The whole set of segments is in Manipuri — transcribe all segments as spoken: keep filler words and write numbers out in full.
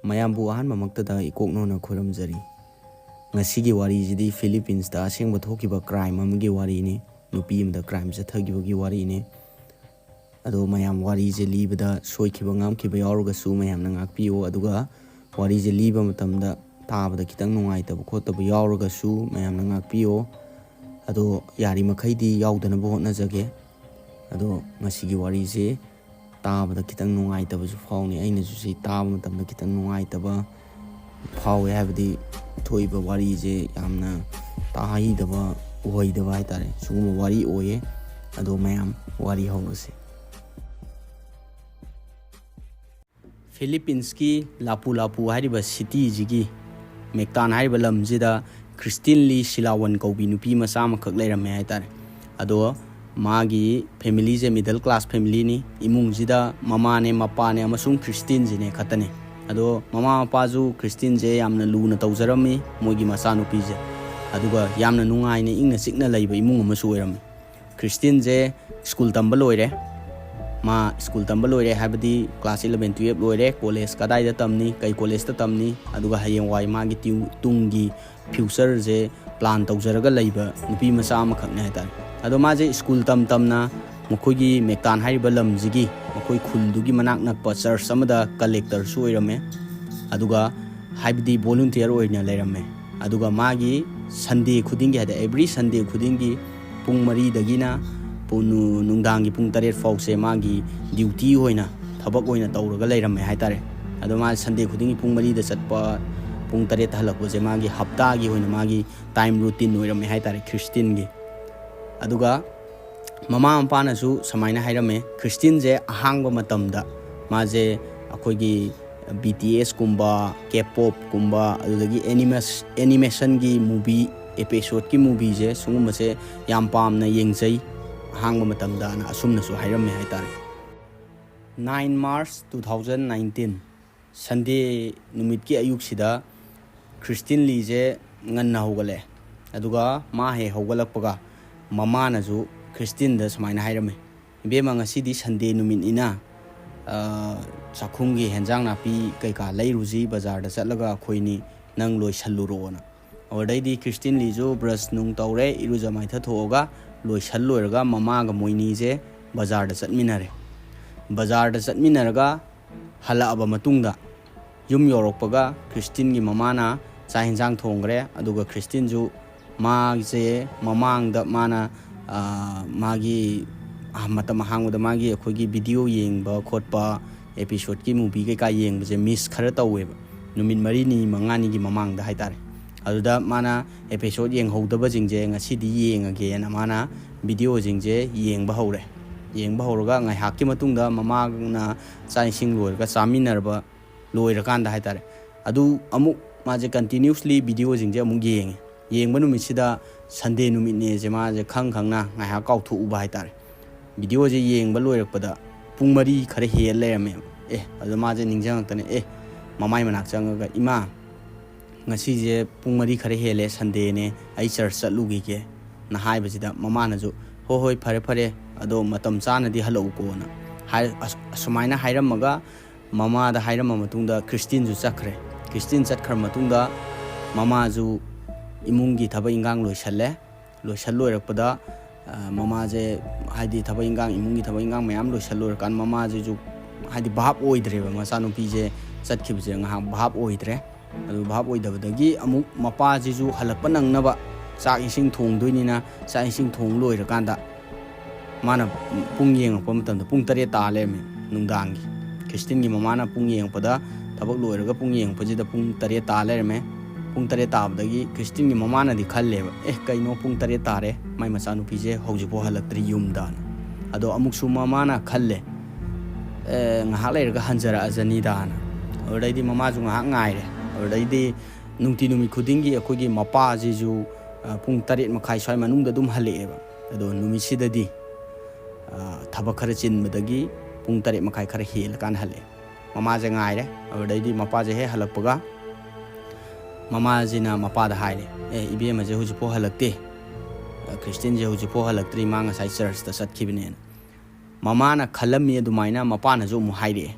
ꯃꯌꯥꯝꯕꯨ ꯑꯍꯥꯟꯕꯃꯛꯇꯗ ꯏꯀꯣꯛꯅꯧꯅ ꯈꯨꯔꯨꯝꯖꯔꯤ꯫ ꯉꯁꯤꯒꯤ ꯋꯥꯔꯤꯁꯤꯗꯤ ꯐꯤꯂꯤꯄꯤꯟꯁꯇ ꯑꯁꯦꯡꯕ ꯊꯣꯛꯈꯤꯕ ꯀ꯭ꯔꯥꯏꯝ ꯑꯃꯒꯤ ꯋꯥꯔꯤꯅꯤ꯫ ꯅꯨꯄꯤ ꯑꯃꯗ ꯀ꯭ꯔꯥꯏꯝ ꯆꯠꯊꯈꯤꯕꯒꯤ ꯋꯥꯔꯤꯅꯤ꯫ ꯑꯗꯣ ꯃꯌꯥꯝ, ꯋꯥꯔꯤꯁꯦ ꯂꯤꯕꯗ ꯁꯣꯏꯈꯤꯕ ꯉꯥꯝꯈꯤꯕ ꯌꯥꯎꯔꯒꯁꯨ ꯃꯌꯥꯝꯅ ꯉꯥꯛꯄꯤꯌꯣ꯫ ꯑꯗꯨꯒ ꯋꯥꯔꯤꯁꯦ ꯂꯤꯕ ꯃꯇꯝꯗ ꯇꯥꯕꯗ ꯈꯤꯇꯪ ꯅꯨꯡꯉꯥꯏꯇꯕ ꯈꯣꯠꯇꯕ ꯌꯥꯎꯔꯒꯁꯨ ꯃꯌꯥꯝꯅ ꯉꯥꯛꯄꯤꯌꯣ꯫ ꯑꯗꯣ ꯌꯥꯔꯤꯃꯈꯩꯗꯤ ꯌꯥꯎꯗꯅꯕ ꯍꯣꯠꯅꯖꯒꯦ꯫ ꯑꯗꯣ ꯉꯁꯤꯒꯤ ꯋꯥꯔꯤꯁꯦ ꯇꯥꯕꯗ ꯈꯤꯇꯪ ꯅꯨꯡꯉꯥꯏꯇꯕꯁꯨ ꯐꯥꯎꯅꯤ꯫ ꯑꯩꯅꯁꯨ ꯁꯤ ꯇꯥꯕ ꯃꯇꯝꯗ ꯈꯤꯇꯪ ꯅꯨꯡꯉꯥꯏꯇꯕ ꯐꯥꯎꯋꯦ, ꯍꯥꯏꯕꯗꯤ ꯊꯣꯛꯏꯕ ꯋꯥꯔꯤꯁꯦ ꯌꯥꯝꯅ ꯇꯥꯍꯩꯗꯕ, ꯎꯍꯩꯗꯕ ꯍꯥꯏꯇꯥꯔꯦ, ꯁꯤꯒꯨꯝꯕ ꯋꯥꯔꯤ ꯑꯣꯏꯌꯦ꯫ ꯑꯗꯣ ꯃꯌꯥꯝ, ꯋꯥꯔꯤ ꯍꯧꯔꯁꯤ꯫ ꯐꯤꯂꯤꯄꯤꯟꯁꯀꯤ ꯂꯥꯄꯨ ꯂꯥꯄꯨ ꯍꯥꯏꯔꯤꯕ ꯁꯤꯇꯤꯁꯤꯒꯤ, ꯃꯦꯛꯇꯥꯟ ꯍꯥꯏꯔꯤꯕ ꯂꯝꯁꯤꯗ ꯈ꯭ꯔꯤꯁꯇꯤꯟ ꯂꯤ ꯁꯤꯂꯥꯋꯟ ꯀꯧꯕꯤ ꯅꯨꯄꯤ ꯃꯆꯥ ꯑꯃꯈꯛ ꯂꯩꯔꯝꯃꯦ ꯍꯥꯏꯇꯥꯔꯦ꯫ ꯑꯗꯣ ꯃꯥꯒꯤ ꯐꯦꯃꯤꯂꯤꯁꯦ ꯃꯤꯗꯜ ꯀ꯭ꯂꯥꯁ ꯐꯦꯃꯤꯂꯤꯅꯤ꯫ ꯏꯃꯨꯡꯁꯤꯗ ꯃꯃꯥꯅꯦ, ꯃꯄꯥꯅꯦ ꯑꯃꯁꯨꯡ ꯈ꯭ꯔꯤꯁꯇꯤꯟꯁꯤꯅꯦ ꯈꯛꯇꯅꯦ꯫ ꯑꯗꯣ ꯃꯃꯥ ꯃꯄꯥꯁꯨ ꯈ꯭ꯔꯤꯁꯇꯤꯟꯁꯦ ꯌꯥꯝꯅ ꯂꯨꯅ ꯇꯧꯖꯔꯝꯃꯤ, ꯃꯣꯏꯒꯤ ꯃꯆꯥꯅꯨꯄꯤꯁꯦ꯫ ꯑꯗꯨꯒ ꯌꯥꯝꯅ ꯅꯨꯡꯉꯥꯏꯅ ꯏꯪꯅ ꯆꯤꯛꯅ ꯂꯩꯕ ꯏꯃꯨꯡ ꯑꯃꯁꯨ ꯑꯣꯏꯔꯝꯃꯤ꯫ ꯈ꯭ꯔꯤꯁꯇꯤꯟꯁꯦ ꯁ꯭ꯀꯨꯜ ꯇꯝꯕ ꯂꯣꯏꯔꯦ꯫ ꯃꯥ ꯁ꯭ꯀꯨꯜ ꯇꯝꯕ ꯂꯣꯏꯔꯦ ꯍꯥꯏꯕꯗꯤ ꯀ꯭ꯂꯥꯁ ꯏꯂꯚꯦꯟ ꯇꯨꯌꯦꯜꯞ ꯂꯣꯏꯔꯦ꯫ ꯀꯣꯂꯦꯖ ꯀꯗꯥꯏꯗ ꯇꯝꯅꯤ, ꯀꯩ ꯀꯣꯂꯦꯖꯇ ꯇꯝꯅꯤ, ꯑꯗꯨꯒ ꯍꯌꯦꯡꯋꯥꯏ ꯃꯥꯒꯤ ꯇ꯭ꯌꯨ-, ꯇꯨꯡꯒꯤ ꯐ꯭ꯌꯨꯆꯔꯁꯦ ꯄ꯭ꯂꯥꯟ ꯇꯧꯖꯔꯒ ꯂꯩꯕ ꯅꯨꯄꯤ ꯃꯆꯥ ꯑꯃꯈꯛꯅꯦ ꯍꯥꯏꯇꯥꯔꯦ꯫ ꯑꯗꯣ ꯃꯥꯁꯦ ꯁ꯭ꯀꯨꯜ ꯇꯝ ꯇꯝꯅ ꯃꯈꯣꯏꯒꯤ ꯃꯦꯛꯇꯥꯟ ꯍꯥꯏꯔꯤꯕ ꯂꯝꯁꯤꯒꯤ, ꯃꯈꯣꯏ ꯈꯨꯜꯗꯨꯒꯤ ꯃꯅꯥꯛ ꯅꯛꯄ ꯆꯔꯆ ꯑꯃꯗ ꯀꯂꯦꯛꯇꯔꯁꯨ ꯑꯣꯏꯔꯝꯃꯦ꯫ ꯑꯗꯨꯒ ꯍꯥꯏꯕꯗꯤ ꯚꯣꯂꯨꯟꯇꯤꯌꯔ ꯑꯣꯏꯅ ꯂꯩꯔꯝꯃꯦ꯫ ꯑꯗꯨꯒ ꯃꯥꯒꯤ ꯁꯟꯗꯦ ꯈꯨꯗꯤꯡꯒꯤ, ꯍꯥꯏꯗꯤ ꯑꯦꯕ꯭ꯔꯤ ꯁꯟꯗꯦ ꯈꯨꯗꯤꯡꯒꯤ ꯄꯨꯡ ꯃꯔꯤꯗꯒꯤꯅ ꯄꯨꯡ ꯅꯨ-, ꯅꯨꯡꯗꯥꯡꯒꯤ ꯄꯨꯡ ꯇꯔꯦꯠ ꯐꯥꯎꯁꯦ ꯃꯥꯒꯤ ꯗ꯭ꯌꯨꯇꯤ ꯑꯣꯏꯅ, ꯊꯕꯛ ꯑꯣꯏꯅ ꯇꯧꯔꯒ ꯂꯩꯔꯝꯃꯦ ꯍꯥꯏꯇꯥꯔꯦ꯫ ꯑꯗꯣ ꯃꯥ ꯁꯟꯗꯦ ꯈꯨꯗꯤꯡꯒꯤ ꯄꯨꯡ ꯃꯔꯤꯗ ꯆꯠꯄ, ꯄꯨꯡ ꯇꯔꯦꯠꯇ ꯍꯜꯂꯛꯄꯁꯦ ꯃꯥꯒꯤ ꯍꯞꯇꯥꯒꯤ ꯑꯣꯏꯅ ꯃꯥꯒꯤ ꯇꯥꯏꯝ ꯔꯨꯇꯤꯟ ꯑꯣꯏꯔꯝꯃꯦ ꯍꯥꯏꯇꯥꯔꯦ ꯈ꯭ꯔꯤꯁꯇꯤꯟꯒꯤ꯫ ꯑꯗꯨꯒ ꯃꯃꯥ ꯃꯄꯥꯅꯁꯨ ꯁꯨꯃꯥꯏꯅ ꯍꯥꯏꯔꯝꯃꯦ, ꯈ꯭ꯔꯤꯁꯇꯤꯟꯁꯦ ꯑꯍꯥꯡꯕ ꯃꯇꯝꯗ ꯃꯥꯁꯦ ꯑꯩꯈꯣꯏꯒꯤ ꯕꯤ ꯇꯤ ꯑꯦꯁꯀꯨꯝꯕ, ꯀꯦ ꯄꯣꯞꯀꯨꯝꯕ, ꯑꯗꯨꯗꯒꯤ ꯑꯦꯅꯤꯃꯦꯁ-, ꯑꯦꯅꯤꯃꯦꯁꯟꯒꯤ ꯃꯨꯚꯤ, ꯑꯦꯄꯤꯁꯣꯠꯀꯤ ꯃꯨꯚꯤꯁꯦ, ꯁꯤꯒꯨꯝꯕꯁꯦ ꯌꯥꯝ ꯄꯥꯝꯅ ꯌꯦꯡꯖꯩ ꯑꯍꯥꯡꯕ ꯃꯇꯝꯗꯅ, ꯑꯁꯨꯝꯅꯁꯨ ꯍꯥꯏꯔꯝꯃꯦ ꯍꯥꯏꯇꯥꯔꯦ꯫ Nine March two thousand nineteen, ꯁꯟꯗꯦ ꯅꯨꯃꯤꯠꯀꯤ ꯑꯌꯨꯛꯁꯤꯗ ꯈ꯭ꯔꯤꯁꯇꯤꯟ ꯂꯤꯁꯦ ꯉꯟꯅ ꯍꯧꯒꯠꯂꯛꯑꯦ꯫ ꯑꯗꯨꯒ ꯃꯥ ꯍꯦꯛ ꯍꯧꯒꯠꯂꯛꯄꯒ ꯃꯃꯥꯅꯁꯨ ꯈ꯭ꯔꯤꯁꯇꯤꯟꯗ ꯁꯨꯃꯥꯏꯅ ꯍꯥꯏꯔꯝꯃꯦ, "ꯏꯕꯦꯝꯃ, ꯉꯁꯤꯗꯤ ꯁꯟꯗꯦ ꯅꯨꯃꯤꯠꯅꯤꯅ, ꯑ, ꯆꯥꯛꯈꯨꯝꯒꯤ ꯍꯦꯟꯖꯥꯡ ꯅꯥꯄꯤ ꯀꯩꯀꯥ ꯂꯩꯔꯨꯁꯤ, ꯕꯖꯥꯔꯗ ꯆꯠꯂꯒ ꯑꯩꯈꯣꯏꯅꯤ, ꯅꯪ ꯂꯣꯏꯁꯜꯂꯨꯔꯣꯅ꯫ ꯑꯗꯨꯗꯩꯗꯤ ꯈ꯭ꯔꯤꯁꯇꯤꯟꯂꯤꯁꯨ ꯕ꯭ꯔꯁ ꯅꯨꯡ ꯇꯧꯔꯦ, ꯏꯔꯨꯖ ꯃꯥꯏꯊ ꯊꯣꯛꯑꯒ ꯂꯣꯏꯁꯜ ꯂꯣꯏꯔꯒ ꯃꯃꯥꯒ ꯃꯣꯏꯅꯤꯁꯦ ꯕꯖꯥꯔꯗ ꯆꯠꯃꯤꯟꯅꯔꯦ꯫ ꯕꯖꯥꯔꯗ ꯆꯠꯃꯤꯟꯅꯔꯒ ꯍꯜꯂꯛꯑꯕ ꯃꯇꯨꯡꯗ ꯌꯨꯝ ꯌꯧꯔꯛꯄꯒ ꯈ꯭ꯔꯤꯁꯇꯤꯟꯒꯤ ꯃꯃꯥꯅ ꯆꯥꯛ ꯍꯦꯟꯖꯥꯡ ꯊꯣꯡꯈ꯭ꯔꯦ꯫ ꯑꯗꯨꯒ ꯈ꯭ꯔꯤꯁꯇꯤꯟꯁꯨ ꯃꯥꯁꯦ ꯃꯃꯥꯡꯗ ꯃꯥꯅ, ꯑ, ꯃꯥꯒꯤ, ꯑ, ꯃꯇꯝ ꯑꯍꯥꯡꯕꯗ ꯃꯥꯒꯤ ꯑꯩꯈꯣꯏꯒꯤ ꯚꯤꯗꯤꯑꯣ ꯌꯦꯡꯕ ꯈꯣꯠꯄ, ꯑꯦꯄꯤꯁꯣꯠꯀꯤ ꯃꯨꯚꯤ ꯀꯩꯀꯥ ꯌꯦꯡꯕꯁꯦ ꯃꯤꯁ ꯈꯔ ꯇꯧꯋꯦꯕ, ꯅꯨꯃꯤꯠ ꯃꯔꯤꯅꯤ ꯃꯉꯥꯅꯤꯒꯤ ꯃꯃꯥꯡꯗ ꯍꯥꯏꯇꯥꯔꯦ꯫ ꯑꯗꯨꯗ ꯃꯥꯅ ꯑꯦꯄꯤꯁꯣꯠ ꯌꯦꯡꯍꯧꯗꯕꯁꯤꯡꯁꯦ ꯉꯁꯤꯗꯤ ꯌꯦꯡꯉꯒꯦꯅ ꯃꯥꯅ ꯚꯤꯗꯤꯑꯣꯁꯤꯡꯁꯦ ꯌꯦꯡꯕ ꯍꯧꯔꯦ꯫ ꯌꯦꯡꯕ ꯍꯧꯔꯒ ꯉꯥꯏꯍꯥꯛꯀꯤ ꯃꯇꯨꯡꯗ ꯃꯃꯥꯅ ꯆꯥꯛ ꯏꯁꯤꯡ ꯂꯣꯏꯔꯒ ꯆꯥꯃꯤꯟꯅꯔꯕ, ꯂꯣꯏꯔꯀꯥꯟꯗ ꯍꯥꯏꯇꯥꯔꯦ, ꯑꯗꯨ ꯑꯃꯨꯛ ꯃꯥꯁꯦ ꯀꯟꯇꯤꯅ꯭ꯌꯨꯁꯂꯤ ꯚꯤꯗꯤꯑꯣꯁꯤꯡꯁꯦ ꯑꯃꯨꯛ ꯌꯦꯡꯉꯦ꯫ ꯌꯦꯡꯕ ꯅꯨꯃꯤꯠꯁꯤꯗ ꯁꯟꯗꯦ ꯅꯨꯃꯤꯠꯅꯦꯁꯦ ꯃꯥꯁꯦ ꯈꯪ ꯈꯪꯅ ꯉꯥꯏꯍꯥꯛ ꯀꯥꯎꯊꯣꯛꯎꯕ ꯍꯥꯏꯇꯥꯔꯦ꯫ ꯚꯤꯗꯤꯑꯣꯁꯦ ꯌꯦꯡꯕ ꯂꯣꯏꯔꯛꯄꯗ ꯄꯨꯡ ꯃꯔꯤ ꯈꯔ ꯍꯦꯜ ꯂꯩꯔꯝꯃꯦꯕ꯫ ꯑꯦ, ꯑꯗꯨꯗ ꯃꯥꯁꯦ ꯅꯤꯡꯁꯤꯡꯉꯛꯇꯅ, "ꯑꯦ", ꯃꯃꯥꯏ ꯃꯅꯥꯛ ꯆꯪꯉꯒ, "ꯏꯃꯥ, ꯉꯁꯤꯁꯦ ꯄꯨꯡ ꯃꯔꯤ ꯈꯔ ꯍꯦꯜꯂꯦ, ꯁꯟꯗꯦꯅꯦ, ꯑꯩ ꯆꯔꯆ ꯆꯠꯂꯨꯈꯤꯒꯦꯅ" ꯍꯥꯏꯕꯁꯤꯗ ꯃꯃꯥꯅꯁꯨ, "ꯍꯣꯏ, ꯍꯣꯏ, ꯐꯔꯦ, ꯐꯔꯦ, ꯑꯗꯣ ꯃꯇꯝ ꯆꯥꯅꯗꯤ ꯍꯜꯂꯛꯎꯀꯣꯅ" ꯍꯥꯏ-, ꯑꯁ-, ꯑꯁꯨꯃꯥꯏꯅ ꯍꯥꯏꯔꯝꯃꯒ ꯃꯃꯥꯗ ꯍꯥꯏꯔꯝꯃ ꯃꯇꯨꯡꯗ ꯈ꯭ꯔꯤꯁꯇꯤꯟꯁꯨ ꯆꯠꯈ꯭ꯔꯦ꯫ ꯈ꯭ꯔꯤꯁꯇꯤꯟ ꯆꯠꯈ꯭ꯔ ꯃꯇꯨꯡꯗ ꯃꯃꯥꯁꯨ ꯏꯃꯨꯡꯒꯤ ꯊꯕꯛ ꯏꯟꯈꯥꯡ ꯂꯣꯏꯁꯜꯂꯦ꯫ ꯂꯣꯏꯁꯜ ꯂꯣꯏꯔꯛꯄꯗ, ꯑ, ꯃꯃꯥꯁꯦ, ꯍꯥꯏꯗꯤ ꯊꯕꯛ ꯏꯟꯈꯥꯡ, ꯏꯃꯨꯡꯒꯤ ꯊꯕꯛ ꯏꯟꯈꯥꯡ ꯃꯌꯥꯝ ꯂꯣꯏꯁꯜ ꯂꯣꯏꯔꯀꯥꯟꯗ ꯃꯃꯥꯁꯤꯁꯨ, ꯍꯥꯏꯗꯤ, ꯚꯥꯞ ꯑꯣꯏꯗ꯭ꯔꯦꯕ, ꯃꯆꯥꯅꯨꯄꯤꯁꯦ ꯆꯠꯈꯤꯕꯁꯦ ꯉꯥꯏꯍꯥꯛ ꯚꯥꯞ ꯑꯣꯏꯗ꯭ꯔꯦ꯫ ꯑꯗꯨ ꯚꯥꯞ ꯑꯣꯏꯗꯕꯗꯒꯤ ꯑꯃꯨꯛ ꯃꯄꯥꯁꯤꯁꯨ ꯍꯜꯂꯛꯄ ꯅꯪꯅꯕ ꯆꯥꯛ ꯏꯁꯤꯡ ꯊꯣꯡꯗꯣꯏꯅꯤꯅ, ꯆꯥꯛ ꯏꯁꯤꯡ ꯊꯣꯡ ꯂꯣꯏꯔꯀꯥꯟꯗ ꯃꯥꯅ ꯄꯨꯡ ꯌꯦꯡꯉꯛꯄ ꯃꯇꯝꯗ ꯄꯨꯡ ꯇꯔꯦꯠ ꯇꯥ ꯂꯩꯔꯝꯃꯦ ꯅꯨꯡꯗꯥꯡꯒꯤ꯫ ꯈ꯭ꯔꯤꯁꯇꯤꯟꯒꯤ ꯃꯃꯥꯅ ꯄꯨꯡ ꯌꯦꯡꯉꯛꯄꯗ, ꯊꯕꯛ ꯂꯣꯏꯔꯒ ꯄꯨꯡ ꯌꯦꯡꯉꯛꯄꯁꯤꯗ ꯄꯨꯡ ꯇꯔꯦꯠ ꯇꯥ ꯂꯩꯔꯝꯃꯦ꯫ ꯄꯨꯡ ꯇꯔꯦꯠ ꯇꯥꯕꯗꯒꯤ ꯈ꯭ꯔꯤꯁꯇꯤꯟꯒꯤ ꯃꯃꯥꯅꯗꯤ ꯈꯜꯂꯦꯕ, "ꯑꯦ, ꯀꯩꯅꯣ, ꯄꯨꯡ ꯇꯔꯦꯠ ꯇꯥꯔꯦ, ꯃꯥꯏ ꯃꯆꯥꯅꯨꯄꯤꯁꯦ ꯍꯧꯖꯤꯛꯐꯥꯎ ꯍꯜꯂꯛꯇ꯭ꯔꯤ ꯌꯨꯝꯗꯅ"꯫ ꯑꯗꯣ ꯑꯃꯨꯛꯁꯨ ꯃꯃꯥꯅ ꯈꯜꯂꯦ, "ꯑꯦ, ꯉꯥꯏꯍꯥꯛ ꯂꯩꯔꯒ ꯍꯟꯖꯔꯛꯑꯖꯅꯤꯗꯅ"꯫ ꯑꯗꯨꯗꯩꯗꯤ ꯃꯃꯥꯁꯨ ꯉꯥꯏꯍꯥꯛ ꯉꯥꯏꯔꯦ꯫ ꯑꯗꯨꯗꯩꯗꯤ ꯅꯨꯡꯇꯤ ꯅꯨꯃꯤꯠ ꯈꯨꯗꯤꯡꯒꯤ ꯑꯩꯈꯣꯏꯒꯤ ꯃꯄꯥꯁꯤꯁꯨ, ꯑ, ꯄꯨꯡ ꯇꯔꯦꯠ ꯃꯈꯥꯏ ꯁ꯭ꯋꯥꯏ ꯃꯅꯨꯡꯗ ꯑꯗꯨꯝ ꯍꯜꯂꯛꯑꯦꯕ꯫ ꯑꯗꯣ ꯅꯨꯃꯤꯠꯁꯤꯗꯗꯤ, ꯑ, ꯊꯕꯛ ꯈꯔ ꯆꯤꯟꯕꯗꯒꯤ ꯄꯨꯡ ꯇꯔꯦꯠ ꯃꯈꯥꯏ ꯈꯔ ꯍꯦꯜꯂꯀꯥꯟꯗ ꯍꯜꯂꯛꯑꯦ꯫ ꯃꯃꯥꯁꯦ ꯉꯥꯏꯔꯦ꯫ ꯑꯗꯨꯗꯩꯗꯤ ꯃꯄꯥꯁꯦ ꯍꯦꯛ ꯍꯜꯂꯛꯄꯒ ꯃꯃꯥꯁꯤꯅ ꯃꯄꯥꯗ ꯍꯥꯏꯔꯦ, "ꯑꯦ, ꯏꯕꯦꯝꯃꯁꯦ ꯍꯧꯖꯤꯛꯐꯥꯎ ꯍꯜꯂꯛꯇꯦ꯫ ꯑ, ꯈ꯭ꯔꯤꯁꯇꯤꯟꯁꯦ ꯍꯧꯖꯤꯛꯐꯥꯎ ꯍꯜꯂꯛꯇ꯭ꯔꯤ, ꯃꯥ ꯉꯁꯥꯏ ꯆꯔꯆꯇ ꯆꯠꯈꯤꯕꯅꯦꯅ"꯫ ꯃꯃꯥꯅ ꯈꯜꯂꯝꯃꯤ ꯑꯗꯨꯃꯥꯏꯅ ꯃꯄꯥꯅꯁꯨ ꯑꯃꯨꯛ ꯍꯥꯏꯔꯛꯑꯦ꯫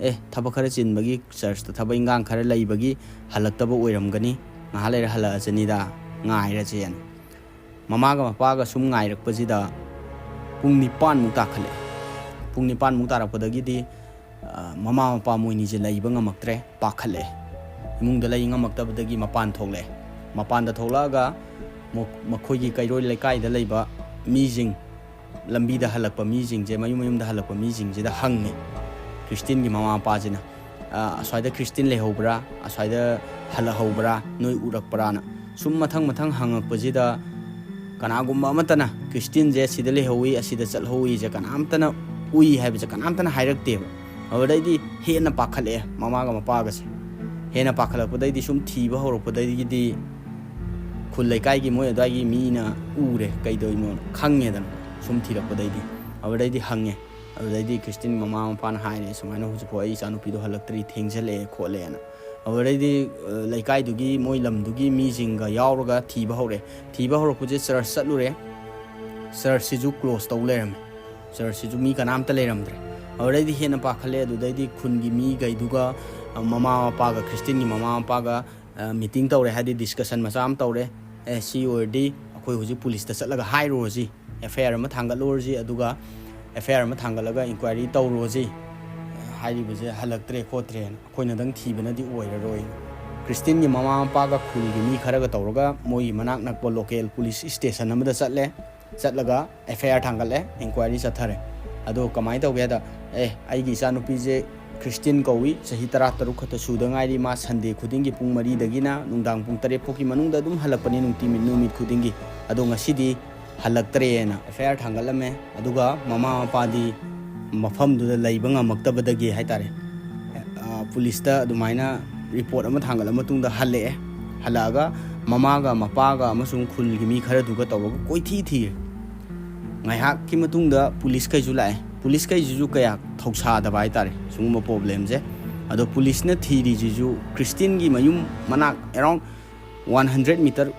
ꯑꯦ, ꯊꯕꯛ ꯈꯔ ꯆꯤꯟꯕꯒꯤ, ꯆꯔꯆꯇ ꯊꯕꯛ ꯏꯟꯈꯥꯡ ꯈꯔ ꯂꯩꯕꯒꯤ ꯍꯜꯂꯛꯇꯕ ꯑꯣꯏꯔꯝꯒꯅꯤ, ꯉꯥꯏꯍꯥꯛ ꯂꯩꯔ ꯍꯜꯂꯛꯑꯁꯅꯤꯗ, ꯉꯥꯏꯔꯁꯦꯅ꯫ ꯃꯃꯥꯒ ꯃꯄꯥꯒ ꯁꯨꯝ ꯉꯥꯏꯔꯛꯄꯁꯤꯗ ꯄꯨꯡ ꯅꯤꯄꯥꯟꯃꯨꯛ ꯇꯥꯈꯠꯂꯛꯑꯦ꯫ ꯄꯨꯡ ꯅꯤꯄꯥꯟꯃꯨꯛ ꯇꯥꯔꯛꯄꯗꯒꯤꯗꯤ, ꯑ, ꯃꯃꯥ ꯃꯄꯥ ꯃꯣꯏꯅꯤꯁꯦ ꯂꯩꯕ ꯉꯝꯃꯛꯇ꯭ꯔꯦ, ꯄꯥꯈꯠꯂꯛꯑꯦ꯫ ꯏꯃꯨꯡꯗ ꯂꯩ ꯉꯝꯃꯛꯇꯕꯗꯒꯤ ꯃꯄꯥꯟ ꯊꯣꯛꯂꯛꯑꯦ꯫ ꯃꯄꯥꯟꯗ ꯊꯣꯛꯂꯛꯑꯒ ꯃ-, ꯃꯈꯣꯏꯒꯤ ꯀꯩꯔꯣꯏ ꯂꯩꯀꯥꯏꯗ ꯂꯩꯕ ꯃꯤꯁꯤꯡ, ꯂꯝꯕꯤꯗ ꯍꯜꯂꯛꯄ ꯃꯤꯁꯤꯡꯁꯦ, ꯃꯌꯨꯝ ꯃꯌꯨꯝꯗ ꯍꯜꯂꯛꯄ ꯃꯤꯁꯤꯡꯁꯤꯗ ꯍꯪꯉꯦ, ꯈ꯭ꯔꯤꯁꯇꯤꯟꯒꯤ ꯃꯃꯥ ꯃꯄꯥꯁꯤꯅ, "ꯑ, ꯑꯁ꯭ꯋꯥꯏꯗ ꯈ꯭ꯔꯤꯁꯇꯤꯟ ꯂꯩꯍꯧꯕ꯭ꯔꯥ, ꯑꯁ꯭ꯋꯥꯏꯗ ꯍꯜꯂꯛꯍꯧꯕ꯭ꯔꯥ, ꯅꯣꯏ ꯎꯔꯛꯄ꯭ꯔꯥꯅ?" ꯁꯨꯝ ꯃꯊꯪ ꯃꯊꯪ ꯍꯪꯉꯛꯄꯁꯤꯗ, ꯀꯅꯥꯒꯨꯝꯕ ꯑꯃꯠꯇꯅ ꯈ꯭ꯔꯤꯁꯇꯤꯟꯁꯦ ꯁꯤꯗ ꯂꯩꯍꯧꯋꯤ, ꯑꯁꯤꯗ ꯆꯠꯍꯧꯋꯤꯁꯦ ꯀꯅꯥꯝꯇꯅ ꯎꯏ ꯍꯥꯏꯕꯁꯦ ꯀꯅꯥꯝꯇꯅ ꯍꯥꯏꯔꯛꯇꯦꯕ꯫ ꯑꯗꯨꯗꯩꯗꯤ ꯍꯦꯟꯅ ꯄꯥꯈꯠꯂꯛꯑꯦ ꯃꯃꯥꯒ ꯃꯄꯥꯒꯁꯦ꯫ ꯍꯦꯟꯅ ꯄꯥꯈꯠꯂꯛꯄꯗꯩꯗꯤ ꯁꯨꯝ ꯊꯤꯕ ꯍꯧꯔꯛꯄꯗꯒꯤꯗꯤ ꯈꯨꯜ ꯂꯩꯀꯥꯏꯒꯤ ꯃꯣꯏ ꯑꯗꯨꯋꯥꯏꯒꯤ ꯃꯤꯅ ꯎꯔꯦ, ꯀꯩꯗꯧꯔꯤꯅꯣ ꯈꯪꯉꯦꯗꯅ ꯁꯨꯝ ꯊꯤꯔꯛꯄꯗꯩꯗꯤ꯫ ꯑꯗꯨꯗꯩꯗꯤ ꯍꯪꯉꯦ꯫ ꯑꯗꯨꯗꯩꯗꯤ ꯈ꯭ꯔꯤꯁꯇꯤꯟ ꯃꯃꯥ ꯃꯄꯥꯅ ꯍꯥꯏꯔꯦ, "ꯁꯨꯃꯥꯏꯅ ꯍꯧꯖꯤꯛꯐꯥꯎ ꯑꯩ ꯏꯆꯥꯅꯨꯄꯤꯗꯣ ꯍꯜꯂꯛꯇ꯭ꯔꯤ, ꯊꯦꯡꯖꯤꯜꯂꯛꯑꯦ ꯈꯣꯠꯂꯦꯅ"꯫ ꯑꯗꯨꯗꯩꯗꯤ, ꯑ, ꯂꯩꯀꯥꯏꯗꯨꯒꯤ ꯃꯣꯏ ꯂꯝꯗꯨꯒꯤ ꯃꯤꯁꯤꯡꯒ ꯌꯥꯎꯔꯒ ꯊꯤꯕ ꯍꯧꯔꯦ꯫ ꯊꯤꯕ ꯍꯧꯔꯛꯄꯁꯦ ꯆꯔꯆ ꯆꯠꯂꯨꯔꯦ꯫ ꯆꯔꯆꯁꯤꯁꯨ ꯀ꯭ꯂꯣꯁ ꯇꯧ ꯂꯩꯔꯝꯃꯦ꯫ ꯆꯔꯆꯁꯤꯁꯨ ꯃꯤ ꯀꯅꯥꯝꯇ ꯂꯩꯔꯝꯗ꯭ꯔꯦ꯫ ꯑꯗꯨꯗꯩꯗꯤ ꯍꯦꯟꯅ ꯄꯥꯈꯠꯂꯦ꯫ ꯑꯗꯨꯗꯩꯗꯤ ꯈꯨꯟꯒꯤ ꯃꯤꯈꯩꯗꯨꯒ, ꯑ, ꯃꯃꯥ ꯃꯄꯥꯒ, ꯈ꯭ꯔꯤꯁꯇꯤꯟꯒꯤ ꯃꯃꯥ ꯃꯄꯥꯒ, ꯑ, ꯃꯤꯇꯤꯡ ꯇꯧꯔꯦ, ꯍꯥꯏꯗꯤ ꯗꯤꯁꯀꯁꯟ ꯃꯆꯥ ꯑꯃ ꯇꯧꯔꯦ꯫ "ꯑꯦ, ꯁꯤ ꯑꯣꯏꯔꯗꯤ ꯑꯩꯈꯣꯏ ꯍꯧꯖꯤꯛ ꯄꯨꯂꯤꯁꯇ ꯆꯠꯂꯒ ꯍꯥꯏꯔꯨꯔꯁꯤ, ꯑꯦꯐ ꯑꯥꯏ ꯑꯥꯔ ꯑꯃ ꯊꯥꯡꯒꯠꯂꯨꯔꯁꯤ, ꯑꯗꯨꯒ ꯑꯦꯐ ꯑꯥꯏ ꯑꯥꯔ ꯑꯃ ꯊꯥꯡꯒꯠꯂꯒ ꯏꯟꯀ꯭ꯋꯥꯏꯔꯤ ꯇꯧꯔꯨꯔꯁꯤ, ꯍꯥꯏꯔꯤꯕꯁꯦ ꯍꯜꯂꯛꯇ꯭ꯔꯦ ꯈꯣꯠꯇ꯭ꯔꯦꯅ, ꯑꯩꯈꯣꯏꯅꯗꯪ ꯊꯤꯕꯅꯗꯤ ꯑꯣꯏꯔꯔꯣꯏ"꯫ ꯈ꯭ꯔꯤꯁꯇꯤꯟꯒꯤ ꯃꯃꯥ ꯃꯄꯥꯒ ꯈꯨꯜꯒꯤ ꯃꯤ ꯈꯔꯒ ꯇꯧꯔꯒ ꯃꯣꯏꯒꯤ ꯃꯅꯥꯛ ꯅꯛꯄ ꯂꯣꯀꯦꯜ ꯄꯨꯂꯤꯁ ꯏꯁꯇꯦꯁꯟ ꯑꯃꯗ ꯆꯠꯂꯦ꯫ ꯆꯠꯂꯒ ꯑꯦꯐ ꯑꯥꯏ ꯑꯥꯔ ꯊꯥꯡꯒꯠꯂꯦ, ꯏꯟꯀ꯭ꯋꯥꯏꯔꯤ ꯆꯠꯊꯔꯦ꯫ ꯑꯗꯣ ꯀꯃꯥꯏꯅ ꯇꯧꯒꯦ ꯍꯥꯏꯗ, "ꯑꯦ, ꯑꯩꯒꯤ ꯏꯆꯥꯅꯨꯄꯤꯁꯦ ꯈ꯭ꯔꯤꯁꯇꯤꯟ ꯀꯧꯏ, ꯆꯍꯤ ꯇꯔꯥ ꯇꯔꯨꯛ ꯈꯛꯇ ꯁꯨꯗ ꯉꯥꯏꯔꯤ, ꯃꯥ ꯁꯟꯗꯦ ꯈꯨꯗꯤꯡꯒꯤ ꯄꯨꯡ ꯃꯔꯤꯗꯒꯤꯅ ꯅꯨꯡꯗꯥꯡ ꯄꯨꯡ ꯇꯔꯦꯠ ꯐꯥꯎꯒꯤ ꯃꯅꯨꯡꯗ ꯑꯗꯨꯝ ꯍꯜꯂꯛꯄꯅꯤ ꯅꯨꯡꯇꯤ ꯅꯨꯃꯤꯠ ꯈꯨꯗꯤꯡꯒꯤ, ꯑꯗꯣ ꯉꯁꯤꯗꯤ ꯍꯜꯂꯛꯇ꯭ꯔꯦꯅ" ꯑꯦꯐ ꯑꯥꯏ ꯑꯥꯔ ꯊꯥꯡꯒꯠꯂꯝꯃꯦ꯫ ꯑꯗꯨꯒ ꯃꯃꯥ ꯃꯄꯥꯗꯤ ꯃꯐꯝꯗꯨꯗ ꯂꯩꯕ ꯉꯝꯃꯛꯇꯕꯗꯒꯤ ꯍꯥꯏꯇꯥꯔꯦ, ꯑ, ꯄꯨꯂꯤꯁꯇ ꯑꯗꯨꯃꯥꯏꯅ ꯔꯤꯄꯣꯔꯠ ꯑꯃ ꯊꯥꯡꯒꯠꯂ ꯃꯇꯨꯡꯗ ꯍꯜꯂꯛꯑꯦ꯫ ꯍꯜꯂꯛꯑꯒ ꯃꯃꯥꯒ ꯃꯄꯥꯒ ꯑꯃꯁꯨꯡ ꯈꯨꯜꯒꯤ ꯃꯤ ꯈꯔꯗꯨꯒ ꯇꯧꯔꯒ ꯀꯣꯏꯊꯤ ꯊꯤꯔꯦ꯫ ꯉꯥꯏꯍꯥꯛꯀꯤ ꯃꯇꯨꯡꯗ ꯄꯨꯂꯤꯁꯈꯩꯁꯨ ꯂꯥꯛꯑꯦ꯫ ꯄꯨꯂꯤꯁꯈꯩꯁꯤꯁꯨ ꯀꯌꯥ ꯊꯧꯁꯥꯗꯕ ꯍꯥꯏꯇꯥꯔꯦ ꯁꯤꯒꯨꯝꯕ ꯄ꯭ꯔꯣꯕ꯭ꯂꯦꯝꯁꯦ꯫ ꯑꯗꯣ ꯄꯨꯂꯤꯁꯅ ꯊꯤꯔꯤꯁꯤꯁꯨ ꯈ꯭ꯔꯤꯁꯇꯤꯟꯒꯤ ꯃꯌꯨꯝ ꯃꯅꯥꯛ, around one hundred meter,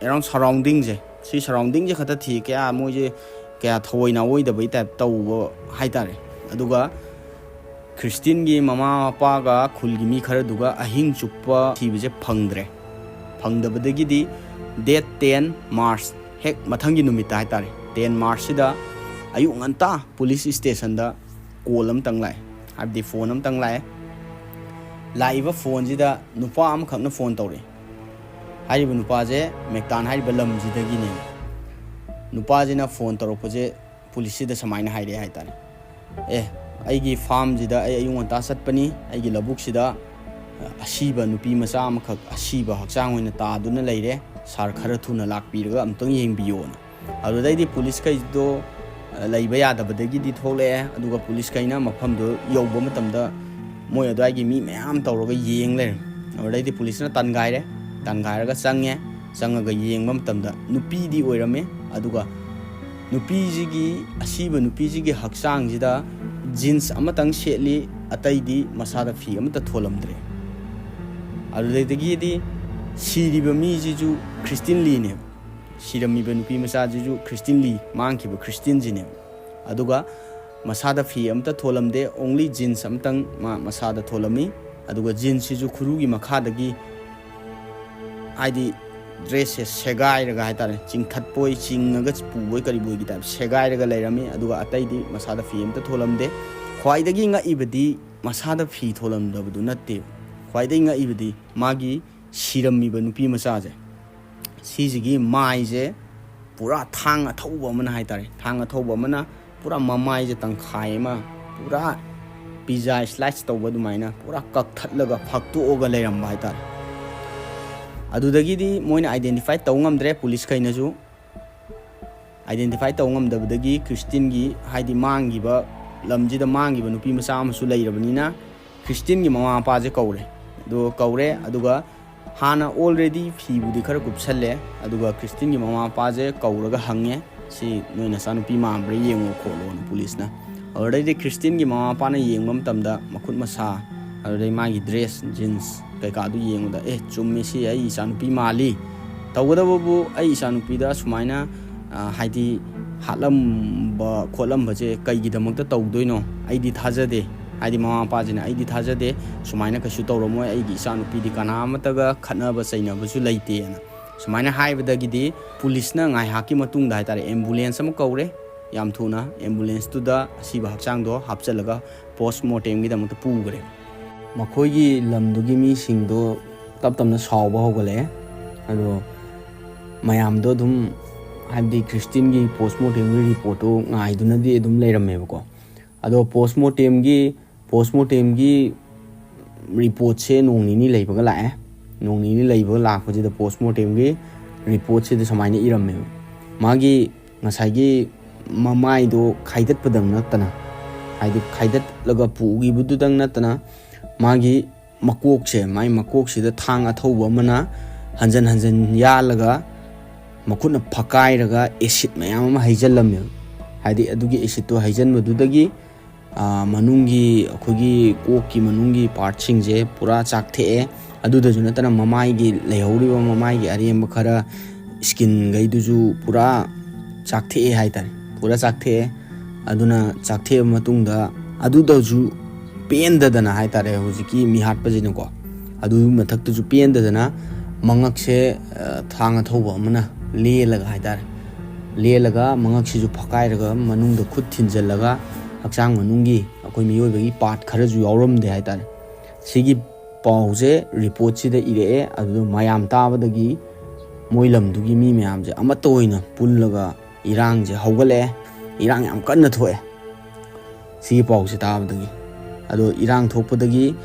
around surroundingꯁꯦ, ꯁꯤ surroundingꯁꯦ ꯈꯛꯇ ꯊꯤ, ꯀꯌꯥ ꯃꯣꯏꯁꯦ ꯀꯌꯥ ꯊꯑꯣꯏ ꯅꯥꯑꯣꯏꯗꯕꯩ ꯇꯥꯏꯞ ꯇꯧꯕ ꯍꯥꯏꯇꯥꯔꯦ꯫ ꯑꯗꯨꯒ ꯈ꯭ꯔꯤꯁꯇꯤꯟꯒꯤ ꯃꯃꯥ ꯃꯄꯥꯒ ꯈꯨꯜꯒꯤ ꯃꯤ ꯈꯔꯗꯨꯒ ꯑꯍꯤꯡ ꯆꯨꯞꯄ ꯊꯤꯕꯁꯦ ꯐꯪꯗ꯭ꯔꯦ꯫ ꯐꯪꯗꯕꯗꯒꯤꯗꯤ date ten March, ꯍꯦꯛ ꯃꯊꯪꯒꯤ ꯅꯨꯃꯤꯠꯇ ꯍꯥꯏꯇꯥꯔꯦ, ten March ꯁꯤꯗ ꯑꯌꯨꯛ ꯉꯟꯇꯥ ꯄꯨꯂꯤꯁ ꯏꯁꯇꯦꯁꯟꯗ ꯀꯣꯜ ꯑꯃꯇꯪ ꯂꯥꯛꯑꯦ, ꯍꯥꯏꯕꯗꯤ ꯐꯣꯟ ꯑꯃꯇꯪ ꯂꯥꯛꯑꯦ꯫ ꯂꯥꯛꯏꯕ ꯐꯣꯟꯁꯤꯗ ꯅꯨꯄꯥ ꯑꯃꯈꯛꯅ ꯐꯣꯟ ꯇꯧꯔꯛꯑꯦ꯫ ꯍꯥꯏꯔꯤꯕ ꯅꯨꯄꯥꯁꯦ ꯃꯦꯛꯇꯥꯟ ꯍꯥꯏꯔꯤꯕ ꯂꯝꯁꯤꯗꯒꯤꯅꯦ꯫ ꯅꯨꯄꯥꯁꯤꯅ ꯐꯣꯟ ꯇꯧꯔꯛꯄꯁꯦ ꯄꯨꯂꯤꯁꯁꯤꯗ ꯁꯨꯃꯥꯏꯅ ꯍꯥꯏꯔꯛꯑꯦ ꯍꯥꯏꯇꯥꯔꯦ, "ꯑꯦ, ꯑꯩꯒꯤ ꯐꯥꯔꯝꯁꯤꯗ ꯑꯩ ꯑꯌꯨꯛ ꯉꯟꯇꯥ ꯆꯠꯄꯅꯤ, ꯑꯩꯒꯤ ꯂꯧꯕꯨꯛꯁꯤꯗ ꯑꯁꯤꯕ ꯅꯨꯄꯤ ꯃꯆꯥ ꯑꯃꯈꯛ ꯑꯁꯤꯕ ꯍꯛꯆꯥꯡ ꯑꯣꯏꯅ ꯇꯥꯗꯨꯅ ꯂꯩꯔꯦ, ꯁꯥꯔ ꯈꯔ ꯊꯨꯅ ꯂꯥꯛꯄꯤꯔꯒ ꯑꯃꯨꯛꯇꯪ ꯌꯦꯡꯕꯤꯌꯣꯅ"꯫ ꯑꯗꯨꯗꯩꯗꯤ ꯄꯨꯂꯤꯁꯈꯩꯗꯣ ꯂꯩꯕ ꯌꯥꯗꯕꯗꯒꯤꯗꯤ ꯊꯣꯛꯂꯛꯑꯦ, ꯑꯗꯨꯒ ꯄꯨꯂꯤꯁꯈꯩꯅ ꯃꯐꯝꯗꯣ ꯌꯧꯕ ꯃꯇꯝꯗ ꯃꯣꯏ ꯑꯗꯨꯋꯥꯏꯒꯤ ꯃꯤ ꯃꯌꯥꯝ ꯇꯧꯔꯒ ꯌꯦꯡ ꯂꯩꯔꯝꯃꯦ꯫ ꯑꯗꯨꯗꯩꯗꯤ ꯄꯨꯂꯤꯁꯅ ꯇꯥꯟꯒꯥꯏꯔꯦ꯫ ꯇꯥꯟꯒꯥꯏꯔꯒ ꯆꯪꯉꯦ꯫ ꯆꯪꯉꯒ ꯌꯦꯡꯕ ꯃꯇꯝꯗ ꯅꯨꯄꯤꯗꯤ ꯑꯣꯏꯔꯝꯃꯦ, ꯑꯗꯨꯒ ꯅꯨꯄꯤꯁꯤꯒꯤ, ꯑꯁꯤꯕ ꯅꯨꯄꯤꯁꯤꯒꯤ ꯍꯛꯆꯥꯡꯁꯤꯗ ꯖꯤꯟꯁ ꯑꯃꯇꯪ ꯁꯦꯠꯂꯤ, ꯑꯇꯩꯗꯤ ꯃꯁꯥꯗ ꯐꯤ ꯑꯃꯠꯇ ꯊꯣꯜꯂꯝꯗ꯭ꯔꯦ꯫ ꯑꯗꯨꯗꯒꯤꯗꯤ ꯁꯤꯔꯤꯕ ꯃꯤꯁꯤꯁꯨ ꯈ꯭ꯔꯤꯁꯇꯤꯟ ꯂꯤꯅꯦꯕ꯫ ꯁꯤꯔꯝꯃꯤꯕ ꯅꯨꯄꯤ ꯃꯆꯥꯁꯤꯁꯨ ꯈ꯭ꯔꯤꯁꯇꯤꯟ ꯂꯤ, ꯃꯥꯡꯈꯤꯕ ꯈ꯭ꯔꯤꯁꯇꯤꯟꯁꯤꯅꯦꯕ꯫ ꯑꯗꯨꯒ ꯃꯁꯥꯗ ꯐꯤ ꯑꯃꯇ ꯊꯣꯜꯂꯝꯗꯦ, only ꯖꯤꯟꯁ ꯑꯃꯇꯪ ꯃꯥ ꯃꯁꯥꯗ ꯊꯣꯜꯂꯝꯃꯤ꯫ ꯑꯗꯨꯒ ꯖꯤꯟꯁꯁꯤꯁꯨ ꯈꯨꯔꯨꯒꯤ ꯃꯈꯥꯗꯒꯤ, ꯍꯥꯏꯗꯤ, ꯗ꯭ꯔꯦꯁꯁꯦ ꯁꯦꯒꯥꯏꯔꯒ ꯍꯥꯏꯇꯥꯔꯦ, ꯆꯤꯡꯊꯠꯄꯣꯏ ꯆꯤꯡꯉꯒ ꯄꯨꯕꯣꯏ ꯀꯔꯤꯕꯣꯏꯒꯤ ꯇꯥꯏꯞ ꯁꯦꯒꯥꯏꯔꯒ ꯂꯩꯔꯝꯃꯤ꯫ ꯑꯗꯨꯒ ꯑꯇꯩꯗꯤ ꯃꯁꯥꯗ ꯐꯤ ꯑꯃꯇ ꯊꯣꯜꯂꯝꯗꯦ꯫ ꯈ꯭ꯋꯥꯏꯗꯒꯤ ꯉꯛꯏꯕꯗꯤ ꯃꯁꯥꯗ ꯐꯤ ꯊꯣꯜꯂꯝꯗꯕꯗꯨ ꯅꯠꯇꯦ꯫ ꯈ꯭ꯋꯥꯏꯗꯒꯤ ꯉꯛꯏꯕꯗꯤ ꯃꯥꯒꯤ ꯁꯤꯔꯝꯃꯤꯕ ꯅꯨꯄꯤ ꯃꯆꯥꯁꯦ, ꯁꯤꯁꯤꯒꯤ ꯃꯥꯏꯁꯦ ꯄꯨꯔꯥ ꯊꯥꯡ ꯑꯊꯧꯕ ꯑꯃꯅ ꯍꯥꯏꯇꯥꯔꯦ, ꯊꯥꯡ ꯑꯊꯧꯕ ꯑꯃꯅ ꯄꯨꯔꯥ ꯃꯃꯥꯏꯁꯦ ꯇꯪꯈꯥꯏ ꯑꯃ ꯄꯨꯔꯥ ꯄꯤꯖꯥ ꯁ꯭ꯂꯥꯏꯁ ꯇꯧꯕ ꯑꯗꯨꯃꯥꯏꯅ ꯄꯨꯔꯥ ꯀꯛꯊꯠꯂꯒ ꯐꯛꯇꯣꯛꯑꯒ ꯂꯩꯔꯝꯕ ꯍꯥꯏꯇꯥꯔꯦ꯫ ꯑꯗꯨꯗꯒꯤꯗꯤ ꯃꯣꯏꯅ ꯑꯥꯏꯗꯦꯟꯇꯤꯐꯥꯏ ꯇꯧ ꯉꯝꯗ꯭ꯔꯦ, ꯄꯨꯂꯤꯁꯈꯩꯅꯁꯨ ꯑꯥꯏꯗꯦꯟꯇꯤꯐꯥꯏ ꯇꯧ ꯉꯝꯗꯕꯗꯒꯤ ꯈ꯭ꯔꯤꯁꯇꯤꯟꯒꯤ, ꯍꯥꯏꯗꯤ ꯃꯥꯡꯈꯤꯕ, ꯂꯝꯁꯤꯗ ꯃꯥꯡꯈꯤꯕ ꯅꯨꯄꯤ ꯃꯆꯥ ꯑꯃꯁꯨ ꯂꯩꯔꯕꯅꯤꯅ ꯈ꯭ꯔꯤꯁꯇꯤꯟꯒꯤ ꯃꯃꯥ ꯃꯄꯥꯁꯦ ꯀꯧꯔꯦ꯫ ꯑꯗꯨꯒ ꯀꯧꯔꯦ, ꯑꯗꯨꯒ ꯍꯥꯟꯅ already ꯐꯤꯕꯨꯗꯤ ꯈꯔ ꯀꯨꯞꯁꯜꯂꯦ, ꯑꯗꯨꯒ ꯈ꯭ꯔꯤꯁꯇꯤꯟꯒꯤ ꯃꯃꯥ ꯃꯄꯥꯁꯦ ꯀꯧꯔꯒ ꯍꯪꯉꯦ, "ꯁꯤ ꯅꯣꯏ ꯅꯆꯥꯅꯨꯄꯤ ꯃꯥꯟꯕ꯭ꯔꯥ ꯌꯦꯡꯉꯣ ꯈꯣꯠꯂꯣꯅ" ꯄꯨꯂꯤꯁꯅ꯫ ꯑꯗꯨꯗꯩꯗꯤ ꯈ꯭ꯔꯤꯁꯇꯤꯟꯒꯤ ꯃꯃꯥ ꯃꯄꯥꯅ ꯌꯦꯡꯕ ꯃꯇꯝꯗ ꯃꯈꯨꯠ ꯃꯁꯥ, ꯑꯗꯨꯗꯩ ꯃꯥꯒꯤ ꯗ꯭ꯔꯦꯁ, ꯖꯤꯟꯁ ꯀꯩꯀꯥꯗꯨ ꯌꯦꯡꯕꯗ, "ꯑꯦ, ꯆꯨꯝꯃꯤ, ꯁꯤ ꯑꯩ ꯏꯆꯥꯅꯨꯄꯤ ꯃꯥꯜꯂꯤ꯫ ꯇꯧꯒꯗꯕꯕꯨ ꯑꯩ ꯏꯆꯥꯅꯨꯄꯤꯗ ꯁꯨꯃꯥꯏꯅ, ꯑ, ꯍꯥꯏꯗꯤ ꯍꯥꯠꯂꯝꯕ ꯈꯣꯠꯂꯝꯕꯁꯦ ꯀꯩꯒꯤꯗꯃꯛꯇ ꯇꯧꯗꯣꯏꯅꯣ? ꯑꯩꯗꯤ ꯊꯥꯖꯗꯦ" ꯍꯥꯏꯗꯤ ꯃꯃꯥ ꯃꯄꯥꯁꯤꯅ "ꯑꯩꯗꯤ ꯊꯥꯖꯗꯦ, ꯁꯨꯃꯥꯏꯅ ꯀꯩꯁꯨ ꯇꯧꯔꯝꯃꯣꯏ, ꯑꯩꯒꯤ ꯏꯆꯥꯅꯨꯄꯤꯗꯤ ꯀꯅꯥ ꯑꯃꯠꯇꯒ ꯈꯠꯅꯕ ꯆꯩꯅꯕꯁꯨ ꯂꯩꯇꯦꯅ" ꯁꯨꯃꯥꯏꯅ ꯍꯥꯏꯕꯗꯒꯤꯗꯤ ꯄꯨꯂꯤꯁꯅ ꯉꯥꯏꯍꯥꯛꯀꯤ ꯃꯇꯨꯡꯗ ꯍꯥꯏꯇꯥꯔꯦ, ꯑꯦꯝꯕꯨꯂꯦꯟꯁ ꯑꯃ ꯀꯧꯔꯦ꯫ ꯌꯥꯝ ꯊꯨꯅ ꯑꯦꯝꯕꯨꯂꯦꯟꯁꯇꯨꯗ ꯑꯁꯤꯕ ꯍꯛꯆꯥꯡꯗꯣ ꯍꯥꯞꯆꯤꯜꯂꯒ ꯄꯣꯁ ꯃꯣꯔꯇꯦꯝꯒꯤꯗꯃꯛꯇ ꯄꯨꯈ꯭ꯔꯦ꯫ ꯃꯈꯣꯏꯒꯤ ꯂꯝꯗꯨꯒꯤ ꯃꯤꯁꯤꯡꯗꯣ ꯇꯞ ꯇꯞꯅ ꯁꯥꯎꯕ ꯍꯧꯒꯠꯂꯛꯑꯦ꯫ ꯑꯗꯣ ꯃꯌꯥꯝꯗꯣ ꯑꯗꯨꯝ, ꯍꯥꯏꯕꯗꯤ ꯈ꯭ꯔꯤꯁꯇꯤꯟꯒꯤ ꯄꯣꯁ ꯃꯣꯔꯇꯦꯝꯒꯤ ꯔꯤꯄꯣꯔꯠꯇꯣ ꯉꯥꯏꯗꯨꯅꯗꯤ ꯑꯗꯨꯝ ꯂꯩꯔꯝꯃꯦꯕꯀꯣ꯫ ꯑꯗꯣ ꯄꯣꯁ ꯃꯣꯔꯇꯦꯝꯒꯤ ꯄꯣꯁ ꯃꯣꯔꯇꯦꯝꯒꯤ ꯔꯤꯄꯣꯔꯠꯁꯦ ꯅꯣꯡ ꯅꯤꯅꯤ ꯂꯩꯕꯒ ꯂꯥꯛꯑꯦ꯫ ꯅꯣꯡ ꯅꯤꯅꯤ ꯂꯩꯕꯒ ꯂꯥꯛꯄꯁꯤꯗ ꯄꯣꯁ ꯃꯣꯔꯇꯦꯝꯒꯤ ꯔꯤꯄꯣꯔꯠꯁꯤꯗ ꯁꯨꯃꯥꯏꯅ ꯏꯔꯝꯃꯦꯕ꯫ ꯃꯥꯒꯤ ꯉꯁꯥꯏꯒꯤ ꯃꯃꯥꯏꯗꯣ ꯈꯥꯏꯗꯠꯄꯗꯪ ꯅꯠꯇꯅ, ꯍꯥꯏꯗꯤ ꯈꯥꯏꯗꯠꯂꯒ ꯄꯨꯈꯤꯕꯗꯨꯗꯪ ꯅꯠꯇꯅ, ꯃꯥꯒꯤ ꯃꯀꯣꯛꯁꯦ, ꯃꯥꯏ ꯃꯀꯣꯛꯁꯤꯗ ꯊꯥꯡ ꯑꯊꯧꯕ ꯑꯃꯅ ꯍꯟꯖꯟ ꯍꯟꯖꯟ ꯌꯥꯜꯂꯒ ꯃꯈꯨꯠꯅ ꯐꯛꯀꯥꯏꯔꯒ ꯑꯦꯁꯤꯠ ꯃꯌꯥꯝ ꯑꯃ ꯍꯩꯖꯜꯂꯝꯃꯦꯕ꯫ ꯍꯥꯏꯗꯤ ꯑꯗꯨꯒꯤ ꯑꯦꯁꯤꯠꯇꯣ ꯍꯩꯖꯟꯕꯗꯨꯗꯒꯤ, ꯑꯥ, ꯃꯅꯨꯡꯒꯤ, ꯑꯩꯈꯣꯏꯒꯤ ꯀꯣꯛꯀꯤ ꯃꯅꯨꯡꯒꯤ ꯄꯥꯔꯠꯁꯤꯡꯁꯦ ꯄꯨꯔꯥ ꯆꯥꯛꯊꯦꯛꯑꯦ꯫ ꯑꯗꯨꯗꯁꯨ ꯅꯠꯇꯅ ꯃꯃꯥꯏꯒꯤ ꯂꯩꯍꯧꯔꯤꯕ, ꯃꯃꯥꯏꯒꯤ ꯑꯔꯦꯝꯕ ꯈꯔ, ꯁ꯭ꯀꯤꯟꯈꯩꯗꯨꯁꯨ ꯄꯨꯔꯥ ꯆꯥꯛꯊꯦꯛꯑꯦ ꯍꯥꯏꯇꯥꯔꯦ꯫ ꯄꯨꯔꯥ ꯆꯥꯛꯊꯦꯛꯑꯦ꯫ ꯑꯗꯨꯅ ꯆꯥꯛꯊꯦꯛꯑꯕ ꯃꯇꯨꯡꯗ ꯑꯗꯨꯗꯁꯨ ꯄꯦꯟꯗꯗꯅ ꯍꯥꯏꯇꯥꯔꯦ, ꯍꯧꯖꯤꯛꯀꯤ ꯃꯤꯍꯥꯠꯄꯁꯤꯅꯀꯣ, ꯑꯗꯨ ꯃꯊꯛꯇꯁꯨ ꯄꯦꯟꯗꯗꯅ ꯃꯉꯛꯁꯦ, ꯑ, ꯊꯥꯡ ꯑꯊꯧꯕ ꯑꯃꯅ ꯂꯦꯜꯂꯒ ꯍꯥꯏꯇꯥꯔꯦ, ꯂꯦꯜꯂꯒ ꯃꯉꯛꯁꯤꯁꯨ ꯐꯛꯀꯥꯏꯔꯒ ꯃꯅꯨꯡꯗ ꯈꯨꯠ ꯊꯤꯟꯖꯜꯂꯒ ꯍꯛꯆꯥꯡ ꯃꯅꯨꯡꯒꯤ ꯑꯩꯈꯣꯏ ꯃꯤꯑꯣꯏꯕꯒꯤ ꯄꯥꯔꯠ ꯈꯔꯁꯨ ꯌꯥꯎꯔꯝꯗꯦ ꯍꯥꯏꯇꯥꯔꯦ꯫ ꯁꯤꯒꯤ ꯄꯥꯎꯁꯦ ꯔꯤꯄꯣꯔꯠꯁꯤꯗ ꯏꯔꯛꯑꯦ꯫ ꯑꯗꯨꯗ ꯃꯌꯥꯝ ꯇꯥꯕꯗꯒꯤ ꯃꯣꯏ ꯂꯝꯗꯨꯒꯤ ꯃꯤ ꯃꯌꯥꯝꯁꯦ ꯑꯃꯠꯇ ꯑꯣꯏꯅ ꯄꯨꯜꯂꯒ ꯏꯔꯥꯡꯁꯦ ꯍꯧꯒꯠꯂꯛꯑꯦ꯫ ꯏꯔꯥꯡ ꯌꯥꯝ ꯀꯟꯅ ꯊꯣꯛꯑꯦ ꯁꯤꯒꯤ ꯄꯥꯎꯁꯦ ꯇꯥꯕꯗꯒꯤ꯫ ꯑꯗꯣ ꯏꯔꯥꯡ ꯊꯣꯛꯄꯗꯒꯤ,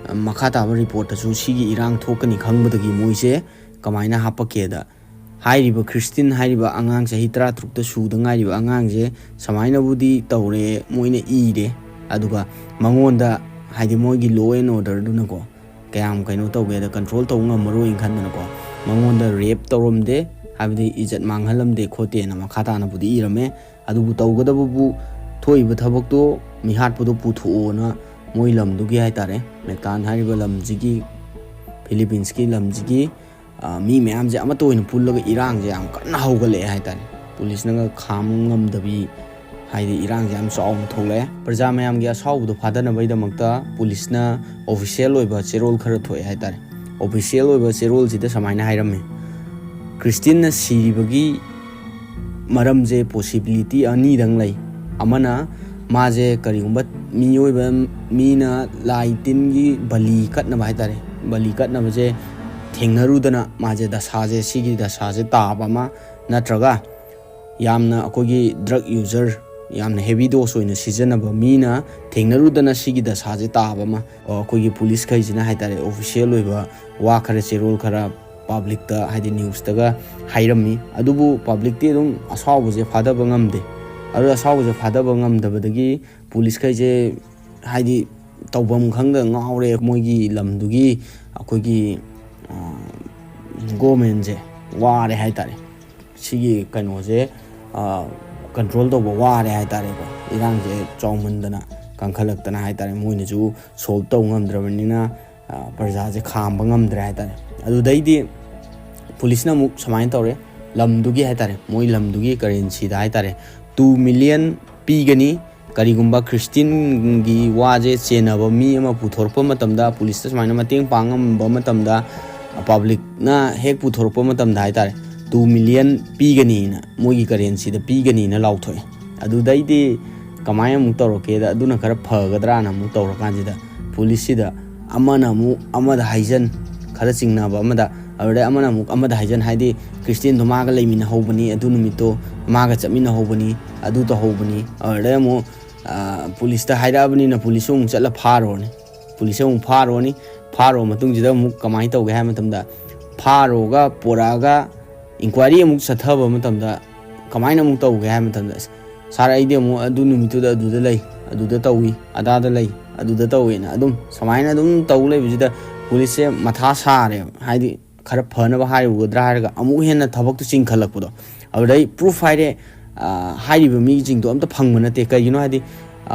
ꯑ, ꯃꯈꯥ ꯇꯥꯕ ꯔꯤꯄꯣꯔꯠꯇꯁꯨ ꯁꯤꯒꯤ ꯏꯔꯥꯡ ꯊꯣꯛꯀꯅꯤ ꯈꯪꯕꯗꯒꯤ ꯃꯣꯏꯁꯦ ꯀꯃꯥꯏꯅ ꯍꯥꯞꯄꯛꯀꯦꯗ, ꯍꯥꯏꯔꯤꯕ ꯈ꯭ꯔꯤꯁꯇꯤꯟ ꯍꯥꯏꯔꯤꯕ ꯑꯉꯥꯡ ꯆꯍꯤ ꯇꯔꯥꯇꯔꯨꯛꯇ ꯁꯨꯗ ꯉꯥꯏꯔꯤꯕ ꯑꯉꯥꯡꯁꯦ ꯁꯨꯃꯥꯏꯅꯕꯨꯗꯤ ꯇꯧꯔꯦ, ꯃꯣꯏꯅ ꯏꯔꯦ꯫ ꯑꯗꯨꯒ ꯃꯉꯣꯟꯗ, ꯍꯥꯏꯗꯤ ꯃꯣꯏꯒꯤ law and orderꯗꯨꯅꯀꯣ, ꯀꯌꯥꯝ ꯀꯩꯅꯣ ꯇꯧꯒꯦꯗ, ꯀꯟꯇ꯭ꯔꯣꯜ ꯇꯧꯕ ꯉꯝꯃꯔꯣꯏꯅ ꯈꯟꯗꯅꯀꯣ, ꯃꯉꯣꯟꯗ ꯔꯦꯞ ꯇꯧꯔꯝꯗꯦ, ꯍꯥꯏꯕꯗꯤ ꯏꯖꯠ ꯃꯥꯡꯍꯜꯂꯝꯗꯦ ꯈꯣꯠꯇꯦꯅ ꯃꯈꯥ ꯇꯥꯅꯕꯨꯗꯤ ꯏꯔꯝꯃꯦ꯫ ꯑꯗꯨꯕꯨ ꯇꯧꯒꯗꯕꯕꯨ, ꯊꯣꯛꯏꯕ ꯊꯕꯛꯇꯣ, ꯃꯤꯍꯥꯠꯄꯗꯣ ꯄꯨꯊꯣꯛꯑꯣꯅ ꯃꯣꯏ ꯂꯝꯗꯨꯒꯤ ꯍꯥꯏꯇꯥꯔꯦ, ꯃꯦꯛꯇꯥꯟ ꯍꯥꯏꯔꯤꯕ ꯂꯝꯁꯤꯒꯤ, ꯐꯤꯂꯤꯄꯤꯟꯁꯀꯤ ꯂꯝꯁꯤꯒꯤ, ꯑ, ꯃꯤ ꯃꯌꯥꯝꯁꯦ ꯑꯃꯠꯇ ꯑꯣꯏꯅ ꯄꯨꯜꯂꯒ ꯏꯔꯥꯡꯁꯦ ꯌꯥꯝ ꯀꯟꯅ ꯍꯧꯒꯠꯂꯛꯑꯦ ꯍꯥꯏꯇꯥꯔꯦ꯫ ꯄꯨꯂꯤꯁꯅꯒ ꯈꯥꯝ ꯉꯝꯗꯕꯤ, ꯍꯥꯏꯗꯤ ꯏꯔꯥꯡꯁꯦ ꯌꯥꯝ ꯆꯥꯎꯅ ꯊꯣꯛꯂꯛꯑꯦ꯫ ꯄ꯭ꯔꯖꯥ ꯃꯌꯥꯝꯒꯤ ꯑꯁꯥꯎꯕꯗꯣ ꯐꯥꯗꯅꯕꯒꯤꯗꯃꯛꯇ ꯄꯨꯂꯤꯁꯅ ꯑꯣꯐꯤꯁꯤꯌꯦꯜ ꯑꯣꯏꯕ ꯆꯦꯔꯣꯜ ꯈꯔ ꯊꯣꯛꯑꯦ ꯍꯥꯏꯇꯥꯔꯦ꯫ ꯑꯣꯐꯤꯁꯤꯌꯦꯜ ꯑꯣꯏꯕ ꯆꯦꯔꯣꯜꯁꯤꯗ ꯁꯨꯃꯥꯏꯅ ꯍꯥꯏꯔꯝꯃꯤ: ꯈ꯭ꯔꯤꯁꯇꯤꯟꯅ ꯁꯤꯔꯤꯕꯒꯤ ꯃꯔꯝꯁꯦ ꯄꯣꯁꯤꯕꯤꯂꯤꯇꯤ ꯑꯅꯤꯗꯪ ꯂꯩ꯫ ꯑꯃꯅ, ꯃꯥꯁꯦ ꯀꯔꯤꯒꯨꯝꯕ ꯃꯤꯑꯣꯏꯕ ꯃꯤꯅ ꯂꯥꯏ ꯇꯤꯟꯒꯤ ꯕꯂꯤ ꯀꯠꯅꯕ ꯍꯥꯏꯇꯥꯔꯦ, ꯕꯂꯤ ꯀꯠꯅꯕꯁꯦ ꯊꯦꯡꯅꯔꯨꯗꯅ ꯃꯥꯁꯦ ꯗꯁꯥꯁꯦ, ꯁꯤꯒꯤ ꯗꯁꯥꯁꯦ ꯇꯥꯕ ꯑꯃ, ꯅꯠꯇ꯭ꯔꯒ ꯌꯥꯝꯅ ꯑꯩꯈꯣꯏꯒꯤ ꯗ꯭ꯔꯒ ꯌꯨꯖꯔ, ꯌꯥꯝꯅ ꯍꯦꯚꯤ ꯗꯣꯁ ꯑꯣꯏꯅ ꯁꯤꯖꯤꯟꯅꯕ ꯃꯤꯅ ꯊꯦꯡꯅꯔꯨꯗꯅ ꯁꯤꯒꯤ ꯗꯁꯥꯁꯦ ꯇꯥꯕ ꯑꯃ꯫ ꯑꯩꯈꯣꯏꯒꯤ ꯄꯨꯂꯤꯁꯈꯩꯁꯤꯅ ꯍꯥꯏꯇꯥꯔꯦ, ꯑꯣꯐꯤꯁꯤꯌꯦꯜ ꯑꯣꯏꯕ ꯋꯥ ꯈꯔ, ꯆꯦꯔꯣꯜ ꯈꯔ ꯄꯕ꯭ꯂꯤꯛꯇ, ꯍꯥꯏꯗꯤ ꯅ꯭ꯌꯨꯁꯇꯒ ꯍꯥꯏꯔꯝꯃꯤ꯫ ꯑꯗꯨꯕꯨ ꯄꯕ꯭ꯂꯤꯛꯇꯤ ꯑꯗꯨꯝ ꯑꯁꯥꯎꯕꯁꯦ ꯐꯥꯗꯕ ꯉꯝꯗꯦ꯫ ꯑꯗꯨ ꯑꯁꯥꯎꯕꯁꯦ ꯐꯥꯗꯕ ꯉꯝꯗꯕꯗꯒꯤ ꯄꯨꯂꯤꯁꯈꯩꯁꯦ, ꯍꯥꯏꯗꯤ, ꯇꯧꯐꯝ ꯈꯪꯗ ꯉꯥꯎꯔꯦ꯫ ꯃꯣꯏꯒꯤ ꯂꯝꯗꯨꯒꯤ ꯑꯩꯈꯣꯏꯒꯤ ꯒꯣꯃꯦꯟꯁꯦ ꯋꯥꯔꯦ ꯍꯥꯏꯇꯥꯔꯦ꯫ ꯁꯤꯒꯤ ꯀꯩꯅꯣꯁꯦ ꯀꯟꯇ꯭ꯔꯣꯜ ꯇꯧꯕ ꯋꯥꯔꯦ ꯍꯥꯏꯇꯥꯔꯦꯀꯣ꯫ ꯏꯔꯥꯡꯁꯦ ꯆꯥꯎꯃꯟꯗꯅ, ꯀꯟꯈꯠꯂꯛꯇꯅ ꯍꯥꯏꯇꯥꯔꯦ, ꯃꯣꯏꯅꯁꯨ ꯁꯣꯜꯕ ꯇꯧ ꯉꯝꯗ꯭ꯔꯕꯅꯤꯅ, ꯄ꯭ꯔꯖꯥꯁꯦ ꯈꯥꯝꯕ ꯉꯝꯗ꯭ꯔꯦ ꯍꯥꯏꯇꯥꯔꯦ꯫ ꯑꯗꯨꯗꯩꯗꯤ ꯄꯨꯂꯤꯁꯅ ꯑꯃꯨꯛ ꯁꯨꯃꯥꯏꯅ ꯇꯧꯔꯦ, ꯂꯝꯗꯨꯒꯤ ꯍꯥꯏꯇꯥꯔꯦ, ꯃꯣꯏ ꯂꯝꯗꯨꯒꯤ ꯀꯔꯦꯟꯁꯤꯗ ꯍꯥꯏꯇꯥꯔꯦ, ꯇꯨ ꯃꯤꯂꯤꯌꯟ ꯄꯤꯒꯅꯤ꯫ ꯀꯔꯤꯒꯨꯝꯕ ꯈ꯭ꯔꯤꯁꯇꯤꯟꯒꯤ ꯋꯥꯁꯦ ꯆꯦꯟꯅꯕ ꯃꯤ ꯑꯃ ꯄꯨꯊꯣꯔꯛꯄ ꯃꯇꯝꯗ, ꯄꯨꯂꯤꯁꯇ ꯁꯨꯃꯥꯏꯅ ꯃꯇꯦꯡ ꯄꯥꯡ ꯉꯝꯕ ꯃꯇꯝꯗ, ꯄꯕ꯭ꯂꯤꯛꯅ ꯍꯦꯛ ꯄꯨꯊꯣꯔꯛꯄ ꯃꯇꯝꯗ ꯍꯥꯏꯇꯥꯔꯦ, ꯇꯨ ꯃꯤꯂꯤꯌꯟ ꯄꯤꯒꯅꯤꯅ, ꯃꯣꯏꯒꯤ ꯀꯔꯦꯟꯁꯤꯗ ꯄꯤꯒꯅꯤꯅ ꯂꯥꯎꯊꯣꯛꯑꯦ꯫ ꯑꯗꯨꯗꯩꯗꯤ ꯀꯃꯥꯏꯅ ꯑꯃꯨꯛ ꯇꯧꯔꯛꯀꯦꯗ, ꯑꯗꯨꯅ ꯈꯔ ꯐꯒꯗ꯭ꯔꯥꯅ ꯑꯃꯨꯛ ꯇꯧꯔꯀꯥꯟꯁꯤꯗ, ꯄꯨꯂꯤꯁꯁꯤꯗ ꯑꯃꯅ ꯑꯃꯨꯛ ꯑꯃꯗ ꯍꯥꯏꯖꯟ, ꯈꯔ ꯆꯤꯡꯅꯕ ꯑꯃꯗ, ꯑꯗꯨꯗꯩ ꯑꯃꯅ ꯑꯃꯨꯛ ꯑꯃꯗ ꯍꯥꯏꯖꯟ, ꯍꯥꯏꯗꯤ ꯈ꯭ꯔꯤꯁꯇꯦꯟꯗꯣ ꯃꯥꯒ ꯂꯩꯃꯤꯟꯅꯍꯧꯕꯅꯤ, ꯑꯗꯨ ꯅꯨꯃꯤꯠꯇꯣ ꯃꯥꯒ ꯆꯠꯃꯤꯟꯅꯍꯧꯕꯅꯤ, ꯑꯗꯨ ꯇꯧꯍꯧꯕꯅꯤ꯫ ꯑꯗꯨꯗꯩ ꯑꯃꯨꯛ ꯄꯨꯂꯤꯁꯇ ꯍꯥꯏꯔꯛꯑꯕꯅꯤꯅ ꯄꯨꯂꯤꯁꯁꯨ ꯑꯃꯨꯛ ꯆꯠꯂ ꯐꯥꯔꯨꯔꯅꯤ꯫ ꯄꯨꯂꯤꯁꯁꯦ ꯑꯃꯨꯛ ꯐꯥꯔꯨꯔꯅꯤ꯫ ꯐꯥꯔꯨꯔ ꯃꯇꯨꯡꯁꯤꯗ ꯑꯃꯨꯛ ꯀꯃꯥꯏꯅ ꯇꯧꯒꯦ ꯍꯥꯏꯕ ꯃꯇꯝꯗ, ꯐꯥꯔꯨꯔꯒ ꯄꯣꯔꯛꯑꯒ ꯏꯟꯀ꯭ꯋꯥꯏꯔꯤ ꯑꯃꯨꯛ ꯆꯠꯊꯕ ꯃꯇꯝꯗ ꯀꯃꯥꯏꯅ ꯑꯃꯨꯛ ꯇꯧꯒꯦ ꯍꯥꯏꯕ ꯃꯇꯝꯗ, "ꯑꯁ, ꯁꯥꯔ, ꯑꯩꯗꯤ ꯑꯃꯨꯛ ꯑꯗꯨ ꯅꯨꯃꯤꯠꯇꯨꯗ ꯑꯗꯨꯗ ꯂꯩ, ꯑꯗꯨꯗ ꯇꯧꯏ, ꯑꯗꯥꯗ ꯂꯩ, ꯑꯗꯨꯗ ꯇꯧꯏꯅ" ꯑꯗꯨꯝ ꯁꯨꯃꯥꯏꯅ ꯑꯗꯨꯝ ꯇꯧ ꯂꯩꯕꯁꯤꯗ ꯄꯨꯂꯤꯁꯁꯦ ꯃꯊꯥ ꯁꯥꯔꯦꯕ꯫ ꯍꯥꯏꯗꯤ ꯈꯔ ꯐꯅꯕ ꯍꯥꯏꯔꯨꯒꯗ꯭ꯔꯥ ꯍꯥꯏꯔꯒ ꯑꯃꯨꯛ ꯍꯦꯟꯅ ꯊꯕꯛꯇꯨ ꯆꯤꯡꯈꯠꯂꯛꯄꯗꯣ꯫ ꯑꯗꯨꯗꯩ ꯄ꯭ꯔꯨꯐ ꯍꯥꯏꯔꯦ, ꯍꯥꯏꯔꯤꯕ ꯃꯤꯁꯤꯡꯗꯣ ꯑꯝꯇ ꯐꯪꯕ ꯅꯠꯇꯦ꯫ ꯀꯩꯒꯤꯅꯣ ꯍꯥꯏꯗꯤ,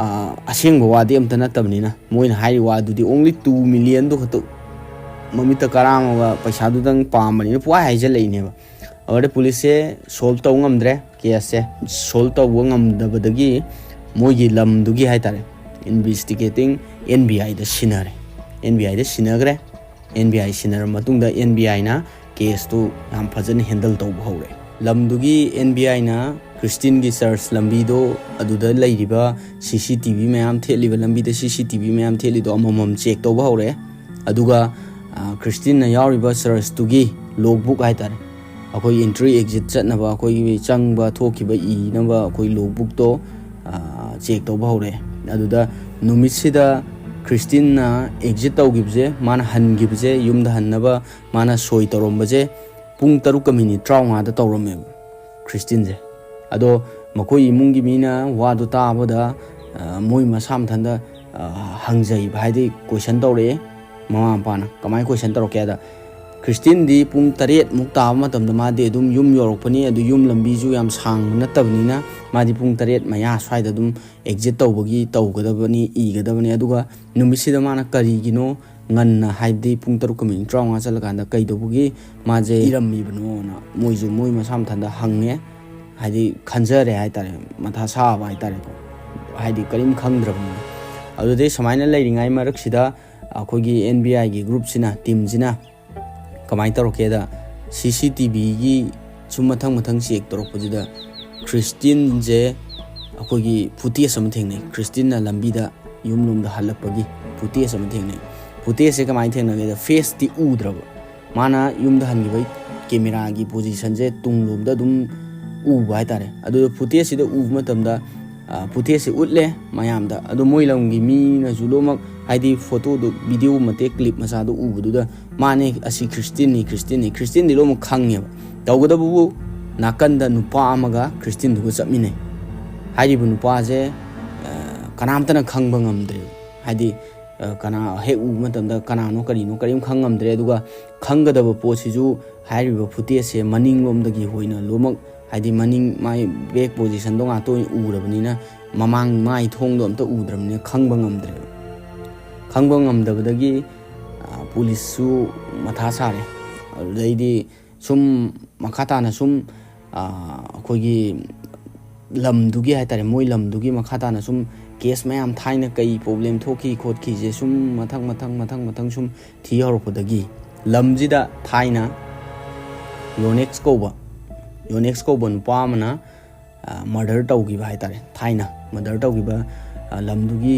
ꯑꯁꯦꯡꯕ ꯋꯥꯗꯤ ꯑꯝꯇ ꯅꯠꯇꯕꯅꯤꯅ꯫ ꯃꯣꯏꯅ ꯍꯥꯏꯔꯤ ꯋꯥꯗꯨꯗꯤ only two millionꯗꯨ ꯈꯛꯇ ꯃꯃꯤꯠꯇ ꯀꯔꯥꯝꯃꯒ ꯄꯩꯁꯥꯗꯨꯗꯪ ꯄꯥꯝꯕꯅꯤꯅ ꯄꯨꯡꯍꯥꯏ ꯍꯥꯏꯖꯜꯂꯛꯏꯅꯦꯕ꯫ ꯑꯗꯨꯗꯩ ꯄꯨꯂꯤꯁꯁꯦ ꯁꯣꯜꯕ ꯇꯧ ꯉꯝꯗ꯭ꯔꯦ꯫ ꯀꯦꯁꯁꯦ ꯁꯣꯜꯕ ꯇꯧꯕ ꯉꯝꯗꯕꯗꯒꯤ ꯃꯣꯏꯒꯤ ꯂꯝꯗꯨꯒꯤ ꯍꯥꯏꯇꯥꯔꯦ, ꯏꯟꯚꯦꯁꯇꯤꯒꯦꯇꯤꯡ ꯑꯦꯟ ꯕꯤ ꯑꯥꯏꯗ ꯁꯤꯟꯅꯔꯦ꯫ ꯑꯦꯟ ꯕꯤ ꯑꯥꯏꯗ ꯁꯤꯟꯅꯈ꯭ꯔꯦ꯫ ꯑꯦꯟ ꯕꯤ ꯑꯥꯏ ꯁꯤꯟꯅꯔꯕ ꯃꯇꯨꯡꯗ ꯑꯦꯟ ꯕꯤ ꯑꯥꯏꯅ ꯀꯦꯁꯇꯨ ꯌꯥꯝ ꯐꯖꯅ ꯍꯦꯟꯗꯜ ꯇꯧꯕ ꯍꯧꯔꯦ꯫ ꯂꯝꯗꯨꯒꯤ ꯑꯦꯟ ꯕꯤ ꯑꯥꯏꯅ ꯈ꯭ꯔꯤꯁꯇꯤꯌꯟꯒꯤ ꯆꯔꯆ ꯂꯝꯕꯤꯗꯣ, ꯑꯗꯨꯗ ꯂꯩꯔꯤꯕ ꯁꯤ ꯁꯤ ꯇꯤ ꯚꯤ ꯃꯌꯥꯝ ꯊꯦꯠꯂꯤꯕ, ꯂꯝꯕꯤꯗ ꯁꯤ ꯁꯤ ꯇꯤ ꯚꯤ ꯃꯌꯥꯝ ꯊꯦꯠꯂꯤꯗꯣ ꯑꯃꯃꯝ ꯆꯦꯛ ꯇꯧꯕ ꯍꯧꯔꯦ꯫ ꯑꯗꯨꯒ ꯈ꯭ꯔꯤꯁꯇꯤꯌꯟꯅ ꯌꯥꯎꯔꯤꯕ ꯆꯔꯆꯇꯨꯒꯤ ꯂꯣꯒꯕꯨꯛ ꯍꯥꯏꯇꯥꯔꯦ, ꯑꯩꯈꯣꯏ ꯏꯟꯇ꯭ꯔꯤ ꯑꯦꯛꯖꯤꯠ ꯆꯠꯅꯕ, ꯑꯩꯈꯣꯏꯒꯤ ꯆꯪꯕ ꯊꯣꯛꯈꯤꯕ ꯏꯅꯕ ꯑꯩꯈꯣꯏ ꯂꯣꯒꯕꯨꯛꯇꯣ ꯆꯦꯛ ꯇꯧꯕ ꯍꯧꯔꯛꯑꯦ꯫ ꯑꯗꯨꯗ ꯅꯨꯃꯤꯠꯁꯤꯗ ꯈ꯭ꯔꯤꯁꯇꯤꯌꯟꯅ ꯑꯦꯛꯖꯤꯠ ꯇꯧꯈꯤꯕꯁꯦ, ꯃꯥꯅ ꯍꯟꯈꯤꯕꯁꯦ, ꯌꯨꯝꯗ ꯍꯟꯅꯕ ꯃꯥꯅ ꯁꯣꯏ ꯇꯧꯔꯝꯕꯁꯦ ꯄꯨꯡ ꯇꯔꯨꯛꯀ ꯃꯤꯅꯤꯠ ꯇꯔꯥꯃꯉꯥꯗ ꯇꯧꯔꯝꯃꯦꯕ ꯈ꯭ꯔꯤꯁꯇꯤꯌꯟꯁꯦ꯫ ꯑꯗꯣ ꯃꯈꯣꯏ ꯏꯃꯨꯡꯒꯤ ꯃꯤꯅ ꯋꯥꯗꯨ ꯇꯥꯕꯗ, ꯃꯣꯏ ꯃꯁꯥ ꯃꯊꯟꯇ ꯍꯪꯖꯩꯕ, ꯍꯥꯏꯗꯤ ꯀꯣꯏꯁꯟ ꯇꯧꯔꯛꯑꯦ꯫ ꯃꯃꯥ ꯃꯄꯥꯅ ꯀꯃꯥꯏꯅ ꯀꯣꯏꯁꯟ ꯇꯧꯔꯛꯀꯦ ꯍꯥꯏꯗ, ꯈ꯭ꯔꯤꯁꯇꯤꯌꯟꯗꯤ ꯄꯨꯡ ꯇꯔꯦꯠꯃꯨꯛ ꯇꯥꯕ ꯃꯇꯝꯗ ꯃꯥꯗꯤ ꯑꯗꯨꯝ ꯌꯨꯝ ꯌꯧꯔꯛꯄꯅꯤ, ꯑꯗꯨ ꯌꯨꯝ ꯂꯝꯕꯤꯁꯨ ꯌꯥꯝ ꯁꯥꯡꯕ ꯅꯠꯇꯕꯅꯤꯅ ꯃꯥꯗꯤ ꯄꯨꯡ ꯇꯔꯦꯠ ꯃꯌꯥ ꯁ꯭ꯋꯥꯏꯗ ꯑꯗꯨꯝ ꯑꯦꯛꯖꯤꯠ ꯇꯧꯕꯒꯤ ꯇꯧꯒꯗꯕꯅꯤ, ꯏꯒꯗꯕꯅꯤ꯫ ꯑꯗꯨꯒ ꯅꯨꯃꯤꯠꯁꯤꯗ ꯃꯥꯅ ꯀꯔꯤꯒꯤꯅꯣ ꯉꯟꯅ, ꯍꯥꯏꯕꯗꯤ ꯄꯨꯡ ꯇꯔꯨꯛꯀ ꯃꯤꯅꯤꯠ ꯇꯔꯥꯃꯉꯥ ꯆꯠꯂꯀꯥꯟꯗ ꯀꯩꯗꯧꯕꯒꯤ ꯃꯥꯁꯦ ꯏꯔꯝꯃꯤꯕꯅꯣꯅ ꯃꯣꯏꯁꯨ ꯃꯣꯏ ꯃꯁꯥ ꯃꯊꯟꯇ ꯍꯪꯉꯦ꯫ ꯍꯥꯏꯗꯤ ꯈꯟꯖꯔꯦ ꯍꯥꯏꯇꯥꯔꯦ, ꯃꯊꯥ ꯁꯥꯕ ꯍꯥꯏꯇꯥꯔꯦꯀꯣ, ꯍꯥꯏꯗꯤ ꯀꯔꯤꯝ ꯈꯪꯗ꯭ꯔꯕꯅꯤꯅ꯫ ꯑꯗꯨꯗꯩ ꯁꯨꯃꯥꯏꯅ ꯂꯩꯔꯤꯉꯩ ꯃꯔꯛꯁꯤꯗ ꯑꯩꯈꯣꯏꯒꯤ ꯑꯦꯟ ꯕꯤ ꯑꯥꯏꯒꯤ ꯒ꯭ꯔꯨꯞꯁꯤꯅ, ꯇꯤꯝꯁꯤꯅ ꯀꯃꯥꯏꯅ ꯇꯧꯔꯛꯀꯦꯗ, ꯁꯤ ꯁꯤ ꯇꯤ ꯚꯤꯒꯤ ꯁꯨꯝ ꯃꯊꯪ ꯃꯊꯪ ꯆꯦꯛ ꯇꯧꯔꯛꯄꯁꯤꯗ ꯈ꯭ꯔꯤꯁꯇꯤꯌꯟꯁꯦ ꯑꯩꯈꯣꯏꯒꯤ ꯐꯨꯇꯦꯖ ꯑꯃ ꯊꯦꯡꯅꯩ꯫ ꯈ꯭ꯔꯤꯁꯇꯤꯌꯟꯅ ꯂꯝꯕꯤꯗ ꯌꯨꯝꯂꯣꯝꯗ ꯍꯜꯂꯛꯄꯒꯤ ꯐꯨꯇꯦꯖ ꯑꯃ ꯊꯦꯡꯅꯩ꯫ ꯐꯨꯇꯦꯖꯁꯦ ꯀꯃꯥꯏꯅ ꯊꯦꯡꯅꯒꯦꯗ, ꯐꯦꯁꯇꯤ ꯎꯗ꯭ꯔꯕ, ꯃꯥꯅ ꯌꯨꯝꯗ ꯍꯟꯈꯤꯕꯒꯤ ꯀꯦꯃꯦꯔꯥꯒꯤ ꯄꯣꯖꯤꯁꯟꯁꯦ ꯇꯨꯡꯂꯣꯝꯗ ꯑꯗꯨꯝ ꯎꯕ ꯍꯥꯏꯇꯥꯔꯦ꯫ ꯑꯗꯨꯗ ꯐꯨꯇꯦꯖꯁꯤꯗ ꯎꯕ ꯃꯇꯝꯗ, ꯐꯨꯇꯦꯖꯁꯦ ꯎꯠꯂꯦ ꯃꯌꯥꯝꯗ꯫ ꯑꯗꯣ ꯃꯣꯏ ꯂꯝꯒꯤ ꯃꯤꯅꯁꯨ ꯂꯣꯏꯅꯃꯛ, ꯍꯥꯏꯗꯤ ꯐꯣꯇꯣꯗꯣ, ꯚꯤꯗꯤꯑꯣ ꯃꯇꯦꯛ, ꯀ꯭ꯂꯤꯞ ꯃꯆꯥꯗꯣ ꯎꯕꯗꯨꯗ, "ꯃꯥꯅꯦ, ꯑꯁꯤ ꯈ꯭ꯔꯤꯁꯇꯤꯌꯟꯅꯤ, ꯈ꯭ꯔꯤꯁꯇꯤꯌꯟꯅꯤ", ꯈ꯭ꯔꯤꯁꯇꯤꯌꯟꯗꯤ ꯂꯣꯏꯅꯃꯛ ꯈꯪꯉꯦꯕ꯫ ꯇꯧꯕꯇꯕꯨ ꯅꯥꯀꯟꯗ ꯅꯨꯄꯥ ꯑꯃꯒ ꯈ꯭ꯔꯤꯁꯇꯤꯌꯟꯗꯨꯒ ꯆꯠꯃꯤꯟꯅꯩ꯫ ꯍꯥꯏꯔꯤꯕ ꯅꯨꯄꯥꯁꯦ, ꯑ, ꯀꯅꯥꯝꯇꯅ ꯈꯪꯕ ꯉꯝꯗ꯭ꯔꯦꯕ꯫ ꯍꯥꯏꯗꯤ, ꯑ, ꯀꯅꯥ ꯍꯦꯛ ꯎꯕ ꯃꯇꯝꯗ ꯀꯅꯥꯅꯣ ꯀꯔꯤꯅꯣ ꯀꯔꯤꯝ ꯈꯪ ꯉꯝꯗ꯭ꯔꯦ꯫ ꯑꯗꯨꯒ ꯈꯪꯒꯗꯕ ꯄꯣꯠꯁꯤꯁꯨ ꯍꯥꯏꯔꯤꯕ ꯐꯨꯇꯦꯖꯁꯦ ꯃꯅꯤꯡꯂꯣꯝꯗꯒꯤ ꯑꯣꯏꯅ ꯂꯣꯏꯅꯃꯛ, ꯍꯥꯏꯗꯤ ꯃꯅꯤꯡ ꯃꯥꯏ ꯕꯦꯛ ꯄꯣꯖꯤꯁꯟꯗꯣ ꯉꯥꯛꯇ ꯑꯣꯏꯅ ꯎꯔꯕꯅꯤꯅ, ꯃꯃꯥꯡ ꯃꯥꯏ ꯊꯣꯡꯗꯣ ꯑꯝꯇ ꯎꯗ꯭ꯔꯕꯅꯤꯅ ꯈꯪꯕ ꯉꯝꯗ꯭ꯔꯦꯕ꯫ ꯈꯪꯕ ꯉꯝꯗꯕꯗꯒꯤ, ꯑ, ꯄꯨꯂꯤꯁꯁꯨ ꯃꯊꯥ ꯁꯥꯔꯦ꯫ ꯑꯗꯨꯗꯩꯗꯤ ꯁꯨꯝ ꯃꯈꯥ ꯇꯥꯅ ꯁꯨꯝ, ꯑꯩꯈꯣꯏꯒꯤ ꯂꯝꯗꯨꯒꯤ ꯍꯥꯏ ꯇꯥꯔꯦ, ꯃꯣꯏ ꯂꯝꯗꯨꯒꯤ ꯃꯈꯥ ꯇꯥꯅ ꯁꯨꯝ ꯀꯦꯁ ꯃꯌꯥꯝ, ꯊꯥꯏꯅ ꯀꯩ ꯄ꯭ꯔꯣꯕ꯭ꯂꯦꯝ ꯊꯣꯛꯈꯤ ꯈꯣꯠꯈꯤꯁꯦ ꯁꯨꯝ ꯃꯊꯪ ꯃꯊꯪ ꯃꯊꯪ ꯃꯊꯪ ꯁꯨꯝ ꯊꯤ ꯍꯧꯔꯛꯄꯗꯒꯤ, ꯂꯝꯁꯤꯗ ꯊꯥꯏꯅ ꯌꯣꯅꯦꯛꯁ ꯀꯧꯕ ꯌꯣꯅꯦꯛꯁ ꯀꯧꯕ ꯅꯨꯄꯥ ꯑꯃꯅ ꯃꯔꯗꯔ ꯇꯧꯈꯤꯕ ꯍꯥꯏ ꯇꯥꯔꯦ꯫ ꯊꯥꯏꯅ ꯃꯔꯗꯔ ꯇꯧꯈꯤꯕ ꯂꯝꯗꯨꯒꯤ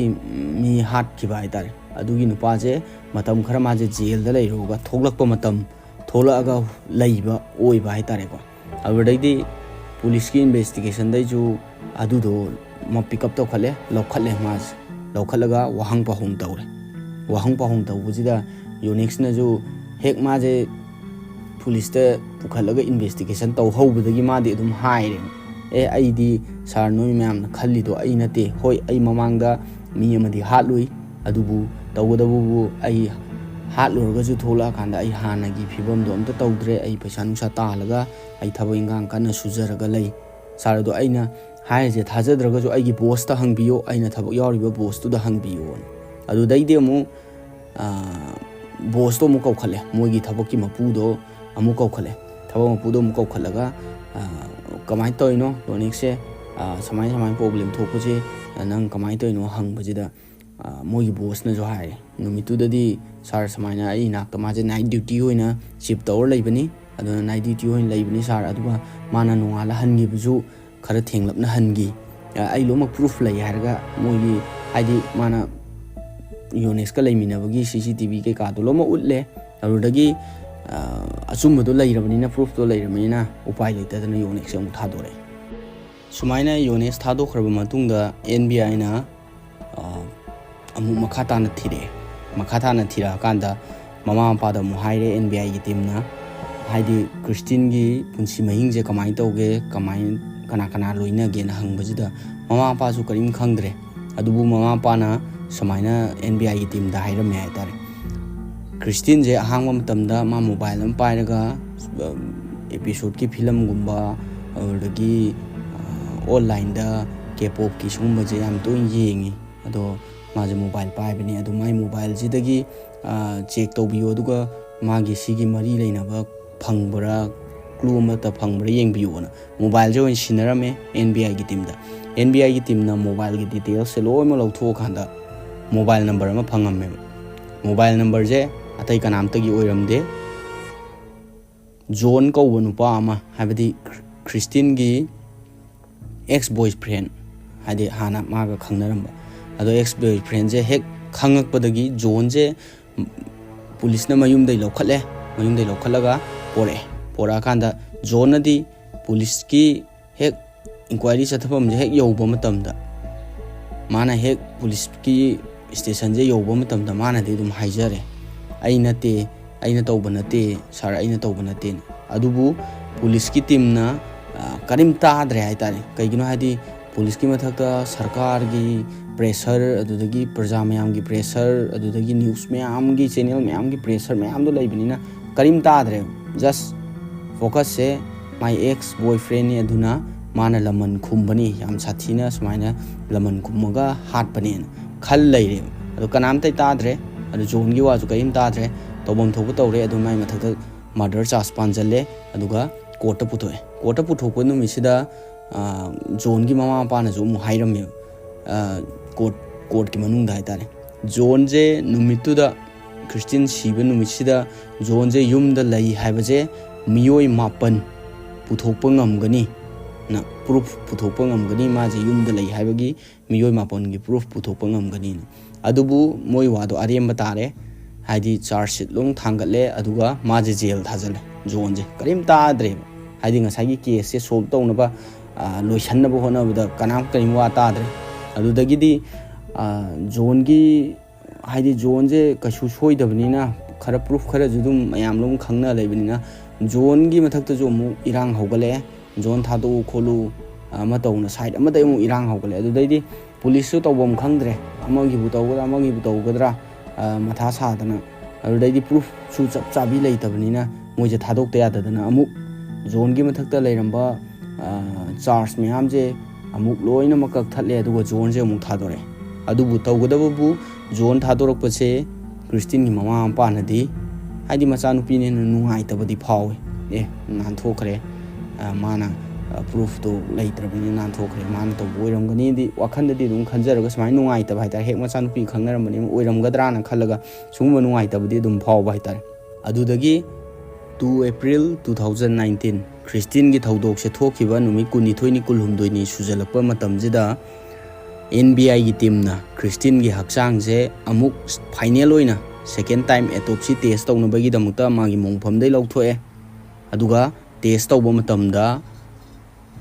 ꯃꯤ ꯍꯥꯠꯈꯤꯕ ꯍꯥꯏ ꯇꯥꯔꯦ꯫ ꯑꯗꯨꯒꯤ ꯅꯨꯄꯥꯁꯦ ꯃꯇꯝ ꯈꯔ ꯃꯥꯁꯦ ꯖꯦꯜꯗ ꯂꯩꯔꯨꯔꯒ ꯊꯣꯛꯂꯛꯄ ꯃꯇꯝ, ꯊꯣꯛꯂꯛꯑꯒ ꯂꯩꯕ ꯑꯣꯏꯕ ꯍꯥꯏ ꯇꯥꯔꯦꯀꯣ꯫ ꯑꯗꯨꯗꯩꯗꯤ ꯄꯨꯂꯤꯁꯀꯤ ꯏꯟꯚꯦꯁꯇꯤꯒꯦꯁꯟꯗꯩꯁꯨ ꯑꯗꯨꯗꯣ ꯃꯥ ꯄꯤꯛ ꯑꯞ ꯇꯧꯈꯠꯂꯦ, ꯂꯧꯈꯠꯂꯦ꯫ ꯃꯥꯁꯦ ꯂꯧꯈꯠꯂꯒ ꯋꯥꯍꯪ ꯄꯥꯎꯍꯨꯝ ꯇꯧꯔꯦ꯫ ꯋꯥꯍꯪ ꯄꯥꯎꯍꯨꯝ ꯇꯧꯕꯁꯤꯗ ꯌꯣꯅꯦꯛꯁꯅꯁꯨ ꯍꯦꯛ ꯃꯥꯁꯦ ꯄꯨꯂꯤꯁꯇ ꯄꯨꯈꯠꯂꯒ ꯏꯟꯚꯦꯁꯇꯤꯒꯦꯁꯟ ꯇꯧꯍꯧꯕꯗꯒꯤ ꯃꯥꯗꯤ ꯑꯗꯨꯝ ꯍꯥꯏꯔꯦ, "ꯑꯦ, ꯑꯩꯗꯤ ꯁꯥꯔ, ꯅꯣꯏ ꯃꯌꯥꯝꯅ ꯈꯜꯂꯤꯗꯣ ꯑꯩ ꯅꯠꯇꯦ꯫ ꯍꯣꯏ, ꯑꯩ ꯃꯃꯥꯡꯗ ꯃꯤ ꯑꯃꯗꯤ ꯍꯥꯠꯂꯨꯏ, ꯑꯗꯨꯕꯨ ꯇꯧꯒꯗꯕꯕꯨ ꯑꯩ ꯍꯥꯠꯂꯨꯔꯒꯁꯨ ꯊꯣꯛꯂꯛꯑꯀꯥꯟꯗ ꯑꯩ ꯍꯥꯟꯅꯒꯤ ꯐꯤꯕꯝꯗꯣ ꯑꯝꯇ ꯇꯧꯗ꯭ꯔꯦ꯫ ꯑꯩ ꯄꯩꯁꯥ ꯅꯨꯡꯁꯥ ꯇꯥꯜꯂꯒ ꯑꯩ ꯊꯕꯛ ꯏꯟꯈꯥꯡ ꯀꯟꯅ ꯁꯨꯖꯔꯒ ꯂꯩ꯫ ꯁꯥꯔ, ꯑꯗꯣ ꯑꯩꯅ ꯍꯥꯏꯔꯤꯁꯦ ꯊꯥꯖꯗ꯭ꯔꯒꯁꯨ ꯑꯩꯒꯤ ꯕꯣꯁꯇ ꯍꯪꯕꯤꯌꯣ, ꯑꯩꯅ ꯊꯕꯛ ꯌꯥꯎꯔꯤꯕ ꯕꯣꯁꯇꯨꯗ ꯍꯪꯕꯤꯌꯣꯅ"꯫ ꯑꯗꯨꯗꯩꯗꯤ ꯑꯃꯨꯛ ꯕꯣꯁꯇꯣ ꯑꯃꯨꯛ ꯀꯧꯈꯠꯂꯦ, ꯃꯣꯏꯒꯤ ꯊꯕꯛꯀꯤ ꯃꯄꯨꯗꯣ ꯑꯃꯨꯛ ꯀꯧꯈꯠꯂꯦ꯫ ꯊꯕꯛ ꯃꯄꯨꯗꯣ ꯑꯃꯨꯛ ꯀꯧꯈꯠꯂꯒ, "ꯀꯃꯥꯏꯅ ꯇꯧꯔꯤꯅꯣ ꯌꯣꯅꯦꯛꯁꯦ? ꯁꯨꯃꯥꯏꯅ ꯁꯨꯃꯥꯏꯅ ꯄ꯭ꯔꯣꯕ꯭ꯂꯦꯝ ꯊꯣꯛꯄꯁꯦ ꯅꯪ ꯀꯃꯥꯏꯅ ꯇꯧꯔꯤꯅꯣ?" ꯍꯪꯕꯁꯤꯗ, ꯃꯣꯏꯒꯤ ꯕꯣꯁꯅꯁꯨ ꯍꯥꯏꯔꯦ, "ꯅꯨꯃꯤꯠꯇꯨꯗꯗꯤ ꯁꯥꯔ, ꯁꯨꯃꯥꯏꯅ ꯑꯩ ꯏꯅꯥꯛꯇ ꯃꯥꯁꯦ ꯅꯥꯏꯠ ꯗ꯭ꯌꯨꯇꯤ ꯑꯣꯏꯅ ꯁꯤꯞ ꯇꯧꯔ ꯂꯩꯕꯅꯤ, ꯑꯗꯨꯅ ꯅꯥꯏꯠ ꯗ꯭ꯌꯨꯇꯤ ꯑꯣꯏꯅ ꯂꯩꯕꯅꯤ ꯁꯥꯔ, ꯑꯗꯨꯒ ꯃꯥꯅ ꯅꯣꯡꯉꯥꯜꯂ ꯍꯟꯈꯤꯕꯁꯨ ꯈꯔ ꯊꯦꯡꯂꯞꯅ ꯍꯟꯈꯤ꯫ ꯑꯩ ꯂꯣꯏꯅꯃꯛ ꯄ꯭ꯔꯨꯐ ꯂꯩ" ꯍꯥꯏꯔꯒ ꯃꯣꯏꯒꯤ, ꯍꯥꯏꯗꯤ ꯃꯥꯅ ꯌꯣꯅꯦꯛꯁꯀ ꯂꯩꯃꯤꯟꯅꯕꯒꯤ ꯁꯤ ꯁꯤ ꯇꯤ ꯚꯤ ꯀꯩꯀꯥꯗꯣ ꯂꯣꯏꯅꯃꯛ ꯎꯠꯂꯦ꯫ ꯑꯗꯨꯗꯒꯤ ꯑꯆꯨꯝꯕꯗꯣ ꯂꯩꯔꯕꯅꯤꯅ, ꯄ꯭ꯔꯨꯐꯇꯣ ꯂꯩꯔꯕꯅꯤꯅ ꯎꯄꯥꯏ ꯂꯩꯇꯗꯅ ꯌꯣꯅꯦꯛꯁꯁꯦ ꯑꯃꯨꯛ ꯊꯥꯗꯣꯔꯛꯑꯦ꯫ ꯁꯨꯃꯥꯏꯅ ꯌꯣꯅꯦꯛꯁ ꯊꯥꯗꯣꯛꯈ꯭ꯔꯕ ꯃꯇꯨꯡꯗ ꯑꯦꯟ ꯕꯤ ꯑꯥꯏꯅ ꯑꯃꯨꯛ ꯃꯈꯥ ꯇꯥꯅ ꯊꯤꯔꯛꯑꯦ꯫ ꯃꯈꯥ ꯇꯥꯅ ꯊꯤꯔꯛꯑꯀꯥꯟꯗ ꯃꯃꯥ ꯃꯄꯥꯗ ꯑꯃꯨꯛ ꯍꯥꯏꯔꯦ ꯑꯦꯟ ꯕꯤ ꯑꯥꯏꯒꯤ ꯇꯤꯝꯅ, ꯍꯥꯏꯗꯤ ꯀ꯭ꯔꯤꯁꯇꯤꯟꯒꯤ ꯄꯨꯟꯁꯤ ꯃꯍꯤꯡꯁꯦ ꯀꯃꯥꯏꯅ ꯇꯧꯒꯦ, ꯀꯃꯥꯏ-, ꯀꯅꯥ ꯀꯅꯥ ꯂꯣꯏꯅꯒꯦꯅ ꯍꯪꯕꯁꯤꯗ ꯃꯃꯥ ꯃꯄꯥꯁꯨ ꯀꯔꯤꯝ ꯈꯪꯗ꯭ꯔꯦ꯫ ꯑꯗꯨꯕꯨ ꯃꯃꯥ ꯃꯄꯥꯅ ꯁꯨꯃꯥꯏꯅ ꯑꯦꯟ ꯕꯤ ꯑꯥꯏꯒꯤ ꯇꯤꯝꯗ ꯍꯥꯏꯔꯝꯃꯦ ꯍꯥꯏ ꯇꯥꯔꯦ, ꯀ꯭ꯔꯤꯁꯇꯤꯟꯁꯦ ꯑꯍꯥꯡꯕ ꯃꯇꯝꯗ ꯃꯥ ꯃꯣꯕꯥꯏꯜ ꯑꯃ ꯄꯥꯏꯔꯒ ꯑꯦꯄꯤꯁꯣꯠꯀꯤ ꯐꯤꯂꯝꯒꯨꯝꯕ, ꯑꯗꯨꯗꯒꯤ ꯑꯣꯟꯂꯥꯏꯟꯗ ꯀꯦ ꯄꯣꯞꯀꯤ ꯁꯤꯒꯨꯝꯕꯁꯦ ꯌꯥꯝ ꯇꯣꯏꯅ ꯌꯦꯡꯉꯤ꯫ ꯑꯗꯣ ꯃꯥꯁꯦ ꯃꯣꯕꯥꯏꯜ ꯄꯥꯏꯕꯅꯤ꯫ ꯑꯗꯣ ꯃꯥꯏ ꯃꯣꯕꯥꯏꯜꯁꯤꯗꯒꯤ ꯆꯦꯛ ꯇꯧꯕꯤꯌꯨ, ꯑꯗꯨꯒ ꯃꯥꯒꯤ ꯁꯤꯒꯤ ꯃꯔꯤ ꯂꯩꯅꯕ ꯐꯪꯕ꯭ꯔꯥ, clue ꯑꯃꯠꯇ ꯐꯪꯕ꯭ꯔꯥ ꯌꯦꯡꯕꯤꯌꯨꯅ ꯃꯣꯕꯥꯏꯜꯁꯦ ꯑꯣꯏꯅ ꯁꯤꯟꯅꯔꯝꯃꯦ ꯑꯦꯟ ꯕꯤ ꯑꯥꯏꯒꯤ ꯇꯤꯝꯗ꯫ ꯑꯦꯟ ꯕꯤ ꯑꯥꯏꯒꯤ ꯇꯤꯝꯅ ꯃꯣꯕꯥꯏꯜꯒꯤ ꯗꯤꯇꯦꯜꯁꯁꯦ ꯂꯣꯏꯅꯃꯛ ꯂꯧꯊꯣꯛꯑꯀꯥꯟꯗ ꯃꯣꯕꯥꯏꯜ ꯅꯝꯕꯔ ꯑꯃ ꯐꯪꯉꯝꯃꯦꯕ꯫ ꯃꯣꯕꯥꯏꯜ ꯅꯝꯕꯔꯁꯦ ꯑꯇꯩ ꯀꯅꯥꯝꯇꯒꯤ ꯑꯣꯏꯔꯝꯗꯦ꯫ ꯖꯣꯟ ꯀꯧꯕ ꯅꯨꯄꯥ ꯑꯃ, ꯍꯥꯏꯕꯗꯤ ꯈ꯭ꯔꯤꯁꯇꯤꯟꯒꯤ ꯑꯦꯛꯁ ꯕꯣꯏ ꯐ꯭ꯔꯦꯟ, ꯍꯥꯏꯗꯤ ꯍꯥꯟꯅ ꯃꯥꯒ ꯈꯪꯅꯔꯝꯕ, ꯑꯗꯣ ꯑꯦꯛꯁ ꯕꯣꯏ ꯐ꯭ꯔꯦꯟꯁꯦ ꯍꯦꯛ ꯈꯪꯉꯛꯄꯗꯒꯤ ꯖꯣꯟꯁꯦ ꯄꯨꯂꯤꯁꯅ ꯃꯌꯨꯝꯗꯒꯤ ꯂꯧꯈꯠꯂꯦ꯫ ꯃꯌꯨꯝꯗꯒꯤ ꯂꯧꯈꯠꯂꯒ ꯄꯣꯔꯛꯑꯦ꯫ ꯄꯣꯔꯛꯑꯀꯥꯟꯗ ꯖꯣꯟꯅꯗꯤ ꯄꯨꯂꯤꯁꯀꯤ ꯍꯦꯛ ꯏꯟꯀ꯭ꯋꯥꯏꯔꯤ ꯆꯠꯊꯐꯝꯁꯦ ꯍꯦꯛ ꯌꯧꯕ ꯃꯇꯝꯗ, ꯃꯥꯅ ꯍꯦꯛ ꯄꯨꯂꯤꯁꯀꯤ ꯁ꯭ꯇꯦꯁꯟꯁꯦ ꯌꯧꯕ ꯃꯇꯝꯗ ꯃꯥꯅꯗꯤ ꯑꯗꯨꯝ ꯍꯥꯏꯖꯔꯦ, "ꯑꯩ ꯅꯠꯇꯦ, ꯑꯩꯅ ꯇꯧꯕ ꯅꯠꯇꯦ ꯁꯥꯔ, ꯑꯩꯅ ꯇꯧꯕ ꯅꯠꯇꯦꯅ"꯫ ꯑꯗꯨꯕꯨ ꯄꯨꯂꯤꯁꯀꯤ ꯇꯤꯝꯅ, ꯑ, ꯀꯔꯤꯝ ꯇꯥꯗ꯭ꯔꯦ ꯍꯥꯏꯇꯥꯔꯦ꯫ ꯀꯩꯒꯤꯅꯣ ꯍꯥꯏꯗꯤ ꯄꯨꯂꯤꯁꯀꯤ ꯃꯊꯛꯇ ꯁꯔꯀꯥꯔꯒꯤ ꯄ꯭ꯔꯦꯁꯔ, ꯑꯗꯨꯗꯒꯤ ꯄ꯭ꯔꯖꯥ ꯃꯌꯥꯝꯒꯤ ꯄ꯭ꯔꯦꯁꯔ, ꯑꯗꯨꯗꯒꯤ ꯅ꯭ꯌꯨꯁ ꯃꯌꯥꯝꯒꯤ, ꯆꯦꯅꯦꯜ ꯃꯌꯥꯝꯒꯤ ꯄ꯭ꯔꯦꯁꯔ ꯃꯌꯥꯝꯗꯣ ꯂꯩꯕꯅꯤꯅ ꯀꯔꯤꯝ ꯇꯥꯗ꯭ꯔꯦ꯫ ꯖꯁ ꯐꯣꯀꯁꯁꯦ ꯃꯥꯏ ꯑꯦꯛꯁ ꯕꯣꯏ ꯐ꯭ꯔꯦꯟꯅꯤ, ꯑꯗꯨꯅ ꯃꯥꯅ ꯂꯃꯟ ꯈꯨꯝꯕꯅꯤ, ꯌꯥꯝ ꯁꯥꯊꯤꯅ ꯁꯨꯃꯥꯏꯅ ꯂꯃꯟ ꯈꯨꯝꯃꯒ ꯍꯥꯠꯄꯅꯦꯅ ꯈꯜ ꯂꯩꯔꯦꯕ꯫ ꯑꯗꯣ ꯀꯅꯥꯝꯇ ꯇꯥꯗ꯭ꯔꯦ꯫ ꯑꯗꯨ ꯖꯣꯟꯒꯤ ꯋꯥꯁꯨ ꯀꯔꯤꯝ ꯇꯥꯗ꯭ꯔꯦ꯫ ꯇꯧꯐꯝ ꯊꯣꯛꯄ ꯇꯧꯔꯦ꯫ ꯑꯗꯨ ꯃꯥꯏ ꯃꯊꯛꯇ ꯃꯔꯗꯔ ꯆꯥꯔꯖ ꯄꯥꯟꯁꯤꯜꯂꯦ꯫ ꯑꯗꯨꯒ ꯀꯣꯔꯠꯇ ꯄꯨꯊꯣꯛꯑꯦ꯫ ꯀꯣꯔꯠꯇ ꯄꯨꯊꯣꯛꯄ ꯅꯨꯃꯤꯠꯁꯤꯗ, ꯑ, ꯖꯣꯟꯒꯤ ꯃꯃꯥ ꯃꯄꯥꯅꯁꯨ ꯑꯃꯨꯛ ꯍꯥꯏꯔꯝꯃꯦꯕ, ꯑ, ꯀꯣꯔꯠ, ꯀꯣꯔꯠꯀꯤ ꯃꯅꯨꯡꯗ ꯍꯥꯏꯇꯥꯔꯦ, ꯖꯣꯟꯁꯦ ꯅꯨꯃꯤꯠꯇꯨꯗ, ꯈ꯭ꯔꯤꯁꯇꯤꯟ ꯁꯤꯕ ꯅꯨꯃꯤꯠꯁꯤꯗ ꯖꯣꯟꯁꯦ ꯌꯨꯝꯗ ꯂꯩ ꯍꯥꯏꯕꯁꯦ ꯃꯤꯑꯣꯏ ꯃꯥꯄꯟ ꯄꯨꯊꯣꯛꯄ ꯉꯝꯒꯅꯤ ꯅ, ꯄ꯭ꯔꯨꯐ ꯄꯨꯊꯣꯛꯄ ꯉꯝꯒꯅꯤ, ꯃꯥꯁꯦ ꯌꯨꯝꯗ ꯂꯩ ꯍꯥꯏꯕꯒꯤ ꯃꯤꯑꯣꯏ ꯃꯥꯄꯟꯒꯤ ꯄ꯭ꯔꯨꯐ ꯄꯨꯊꯣꯛꯄ ꯉꯝꯒꯅꯤꯅ꯫ ꯑꯗꯨꯕꯨ ꯃꯣꯏ ꯋꯥꯗꯣ ꯑꯔꯦꯝꯕ ꯇꯥꯔꯦ꯫ ꯍꯥꯏꯗꯤ ꯆꯥꯔꯖ ꯁꯤꯠ ꯂꯣꯡ ꯊꯥꯡꯒꯠꯂꯦ, ꯑꯗꯨꯒ ꯃꯥꯁꯦ ꯖꯦꯜ ꯊꯥꯖꯤꯜꯂꯦ꯫ ꯖꯣꯟꯁꯦ ꯀꯔꯤꯝ ꯇꯥꯗ꯭ꯔꯦꯕ꯫ ꯍꯥꯏꯗꯤ ꯉꯁꯥꯏꯒꯤ ꯀꯦꯁꯁꯦ ꯁꯣꯜꯕ ꯇꯧꯅꯕ, ꯑ, ꯂꯣꯏꯁꯟꯅꯕ ꯍꯣꯠꯅꯕꯗ ꯀꯅꯥꯝ ꯀꯔꯤꯝ ꯋꯥ ꯇꯥꯗ꯭ꯔꯦ꯫ ꯑꯗꯨꯗꯒꯤꯗꯤ, ꯑ, ꯖꯣꯟꯒꯤ, ꯍꯥꯏꯗꯤ ꯖꯣꯟꯁꯦ ꯀꯩꯁꯨ ꯁꯣꯏꯗꯕꯅꯤꯅ, ꯈꯔ ꯄ꯭ꯔꯨꯐ ꯈꯔꯁꯨ ꯑꯗꯨꯝ ꯃꯌꯥꯝ ꯂꯣꯏ ꯈꯪꯅ ꯂꯩꯕꯅꯤꯅ, ꯖꯣꯟꯒꯤ ꯃꯊꯛꯇꯁꯨ ꯑꯃꯨꯛ ꯏꯔꯥꯡ ꯍꯧꯒꯠꯂꯛꯑꯦ꯫ ꯖꯣꯟ ꯊꯥꯗꯣꯛꯎ ꯈꯣꯠꯂꯨ, ꯑ, ꯑꯃ ꯇꯧꯅ ꯁꯥꯏꯠ ꯑꯃꯗꯩ ꯑꯃꯨꯛ ꯏꯔꯥꯡ ꯍꯧꯒꯠꯂꯛꯑꯦ꯫ ꯑꯗꯨꯗꯩꯗꯤ ꯄꯨꯂꯤꯁꯁꯨ ꯇꯧꯐꯝ ꯈꯪꯗ꯭ꯔꯦ, ꯑꯃꯒꯤꯕꯨ ꯇꯧꯒꯗ꯭ꯔꯥ, ꯑꯃꯒꯤꯕꯨ ꯇꯧꯒꯗ꯭ꯔꯥ, ꯑ, ꯃꯊꯥ ꯁꯥꯗꯅ꯫ ꯑꯗꯨꯗꯩꯗꯤ ꯄ꯭ꯔꯨꯐꯁꯨ ꯆꯞ ꯆꯥꯕꯤ ꯂꯩꯇꯕꯅꯤꯅ ꯃꯣꯏꯁꯦ ꯊꯥꯗꯣꯛꯇ ꯌꯥꯗꯗꯅ ꯑꯃꯨꯛ ꯖꯣꯟꯒꯤ ꯃꯊꯛꯇ ꯂꯩꯔꯝꯕ, ꯑ, ꯆꯥꯔꯖ ꯃꯌꯥꯝꯁꯦ ꯑꯃꯨꯛ ꯂꯣꯏꯅꯃꯛ ꯀꯛꯊꯠꯂꯦ, ꯑꯗꯨꯒ ꯖꯣꯟꯁꯦ ꯑꯃꯨꯛ ꯊꯥꯗꯣꯔꯛꯑꯦ꯫ ꯑꯗꯨꯕꯨ ꯇꯧꯒꯗꯕꯕꯨ ꯖꯣꯟ ꯊꯥꯗꯣꯔꯛꯄꯁꯦ ꯈ꯭ꯔꯤꯁꯇꯤꯟꯒꯤ ꯃꯃꯥ ꯃꯄꯥꯅꯗꯤ, ꯍꯥꯏꯗꯤ ꯃꯆꯥꯅꯨꯄꯤꯅ ꯍꯦꯟꯅ ꯅꯨꯡꯉꯥꯏꯇꯕꯗꯤ ꯐꯥꯎꯋꯤ꯫ ꯑꯦ, ꯅꯥꯟꯊꯣꯛꯈ꯭ꯔꯦ, ꯑ, ꯃꯥꯅ, ꯑ, proofꯇꯣ ꯂꯩꯇ꯭ꯔꯕꯅꯤꯅ ꯅꯥꯟꯊꯣꯛꯈ꯭ꯔꯦ, ꯃꯥꯅ ꯇꯧꯕ ꯑꯣꯏꯔꯝꯒꯅꯤꯗꯤ ꯋꯥꯈꯜꯗꯗꯤ ꯑꯗꯨꯝ ꯈꯟꯖꯔꯒ ꯁꯨꯃꯥꯏꯅ ꯅꯨꯡꯉꯥꯏꯇꯕ ꯍꯥꯏꯇꯥꯔꯦ꯫ ꯍꯦꯛ ꯃꯆꯥꯅꯨꯄꯤ ꯈꯪꯅꯔꯝꯕꯅꯤꯅ ꯑꯣꯏꯔꯝꯒꯗ꯭ꯔꯥꯅ ꯈꯜꯂꯒ ꯁꯤꯒꯨꯝꯕ ꯅꯨꯡꯉꯥꯏꯇꯕꯗꯤ ꯑꯗꯨꯝ ꯐꯥꯎꯕ ꯍꯥꯏꯇꯥꯔꯦ꯫ ꯑꯗꯨꯗꯒꯤ two April two thousand nineteen, ꯈ꯭ꯔꯤꯁꯇꯤꯟꯒꯤ ꯊꯧꯗꯣꯛꯁꯦ ꯊꯣꯛꯈꯤꯕ ꯅꯨꯃꯤꯠ ꯀꯨꯟꯅꯤꯊꯣꯏꯅꯤ, ꯀꯨꯟꯍꯨꯝꯗꯣꯏꯅꯤ ꯁꯨꯖꯜꯂꯛꯄ ꯃꯇꯝꯁꯤꯗ, NBIꯒꯤ teamꯅ ꯈ꯭ꯔꯤꯁꯇꯤꯟꯒꯤ ꯍꯛꯆꯥꯡꯁꯦ ꯑꯃꯨꯛ final ꯑꯣꯏꯅ second time autopsy test ꯇꯧꯅꯕꯒꯤꯗꯃꯛꯇ ꯃꯥꯒꯤ ꯃꯣꯡꯐꯝꯗꯩ ꯂꯧꯊꯣꯛꯑꯦ꯫ ꯑꯗꯨꯒ test ꯇꯧꯕ ꯃꯇꯝꯗ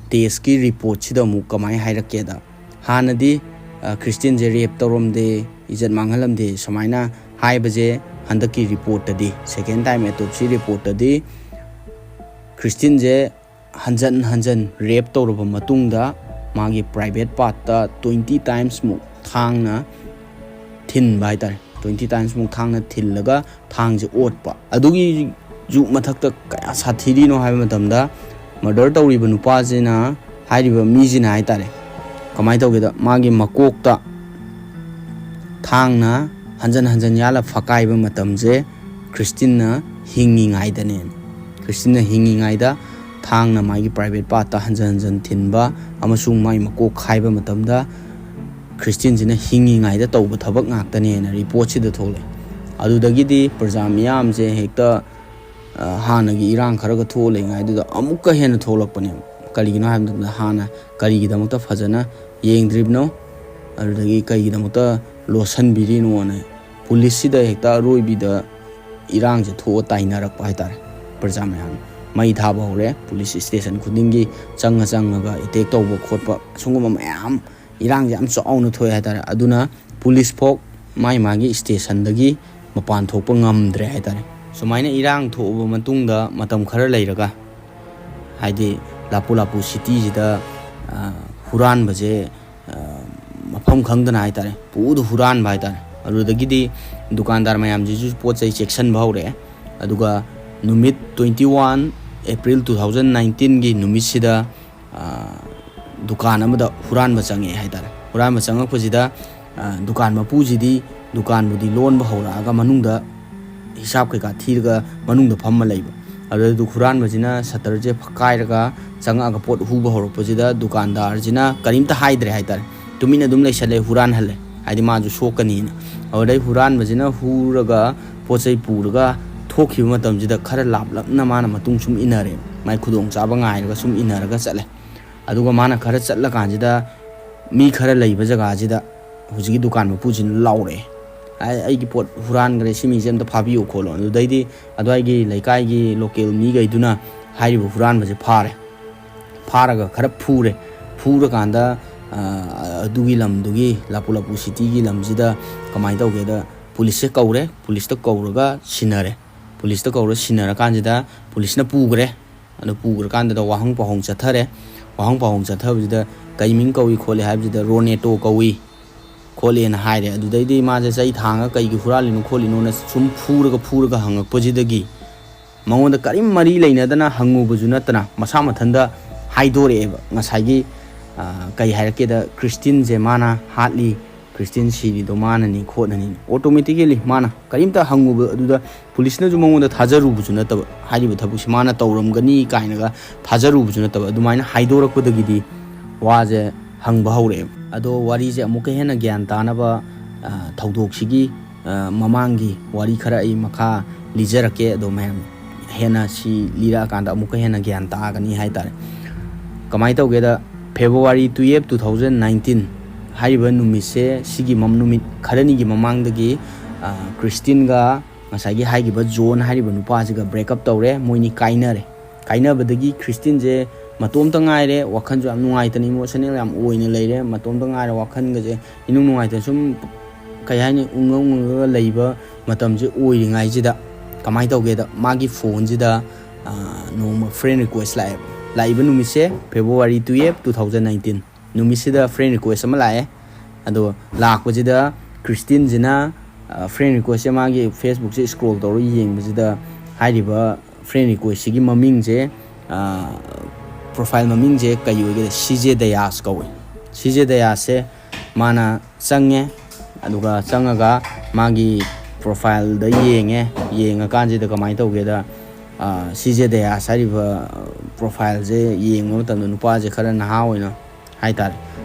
testꯀꯤ reportꯁꯤꯗ ꯑꯃꯨꯛ ꯀꯃꯥꯏꯅ ꯍꯥꯏꯔꯛꯀꯦꯗ, ꯍꯥꯟꯅꯗꯤ, ꯑ, ꯈ꯭ꯔꯤꯁꯇꯤꯟꯁꯦ rape ꯇꯧꯔꯝꯗꯦ, ꯏꯖꯠ ꯃꯥꯡꯍꯜꯂꯝꯗꯦ ꯁꯨꯃꯥꯏꯅ ꯍꯥꯏꯕꯁꯦ, ꯍꯟꯗꯛꯀꯤ reportꯇꯗꯤ, second time autopsy reportꯇꯗꯤ ꯈ꯭ꯔꯤꯁꯇꯤꯟꯁꯦ ꯍꯟꯖꯟ ꯍꯟꯖꯟ rape ꯇꯧꯔꯕ ꯃꯇꯨꯡꯗ ꯃꯥꯒꯤ private partꯇ twenty timesꯃꯨꯛ ꯊꯥꯡꯅ ꯊꯤꯟꯕ ꯍꯥꯏꯇꯥꯔꯦ꯫ Twenty timesꯃꯨꯛ ꯊꯥꯡꯅ ꯊꯤꯜꯂꯒ ꯊꯥꯡꯁꯦ ꯑꯣꯠꯄ꯫ ꯑꯗꯨꯒꯤꯁꯨ ꯃꯊꯛꯇ ꯀꯌꯥ ꯁꯥꯊꯤꯔꯤꯅꯣ ꯍꯥꯏꯕ ꯃꯇꯝꯗ, murder ꯇꯧꯔꯤꯕ ꯅꯨꯄꯥꯁꯤꯅ, ꯍꯥꯏꯔꯤꯕ ꯃꯤꯁꯤꯅ ꯍꯥꯏꯇꯥꯔꯦ, ꯀꯃꯥꯏꯅ ꯇꯧꯒꯦꯗ, ꯃꯥꯒꯤ ꯃꯀꯣꯛꯇ ꯊꯥꯡꯅ ꯍꯟꯖꯟ ꯍꯟꯖꯟ ꯌꯥꯜꯂ ꯐꯀꯥꯏꯕ ꯃꯇꯝꯁꯦ ꯈ꯭ꯔꯤꯁꯇꯤꯟꯅ ꯍꯤꯡꯉꯤꯉꯩꯗꯅꯦꯅ꯫ ꯈ꯭ꯔꯤꯁꯇꯤꯟꯅ ꯍꯤꯡꯉꯤꯉꯩꯗ ꯊꯥꯡꯅ ꯃꯥꯒꯤ private partꯇ ꯍꯟꯖꯟ ꯍꯟꯖꯟ ꯊꯤꯟꯕ ꯑꯃꯁꯨꯡ ꯃꯥꯒꯤ ꯃꯀꯣꯛ ꯈꯥꯏꯕ ꯃꯇꯝꯗ ꯈ꯭ꯔꯤꯁꯇꯤꯟꯁꯤꯅ ꯍꯤꯡꯉꯤꯉꯩꯗ ꯇꯧꯕ ꯊꯕꯛ ꯉꯥꯛꯇꯅꯦꯅ reportꯁꯤꯗ ꯊꯣꯛꯂꯛꯑꯦ꯫ ꯑꯗꯨꯗꯒꯤꯗꯤ ꯄ꯭ꯔꯖꯥ ꯃꯤꯌꯥꯝꯁꯦ ꯍꯦꯛꯇ, ꯑ, ꯍꯥꯟꯅꯒꯤ ꯏꯔꯥꯡ ꯈꯔꯒ ꯊꯣꯛꯑ ꯂꯩꯉꯩꯗꯨꯗ ꯑꯃꯨꯛꯀ ꯍꯦꯟꯅ ꯊꯣꯛꯂꯛꯄꯅꯦꯕ꯫ ꯀꯔꯤꯒꯤꯅꯣ ꯍꯥꯏꯕ ꯃꯇꯝꯗ, ꯍꯥꯟꯅ ꯀꯔꯤꯒꯤꯗꯃꯛꯇ ꯐꯖꯅ ꯌꯦꯡꯗ꯭ꯔꯤꯕꯅꯣ, ꯑꯗꯨꯗꯒꯤ ꯀꯔꯤꯒꯤꯗꯃꯛꯇ ꯂꯣꯠꯁꯤꯟꯕꯤꯔꯤꯅꯣꯅ ꯄꯨꯂꯤꯁꯁꯤꯗ ꯍꯦꯛꯇ ꯑꯔꯣꯏꯕꯤꯗ ꯏꯔꯥꯡꯁꯦ ꯊꯣꯛꯑ ꯇꯥꯏꯅꯔꯛꯄ ꯍꯥꯏꯇꯥꯔꯦ꯫ ꯄ꯭ꯔꯖꯥ ꯃꯌꯥꯝ ꯃꯩ ꯊꯥꯕ ꯍꯧꯔꯦ, ꯄꯨꯂꯤꯁ station ꯈꯨꯗꯤꯡꯒꯤ ꯆꯪꯉ ꯆꯪꯉꯒ attack ꯇꯧꯕ ꯈꯣꯠꯄ, ꯁꯤꯒꯨꯝꯕ ꯃꯌꯥꯝ, ꯏꯔꯥꯡꯁꯦ ꯌꯥꯝ ꯆꯥꯎꯅ ꯊꯣꯛꯑꯦ ꯍꯥꯏꯇꯥꯔꯦ꯫ ꯑꯗꯨꯅ ꯄꯨꯂꯤꯁ ꯐꯥꯎ ꯃꯥꯏ ꯃꯥꯒꯤ stationꯗꯒꯤ ꯃꯄꯥꯟ ꯊꯣꯛꯄ ꯉꯝꯗ꯭ꯔꯦ ꯍꯥꯏꯇꯥꯔꯦ꯫ ꯁꯨꯃꯥꯏꯅ ꯏꯔꯥꯡ ꯊꯣꯛꯑꯕ ꯃꯇꯨꯡꯗ ꯃꯇꯝ ꯈꯔ ꯂꯩꯔꯒ, ꯍꯥꯏꯗꯤ ꯂꯥꯄꯨ ꯂꯥꯄꯨ cityꯁꯤꯗ, ꯑ, ꯍꯨꯔꯥꯟꯕꯁꯦ, ꯑ, ꯃꯐꯝ ꯈꯪꯗꯅ ꯍꯥꯏꯇꯥꯔꯦ, ꯄꯨꯗ ꯍꯨꯔꯥꯟꯕ ꯍꯥꯏꯇꯥꯔꯦ꯫ ꯑꯗꯨꯗꯒꯤꯗꯤ ꯗꯨꯀꯥꯟꯗꯥꯔ ꯃꯌꯥꯝꯁꯤꯁꯨ ꯄꯣꯠ ꯆꯩ ꯆꯦꯛꯁꯤꯟꯕ ꯍꯧꯔꯛꯑꯦ꯫ ꯑꯗꯨꯒ ꯅꯨꯃꯤꯠ twenty one April two thousand nineteenꯒꯤ ꯅꯨꯃꯤꯠꯁꯤꯗ, ꯑ, ꯗꯨꯀꯥꯟ ꯑꯃꯗ ꯍꯨꯔꯥꯟꯕ ꯆꯪꯉꯛꯑꯦ ꯍꯥꯏꯇꯥꯔꯦ꯫ ꯍꯨꯔꯥꯟꯕ ꯆꯪꯉꯛꯄꯁꯤꯗ, ꯑ, ꯗꯨꯀꯥꯟ ꯃꯄꯨꯁꯤꯗꯤ ꯗꯨꯀꯥꯟꯕꯨꯗꯤ ꯂꯣꯟꯕ ꯍꯧꯔꯛꯑꯒ ꯃꯅꯨꯡꯗ ꯍꯤꯁꯥꯞ ꯀꯩꯀꯥ ꯊꯤꯔꯒ ꯃꯅꯨꯡꯗ ꯐꯝꯃ ꯂꯩꯕ꯫ ꯑꯗꯨꯗ ꯍꯨꯔꯥꯟꯕꯁꯤꯅ ꯁꯇꯔꯁꯦ ꯐꯛꯀꯥꯏꯔꯒ ꯆꯪꯉꯛꯑꯒ ꯄꯣꯠ ꯍꯨꯕ ꯍꯧꯔꯛꯄꯁꯤꯗ ꯗꯨꯀꯥꯟꯗꯥꯔꯁꯤꯅ ꯀꯔꯤꯝꯇ ꯍꯥꯏꯗ꯭ꯔꯦ ꯍꯥꯏꯇꯥꯔꯦ, ꯇꯨꯃꯤꯟꯅ ꯑꯗꯨꯝ ꯂꯩꯁꯜꯂꯦ, ꯍꯨꯔꯥꯟꯍꯜꯂꯦ, ꯍꯥꯏꯗꯤ ꯃꯥꯁꯨ ꯁꯣꯛꯀꯅꯤꯅ꯫ ꯑꯗꯨꯗꯩ ꯍꯨꯔꯥꯟꯕꯁꯤꯅ ꯍꯨꯔꯒ ꯄꯣꯠ ꯆꯩ ꯄꯨꯔꯒ ꯊꯣꯛꯈꯤꯕ ꯃꯇꯝꯁꯤꯗ ꯈꯔ ꯂꯥꯞꯂꯞꯅ ꯃꯥꯅ ꯃꯇꯨꯡ ꯁꯨꯝ ꯏꯟꯅꯔꯦ, ꯃꯥꯏ ꯈꯨꯗꯣꯡꯆꯥꯕ ꯉꯥꯏꯔꯒ ꯁꯨꯝ ꯏꯟꯅꯔꯒ ꯆꯠꯂꯦ꯫ ꯑꯗꯨꯒ ꯃꯥꯅ ꯈꯔ ꯆꯠꯂꯀꯥꯟꯁꯤꯗ ꯃꯤ ꯈꯔ ꯂꯩꯕ ꯖꯒꯥꯁꯤꯗ ꯍꯧꯖꯤꯛꯀꯤ ꯗꯨꯀꯥꯟ ꯃꯄꯨꯁꯤꯅ ꯂꯥꯎꯔꯛꯑꯦ, "ꯑꯩ-, ꯑꯩꯒꯤ ꯄꯣꯠ ꯍꯨꯔꯥꯟꯈ꯭ꯔꯦ, ꯁꯤ ꯃꯤꯁꯦ ꯑꯝꯇ ꯐꯥꯕꯤꯌꯨ" ꯈꯣꯠꯂꯣ꯫ ꯑꯗꯨꯗꯩꯗꯤ ꯑꯗꯨꯋꯥꯏꯒꯤ ꯂꯩꯀꯥꯏꯒꯤ ꯂꯣꯀꯦꯜ ꯃꯤꯈꯩꯗꯨꯅ ꯍꯥꯏꯔꯤꯕ ꯍꯨꯔꯥꯟꯕꯁꯦ ꯐꯥꯔꯦ꯫ ꯐꯥꯔꯒ ꯈꯔ ꯐꯨꯔꯦ꯫ ꯐꯨꯔꯀꯥꯟꯗ, ꯑ, ꯑꯗꯨꯒꯤ ꯂꯝꯗꯨꯒꯤ ꯂꯥꯄꯨ ꯂꯥꯄꯨ ꯁꯤꯇꯤꯒꯤ ꯂꯝꯁꯤꯗ ꯀꯃꯥꯏꯅ ꯇꯧꯒꯦꯗ, ꯄꯨꯂꯤꯁꯁꯦ ꯀꯧꯔꯦ꯫ ꯄꯨꯂꯤꯁꯇ ꯀꯧꯔꯒ ꯁꯤꯟꯅꯔꯦ꯫ ꯄꯨꯂꯤꯁꯇ ꯀꯧꯔꯒ ꯁꯤꯟꯅꯔꯀꯥꯟꯁꯤꯗ ꯄꯨꯂꯤꯁꯅ ꯄꯨꯈ꯭ꯔꯦ꯫ ꯑꯗꯨ ꯄꯨꯈ꯭ꯔꯀꯥꯟꯗꯨꯗ ꯋꯥꯍꯪ ꯄꯥꯎꯍꯪ ꯆꯠꯊꯔꯦ꯫ ꯋꯥꯍꯪ ꯄꯥꯎꯍꯪ ꯆꯠꯊꯕꯁꯤꯗ ꯀꯩ ꯃꯤꯡ ꯀꯧꯏ ꯈꯣꯠꯂꯤ ꯍꯥꯏꯕꯁꯤꯗ ꯔꯣꯅꯦꯇꯣ ꯀꯧꯏ ꯈꯣꯠꯂꯦꯅ ꯍꯥꯏꯔꯦ꯫ ꯑꯗꯨꯗꯩꯗꯤ ꯃꯥꯁꯦ ꯆꯩ ꯊꯥꯡꯉꯒ ꯀꯩꯒꯤ ꯍꯨꯔꯥꯜꯂꯤꯅꯣ ꯈꯣꯠꯂꯤꯅꯣꯅ ꯁꯨꯝ ꯐꯨꯔꯒ ꯐꯨꯔꯒ ꯍꯪꯉꯛꯄꯁꯤꯗꯒꯤ ꯃꯉꯣꯟꯗ ꯀꯔꯤꯝ ꯃꯔꯤ ꯂꯩꯅꯗꯅ ꯍꯪꯉꯨꯕꯁꯨ ꯅꯠꯇꯅ ꯃꯁꯥ ꯃꯊꯟꯇ ꯍꯥꯏꯗꯣꯔꯛꯑꯦꯕ꯫ ꯉꯁꯥꯏꯒꯤ, ꯑ, ꯀꯩ ꯍꯥꯏꯔꯛꯀꯦꯗ, ꯈ꯭ꯔꯤꯁꯇꯤꯟꯁꯦ ꯃꯥꯅ ꯍꯥꯠꯂꯤ, ꯈ꯭ꯔꯤꯁꯇꯤꯟ ꯁꯤꯔꯤꯗꯣ ꯃꯥꯅꯅꯤ ꯈꯣꯠꯅꯅꯤ꯫ Automatically ꯃꯥꯅ ꯀꯔꯤꯝꯇ ꯍꯪꯉꯨꯕ ꯑꯗꯨꯗ ꯄꯨꯂꯤꯁꯅꯁꯨ ꯃꯉꯣꯟꯗ ꯊꯥꯖꯔꯨꯕꯁꯨ ꯅꯠꯇꯕ, ꯍꯥꯏꯔꯤꯕ ꯊꯕꯛꯁꯤ ꯃꯥꯅ ꯇꯧꯔꯝꯒꯅꯤ ꯀꯥꯏꯅꯒ ꯊꯥꯖꯔꯨꯕꯁꯨ ꯅꯠꯇꯕ, ꯑꯗꯨꯃꯥꯏꯅ ꯍꯥꯏꯗꯣꯔꯛꯄꯗꯒꯤꯗꯤ ꯋꯥꯁꯦ ꯍꯪꯕ ꯍꯧꯔꯛꯑꯦꯕ꯫ ꯑꯗꯣ ꯋꯥꯔꯤꯁꯦ ꯑꯃꯨꯛꯀ ꯍꯦꯟꯅ ꯒ꯭ꯌꯥꯟ ꯇꯥꯅꯕ, ꯑ, ꯊꯧꯗꯣꯛꯁꯤꯒꯤ, ꯑ, ꯃꯃꯥꯡꯒꯤ ꯋꯥꯔꯤ ꯈꯔ ꯑꯩ ꯃꯈꯥ ꯂꯤꯖꯔꯛꯀꯦ꯫ ꯑꯗꯣ ꯃꯌꯥꯝ ꯍꯦꯟꯅ ꯁꯤ ꯂꯤꯔꯛꯑꯀꯥꯟꯗ ꯑꯃꯨꯛꯀ ꯍꯦꯟꯅ ꯒ꯭ꯌꯥꯟ ꯇꯥꯒꯅꯤ ꯍꯥꯏꯇꯥꯔꯦ꯫ ꯀꯃꯥꯏꯅ ꯇꯧꯒꯦꯗ, February twelve, two thousand nineteen ꯍꯥꯏꯔꯤꯕ ꯅꯨꯃꯤꯠꯁꯦ, ꯁꯤꯒꯤ ꯃꯝ-, ꯅꯨꯃꯤꯠ ꯈꯔꯅꯤꯒꯤ ꯃꯃꯥꯡꯗꯒꯤ, ꯑ, ꯈ꯭ꯔꯤꯁꯇꯤꯟꯒ ꯉꯁꯥꯏꯒꯤ ꯍꯥꯏꯈꯤꯕ ꯖꯣꯟ ꯍꯥꯏꯔꯤꯕ ꯅꯨꯄꯥꯁꯤꯒ break up ꯇꯧꯔꯦ, ꯃꯣꯏꯅꯤ ꯀꯥꯏꯅꯔꯦ꯫ ꯀꯥꯏꯅꯕꯗꯒꯤ ꯈ꯭ꯔꯤꯁꯇꯤꯟꯁꯦ ꯃꯇꯣꯝꯇ ꯉꯥꯏꯔꯦ, ꯋꯥꯈꯜꯁꯨ ꯌꯥꯝ ꯅꯨꯡꯉꯥꯏꯇꯅ, emotional ꯌꯥꯝ ꯑꯣꯏꯅ ꯂꯩꯔꯦ, ꯃꯇꯣꯝꯇ ꯉꯥꯏꯔꯦ, ꯋꯥꯈꯜꯒꯁꯦ ꯏꯅꯨꯡ ꯅꯨꯡꯉꯥꯏꯇꯅ ꯁꯨꯝ, ꯀꯩ ꯍꯥꯏꯅꯤ, ꯎꯪꯉ ꯎꯪꯉꯒ ꯂꯩꯕ ꯃꯇꯝꯁꯦ ꯑꯣꯏꯔꯤꯉꯩꯁꯤꯗ ꯀꯃꯥꯏꯅ ꯇꯧꯒꯦꯗ, ꯃꯥꯒꯤ ꯐꯣꯟꯁꯤꯗ, ꯑ, ꯅꯣꯡꯃ friend request ꯂꯥꯛꯑꯦꯕ꯫ ꯂꯥꯛꯏꯕ ꯅꯨꯃꯤꯠꯁꯦ February twelve, two thousand nineteen꯫ ꯅꯨꯃꯤꯠꯁꯤꯗ friend request ꯑꯃ ꯂꯥꯛꯑꯦ꯫ ꯑꯗꯣ ꯂꯥꯛꯄꯁꯤꯗ ꯈ꯭ꯔꯤꯁꯇꯤꯟꯁꯤꯅ, ꯑ, friend requestꯁꯦ ꯃꯥꯒꯤ Facebookꯁꯦ scroll ꯇꯧꯔꯒ ꯌꯦꯡꯕꯁꯤꯗ ꯍꯥꯏꯔꯤꯕ friend requestꯁꯤꯒꯤ ꯃꯃꯤꯡꯁꯦ, ꯑ, profile ꯃꯃꯤꯡꯁꯦ ꯀꯩ ꯑꯣꯏꯒꯦꯗ, ꯁꯤ ꯖꯦ ꯗꯌꯥꯁ ꯀꯧꯏ꯫ ꯁꯤ ꯖꯦ ꯗꯌꯥꯁꯁꯦ ꯃꯥꯅ ꯆꯪꯉꯦ꯫ ꯑꯗꯨꯒ ꯆꯪꯉꯒ ꯃꯥꯒꯤ profileꯗ ꯌꯦꯡꯉꯦ꯫ ꯌꯦꯡꯉꯀꯥꯟꯁꯤꯗ ꯀꯃꯥꯏꯅ ꯇꯧꯒꯦꯗ, ꯁꯤ ꯖꯦ ꯗꯌꯥꯁ ꯍꯥꯏꯔꯤꯕ ꯄ꯭ꯔꯣꯐꯥꯏꯜꯁꯦ ꯌꯦꯡꯕ ꯃꯇꯝꯗ ꯅꯨꯄꯥꯁꯦ ꯈꯔ ꯅꯍꯥ ꯑꯣꯏꯅ ꯍꯥꯏ ꯇꯥꯔꯦ,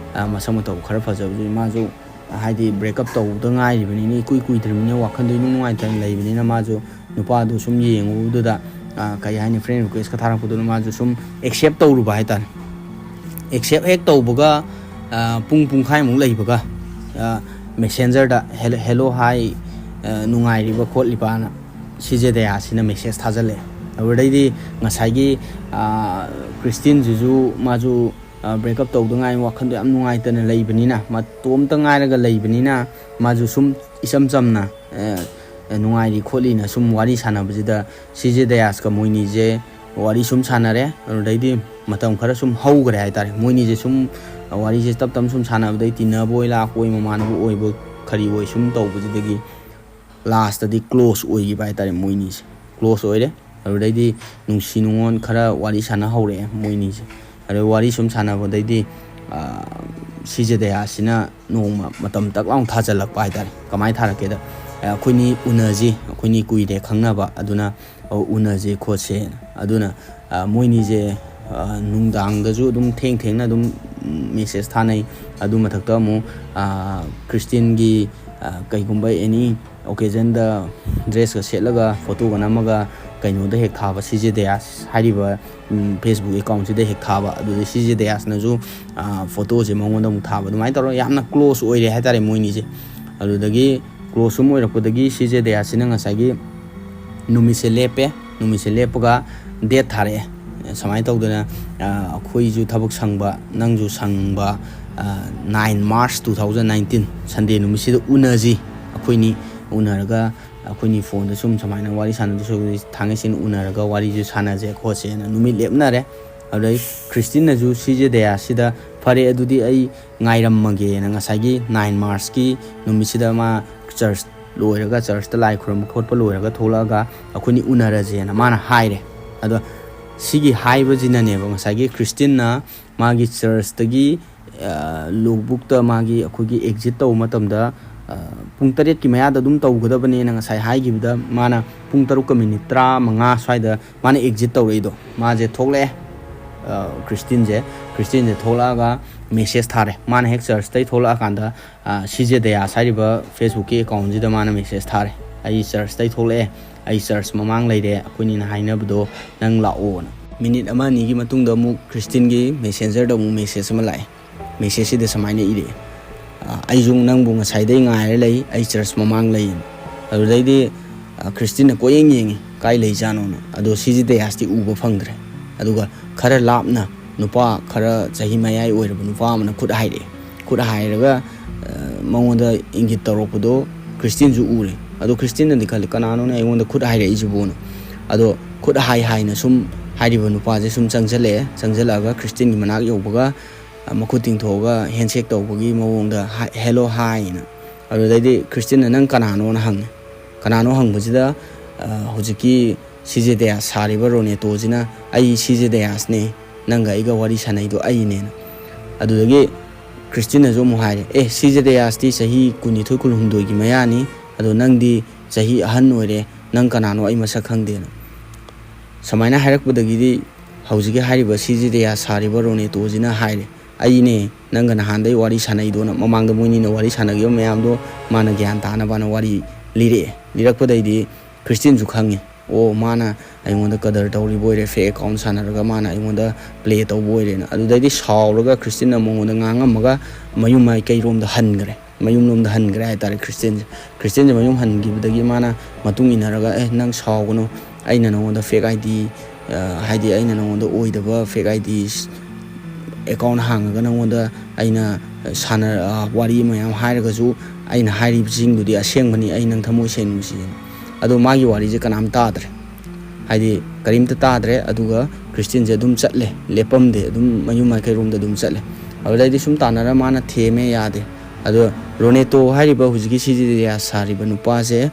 ꯃꯁꯛ ꯃꯇꯧ ꯈꯔ ꯐꯖꯕꯁꯨ, ꯃꯥꯁꯨ ꯍꯥꯏꯗꯤ breakup ꯇꯧꯕꯗ ꯉꯥꯏꯔꯤꯕꯅꯤꯅ, ꯏꯀꯨꯏ ꯀꯨꯏꯗ꯭ꯔꯤꯕꯅꯤꯅ, ꯋꯥꯈꯜꯗꯣ ꯏꯅꯨꯡ ꯅꯨꯡꯉꯥꯏꯇꯅ ꯂꯩꯕꯅꯤꯅ, ꯃꯥꯁꯨ ꯅꯨꯄꯥꯗꯨ ꯁꯨꯝ ꯌꯦꯡꯉꯨꯕꯗꯨꯗ, ꯀꯔꯤ ꯍꯥꯏꯅꯤ, friend request ꯀ ꯊꯥꯔꯛꯄꯗꯨꯅ ꯃꯥꯁꯨ ꯁꯨꯝ accept ꯇꯧꯔꯨꯕ ꯍꯥꯏ ꯇꯥꯔꯦ꯫ Accept ꯍꯦꯛ ꯇꯧꯕꯒ ꯄꯨꯡ ꯄꯨꯡꯈꯥꯏꯃꯨꯛ ꯂꯩꯕꯒ Messenger ꯗ "hello hi, ꯅꯨꯡꯉꯥꯏꯔꯤꯕ ꯈꯣꯠꯂꯤꯕꯅ" ꯁꯤ ꯖꯦ ꯗꯌꯥꯁꯤꯅ message ꯊꯥꯖꯤꯜꯂꯛꯑꯦ꯫ ꯑꯗꯨꯗꯩꯗꯤ ꯉꯁꯥꯏꯒꯤ ꯀ꯭ꯔꯤꯁꯇꯤꯟꯁꯤꯁꯨ ꯃꯥꯁꯨ breakup ꯇꯧꯗ ꯉꯥꯏ, ꯋꯥꯈꯜꯗꯣ ꯌꯥꯝ ꯅꯨꯡꯉꯥꯏꯇꯅ ꯂꯩꯕꯅꯤꯅ, ꯃꯇꯣꯝꯇ ꯉꯥꯏꯔꯒ ꯂꯩꯕꯅꯤꯅ, ꯃꯥꯁꯨ ꯁꯨꯝ ꯏꯆꯝ ꯆꯝꯅ ꯅꯨꯡꯉꯥꯏꯔꯤ ꯈꯣꯠꯂꯤꯅ ꯁꯨꯝ ꯋꯥꯔꯤ ꯁꯥꯟꯅꯕꯁꯤꯗ, ꯁꯤ ꯖꯦ ꯗꯌꯥꯁꯀ ꯃꯣꯏꯅꯤꯁꯦ ꯋꯥꯔꯤ ꯁꯨꯝ ꯁꯥꯟꯅꯔꯦ꯫ ꯑꯗꯨꯗꯩꯗꯤ ꯃꯇꯝ ꯈꯔ ꯁꯨꯝ ꯍꯧꯈ꯭ꯔꯦ ꯍꯥꯏ ꯇꯥꯔꯦ꯫ ꯃꯣꯏꯅꯤꯁꯦ ꯁꯨꯝ ꯋꯥꯔꯤꯁꯦ ꯇꯞ ꯇꯞꯅ ꯁꯨꯝ ꯁꯥꯟꯅꯕꯗꯩ, ꯇꯤꯟꯅꯕ ꯑꯣꯏ, ꯂꯥꯛꯄ ꯑꯣꯏ, ꯃꯃꯥꯟꯅꯕ ꯑꯣꯏꯕ ꯀꯔꯤ ꯑꯣꯏ ꯁꯨꯝ ꯇꯧꯕꯁꯤꯗꯒꯤ last ꯇꯗꯤ close ꯑꯣꯏꯈꯤꯕ ꯍꯥꯏ ꯇꯥꯔꯦ꯫ ꯃꯣꯏꯅꯤꯁꯦ close ꯑꯣꯏꯔꯦ꯫ ꯑꯗꯨꯗꯩꯗꯤ ꯅꯨꯡꯁꯤ ꯅꯨꯡꯉꯣꯟ ꯈꯔ ꯋꯥꯔꯤ ꯁꯥꯟꯅ ꯍꯧꯔꯛꯑꯦ ꯃꯣꯏꯅꯤꯁꯦ꯫ ꯑꯗꯨ ꯋꯥꯔꯤ ꯁꯨꯝ ꯁꯥꯟꯅꯕꯗꯩꯗꯤ ꯁꯤ ꯖꯦ ꯗꯌꯥꯁꯤꯅ ꯅꯣꯡꯃ ꯃꯇꯝ ꯇꯛ ꯂꯥꯎꯅ ꯊꯥꯖꯜꯂꯛꯄ ꯍꯥꯏ ꯇꯥꯔꯦ꯫ ꯀꯃꯥꯏꯅ ꯊꯥꯔꯛꯀꯦꯗ, "ꯑꯩꯈꯣꯏꯅꯤ ꯎꯅꯁꯤ, ꯑꯩꯈꯣꯏꯅꯤ ꯀꯨꯏꯔꯦ ꯈꯪꯅꯕ, ꯑꯗꯨꯅ ꯎꯅꯁꯦ ꯈꯣꯠꯁꯦꯅ"꯫ ꯑꯗꯨꯅ ꯃꯣꯏꯅꯤꯁꯦ ꯅꯨꯡꯗꯥꯡꯗꯁꯨ ꯑꯗꯨꯝ ꯊꯦꯡ ꯊꯦꯡꯅ ꯑꯗꯨꯝ message ꯊꯥꯅꯩ꯫ ꯑꯗꯨ ꯃꯊꯛꯇ ꯑꯃꯨꯛ ꯀ꯭ꯔꯤꯁꯇꯤꯟꯒꯤ ꯀꯩꯒꯨꯝꯕ any occasion ꯗ dress ꯀ ꯁꯦꯠꯂꯒ photo ꯒ ꯅꯝꯃꯒ ꯀꯩꯅꯣꯗ ꯍꯦꯛ ꯊꯥꯕ, ꯁꯤ ꯖꯦ ꯗꯌꯥꯁ ꯍꯥꯏꯔꯤꯕ Facebook account ꯁꯤꯗ ꯍꯦꯛ ꯊꯥꯕ꯫ ꯑꯗꯨꯗ ꯁꯤ ꯖꯦ ꯗꯌꯥꯁꯅꯁꯨ photo ꯁꯦ ꯃꯉꯣꯟꯗ ꯑꯃꯨꯛ ꯊꯥꯕ꯫ ꯑꯗꯨꯃꯥꯏꯅ ꯇꯧꯔꯒ ꯌꯥꯝꯅ close ꯑꯣꯏꯔꯦ ꯍꯥꯏ ꯇꯥꯔꯦ ꯃꯣꯏꯅꯤꯁꯦ꯫ ꯑꯗꯨꯗꯒꯤ close ꯁꯨꯝ ꯑꯣꯏꯔꯛꯄꯗꯒꯤ ꯁꯤ ꯖꯦ ꯗꯌꯥꯁꯤꯅ ꯉꯁꯥꯏꯒꯤ ꯅꯨꯃꯤꯠꯁꯦ ꯂꯦꯞꯄꯦ꯫ ꯅꯨꯃꯤꯠꯁꯦ ꯂꯦꯞꯄꯒ date ꯊꯥꯔꯛꯑꯦ꯫ ꯁꯨꯃꯥꯏꯅ ꯇꯧꯗꯅ ꯑꯩꯈꯣꯏꯁꯨ ꯊꯕꯛ ꯁꯪꯕ, ꯅꯪꯁꯨ ꯁꯪꯕ, nine March two thousand nineteen Sunday ꯅꯨꯃꯤꯠꯁꯤꯗ ꯎꯅꯁꯤ꯫ ꯑꯩꯈꯣꯏꯅꯤ ꯎꯅꯔꯒ, ꯑꯩꯈꯣꯏꯅꯤ phone ꯗ ꯁꯨꯝ ꯁꯨꯃꯥꯏꯅ ꯋꯥꯔꯤ ꯁꯥꯟꯅꯗꯣꯏ ꯁꯔꯨꯛ ꯊꯥꯡꯉꯩꯁꯦꯡꯅ ꯎꯅꯔꯒ ꯋꯥꯔꯤꯁꯨ ꯁꯥꯟꯅꯁꯦ ꯈꯣꯠꯁꯦꯅ ꯅꯨꯃꯤꯠ ꯂꯦꯞꯅꯔꯦ꯫ ꯑꯗꯨꯗꯩ ꯀ꯭ꯔꯤꯁꯇꯤꯟꯅꯁꯨ ꯁꯤ ꯖꯦ ꯗꯌꯥꯁꯤꯗ "ꯐꯔꯦ, ꯑꯗꯨꯗꯤ ꯑꯩ ꯉꯥꯏꯔꯝꯃꯒꯦꯅ" ꯉꯁꯥꯏꯒꯤ nine March ꯀꯤ ꯅꯨꯃꯤꯠꯁꯤꯗ ꯃꯥ church ꯂꯣꯏꯔꯒ, church ꯇ ꯂꯥꯏ ꯈꯨꯔꯨꯝꯕ ꯈꯣꯠꯄ ꯂꯣꯏꯔꯒ ꯊꯣꯛꯂꯛꯑꯒ "ꯑꯩꯈꯣꯏꯅꯤ ꯎꯅꯔꯁꯦꯅ" ꯃꯥꯅ ꯍꯥꯏꯔꯦ꯫ ꯑꯗꯣ ꯁꯤꯒꯤ ꯍꯥꯏꯕꯁꯤꯅꯅꯦꯕ ꯉꯁꯥꯏꯒꯤ ꯀ꯭ꯔꯤꯁꯇꯤꯟꯅ ꯃꯥꯒꯤ church ꯇꯒꯤ logbook ꯇ ꯃꯥꯒꯤ ꯑꯩꯈꯣꯏꯒꯤ exit ꯇꯧꯕ ꯃꯇꯝꯗ ꯄꯨꯡ ꯇꯔꯦꯠꯀꯤ ꯃꯌꯥꯗ ꯑꯗꯨꯝ ꯇꯧꯒꯗꯕꯅꯦꯅ ꯉꯁꯥꯏ ꯍꯥꯏꯈꯤꯕꯗ, ꯃꯥꯅ ꯄꯨꯡ ꯇꯔꯨꯛꯀ ꯃꯤꯅꯤꯠ ꯇꯔꯥꯃꯉꯥ ꯁ꯭ꯋꯥꯏꯗ ꯃꯥꯅ ꯑꯦꯛꯖꯤꯠ ꯇꯧꯔꯛꯏꯗꯣ꯫ ꯃꯥꯁꯦ ꯊꯣꯛꯂꯛꯑꯦ, ꯀ꯭ꯔꯤꯁꯇꯤꯟꯁꯦ꯫ ꯀ꯭ꯔꯤꯁꯇꯤꯟꯁꯦ ꯊꯣꯛꯂꯛꯑꯒ ꯃꯦꯁꯦꯖ ꯊꯥꯔꯦ꯫ ꯃꯥꯅ ꯍꯦꯛ ꯆꯔꯆꯇꯩ ꯊꯣꯛꯂꯛꯑꯀꯥꯟꯗ, ꯁꯤ ꯖꯦ ꯗꯌꯥꯁ ꯍꯥꯏꯔꯤꯕ ꯐꯦꯁꯕꯨꯛꯀꯤ ꯑꯦꯀꯥꯎꯟꯁꯤꯗ ꯃꯥꯅ ꯃꯦꯁꯦꯖ ꯊꯥꯔꯦ, "ꯑꯩ ꯆꯔꯆꯇꯩ ꯊꯣꯛꯂꯛꯑꯦ, ꯑꯩ ꯆꯔꯆ ꯃꯃꯥꯡ ꯂꯩꯔꯦ, ꯑꯩꯈꯣꯏꯅꯤꯅ ꯍꯥꯏꯅꯕꯗꯣ ꯅꯪ ꯂꯥꯛꯑꯣꯅ"꯫ ꯃꯤꯅꯤꯠ ꯑꯃ ꯑꯅꯤꯒꯤ ꯃꯇꯨꯡꯗ ꯑꯃꯨꯛ ꯀ꯭ꯔꯤꯁꯇꯤꯟꯒꯤ ꯃꯦꯁꯦꯟꯖꯔꯗ ꯑꯃꯨꯛ ꯃꯦꯁꯦꯖ ꯑꯃ ꯂꯥꯛꯑꯦ꯫ ꯃꯦꯁꯦꯖꯁꯤꯗ ꯁꯨꯃꯥꯏꯅ ꯏꯔꯛꯑꯦ, "ꯑ, ꯑꯩꯁꯨ ꯅꯪꯕꯨ ꯉꯁꯥꯏꯗꯩ ꯉꯥꯏꯔ ꯂꯩ, ꯑꯩ ꯆꯔꯆ ꯃꯃꯥꯡ ꯂꯩ"꯫ ꯑꯗꯨꯗꯩꯗꯤ, ꯑ, ꯀ꯭ꯔꯤꯁꯇꯤꯟꯅ ꯀꯣꯏꯌꯦꯡ ꯌꯦꯡꯉꯤ, ꯀꯥꯏ ꯂꯩꯖꯥꯠꯅꯣꯅ꯫ ꯑꯗꯣ ꯁꯤ ꯖꯦ ꯗꯌꯥꯁꯇꯤ ꯎꯕ ꯐꯪꯗ꯭ꯔꯦ꯫ ꯑꯗꯨꯒ ꯈꯔ ꯂꯥꯞꯅ ꯅꯨꯄꯥ ꯈꯔ ꯆꯍꯤ ꯃꯌꯥꯏ ꯑꯣꯏꯔꯕ ꯅꯨꯄꯥ ꯑꯃꯅ ꯈꯨꯠ ꯍꯥꯏꯔꯛꯑꯦ꯫ ꯈꯨꯠ ꯍꯥꯏꯔꯒ, ꯑ, ꯃꯉꯣꯟꯗ ꯏꯪꯒꯤꯠ ꯇꯧꯔꯛꯄꯗꯣ ꯀ꯭ꯔꯤꯁꯇꯤꯟꯁꯨ ꯎꯔꯦ꯫ ꯑꯗꯣ ꯀ꯭ꯔꯤꯁꯇꯤꯟꯅꯗꯤ ꯈꯜꯂꯤ, "ꯀꯅꯥꯅꯣꯅꯦ ꯑꯩꯉꯣꯟꯗ ꯈꯨꯠ ꯍꯥꯏꯔꯛꯏꯁꯤꯕꯣꯅ"꯫ ꯑꯗꯣ ꯈꯨꯠ ꯍꯥꯏ ꯍꯥꯏꯅ ꯁꯨꯝ ꯍꯥꯏꯔꯤꯕ ꯅꯨꯄꯥꯁꯦ ꯁꯨꯝ ꯆꯪꯁꯤꯜꯂꯛꯑꯦ꯫ ꯆꯪꯁꯤꯜꯂꯛꯑꯒ ꯀ꯭ꯔꯤꯁꯇꯤꯟꯒꯤ ꯃꯅꯥꯛ ꯌꯧꯕꯒ, ꯑ, ꯃꯈꯨꯠ ꯇꯤꯡꯊꯣꯛꯑꯒ ꯍꯦꯟꯁꯦꯛ ꯇꯧꯕꯒꯤ ꯃꯑꯣꯡꯗ ꯍꯥꯏ, "ꯍꯦꯜꯂꯣ, ꯍꯥꯏꯅ"꯫ ꯑꯗꯨꯗꯩꯗꯤ ꯀ꯭ꯔꯤꯁꯇꯤꯟꯅ, "ꯅꯪ ꯀꯅꯥꯅꯣꯅ?" ꯍꯪꯉꯦ꯫ ꯀꯅꯥꯅꯣ ꯍꯪꯕꯁꯤꯗ, ꯑ, ꯍꯧꯖꯤꯛꯀꯤ ꯁꯤ ꯖꯦ ꯗꯌꯥꯁ ꯁꯥꯔꯤꯕ ꯔꯣꯅꯦꯇꯣꯁꯤꯅ, "ꯑꯩ ꯁꯤ ꯖꯦ ꯗꯌꯥꯁꯅꯦ, ꯅꯪꯒ ꯑꯩꯒ ꯋꯥꯔꯤ ꯁꯥꯟꯅꯩꯗꯣ ꯑꯩꯅꯦꯅ"꯫ ꯑꯗꯨꯗꯒꯤ ꯀ꯭ꯔꯤꯁꯇꯤꯟꯅꯁꯨ ꯑꯃꯨꯛ ꯍꯥꯏꯔꯦ, "ꯑꯦ, ꯁꯤ ꯖꯦ ꯗꯌꯥꯁꯇꯤ ꯆꯍꯤ ꯀꯨꯟꯅꯤꯊꯣꯏ ꯀꯨꯟꯍꯨꯝꯗꯣꯏꯒꯤ ꯃꯌꯥꯅꯤ, ꯑꯗꯣ ꯅꯪꯗꯤ ꯆꯍꯤ ꯑꯍꯟ ꯑꯣꯏꯔꯦ, ꯅꯪ ꯀꯅꯥꯅꯣ ꯑꯩ ꯃꯁꯛ ꯈꯪꯗꯦꯅ"꯫ ꯁꯨꯃꯥꯏꯅ ꯍꯥꯏꯔꯛꯄꯗꯒꯤꯗꯤ ꯍꯧꯖꯤꯛꯀꯤ ꯍꯥꯏꯔꯤꯕ ꯁꯤ ꯖꯦ ꯗꯌꯥꯁ ꯁꯥꯔꯤꯕ ꯔꯣꯅꯦꯇꯣꯁꯤꯅ ꯍꯥꯏꯔꯦ, "ꯑꯩꯅꯦ ꯅꯪꯒ ꯅꯍꯥꯟꯗꯩ ꯋꯥꯔꯤ ꯁꯥꯟꯅꯩꯗꯣꯅ"꯫ ꯃꯃꯥꯡꯗ ꯃꯣꯏꯅꯤꯅ ꯋꯥꯔꯤ ꯁꯥꯟꯅꯈꯤꯕ ꯃꯌꯥꯝꯗꯣ ꯃꯥꯅ ꯒ꯭ꯌꯥꯟ ꯇꯥꯅꯕꯅ ꯋꯥꯔꯤ ꯂꯤꯔꯛꯑꯦ꯫ ꯂꯤꯔꯛꯄꯗꯩꯗꯤ ꯀ꯭ꯔꯤꯁꯇꯤꯟꯁꯨ ꯈꯪꯉꯦ, "ꯑꯣ, ꯃꯥꯅ ꯑꯩꯉꯣꯟꯗ ꯀꯗꯔ ꯇꯧꯔꯤꯕ ꯑꯣꯏꯔꯦ, ꯐꯦꯛ ꯑꯦꯀꯥꯎꯟ ꯁꯥꯟꯅꯔꯒ ꯃꯥꯅ ꯑꯩꯉꯣꯟꯗ ꯄ꯭ꯂꯦ ꯇꯧꯕ ꯑꯣꯏꯔꯦꯅ"꯫ ꯑꯗꯨꯗꯩꯗꯤ ꯁꯥꯎꯔꯒ ꯀ꯭ꯔꯤꯁꯇꯤꯟꯅ ꯃꯉꯣꯟꯗ ꯉꯥꯡꯉꯝꯃꯒ ꯃꯌꯨꯝ ꯃꯥꯏꯀꯩꯔꯣꯝꯗ ꯍꯟꯈ꯭ꯔꯦ꯫ ꯃꯌꯨꯝꯂꯣꯝꯗ ꯍꯟꯈ꯭ꯔꯦ ꯍꯥꯏꯇꯥꯔꯦ ꯀ꯭ꯔꯤꯁꯇꯤꯟꯁꯦ꯫ ꯀ꯭ꯔꯤꯁꯇꯤꯟꯁꯦ ꯃꯌꯨꯝ ꯍꯟꯈꯤꯕꯗꯒꯤ ꯃꯥꯅ ꯃꯇꯨꯡ ꯏꯟꯅꯔꯒ, "ꯑꯦ, ꯅꯪ ꯁꯥꯎꯒꯅꯨ, ꯑꯩꯅ ꯅꯉꯣꯟꯗ ꯐꯦꯛ ꯑꯥꯏ ꯗꯤ, ꯑ, ꯍꯥꯏꯗꯤ ꯑꯩꯅ ꯅꯉꯣꯟꯗ ꯑꯣꯏꯗꯕ ꯐꯦꯛ ꯑꯥꯏ ꯗꯤ ꯑꯦꯀꯥꯎꯟ ꯍꯥꯡꯉꯒ ꯅꯉꯣꯟꯗ ꯑꯩꯅ ꯁꯥꯟꯅ-, ꯑ, ꯋꯥꯔꯤ ꯃꯌꯥꯝ ꯍꯥꯏꯔꯒꯁꯨ ꯑꯩꯅ ꯍꯥꯏꯔꯤꯕꯁꯤꯡꯗꯨꯗꯤ ꯑꯁꯦꯡꯕꯅꯤ, ꯑꯩ ꯅꯪ ꯊꯃꯣꯏ ꯁꯦꯡꯅ ꯅꯨꯡꯁꯤꯌꯦꯅ"꯫ ꯑꯗꯣ ꯃꯥꯒꯤ ꯋꯥꯔꯤꯁꯦ ꯀꯅꯥꯝ ꯇꯥꯗ꯭ꯔꯦ꯫ ꯍꯥꯏꯗꯤ ꯀꯔꯤꯝꯇ ꯇꯥꯗ꯭ꯔꯦ꯫ ꯑꯗꯨꯒ ꯀ꯭ꯔꯤꯁꯇꯤꯟꯁꯦ ꯑꯗꯨꯝ ꯆꯠꯂꯦ, ꯂꯦꯞꯄꯝꯗꯦ, ꯑꯗꯨꯝ ꯃꯌꯨꯝ ꯃꯥꯏꯀꯩꯔꯣꯝꯗ ꯑꯗꯨꯝ ꯆꯠꯂꯦ꯫ ꯑꯗꯨꯗꯩꯗꯤ ꯁꯨꯝ ꯇꯥꯟꯅꯔ ꯃꯥꯅ ꯊꯦꯝꯃꯦ, ꯌꯥꯗꯦ꯫ ꯑꯗꯣ ꯔꯣꯅꯦꯇꯣ ꯍꯥꯏꯔꯤꯕ ꯍꯧꯖꯤꯛꯀꯤ ꯁꯤ ꯖꯦ ꯗꯌꯥꯁ ꯁꯥꯔꯤꯕ ꯅꯨꯄꯥꯁꯦ,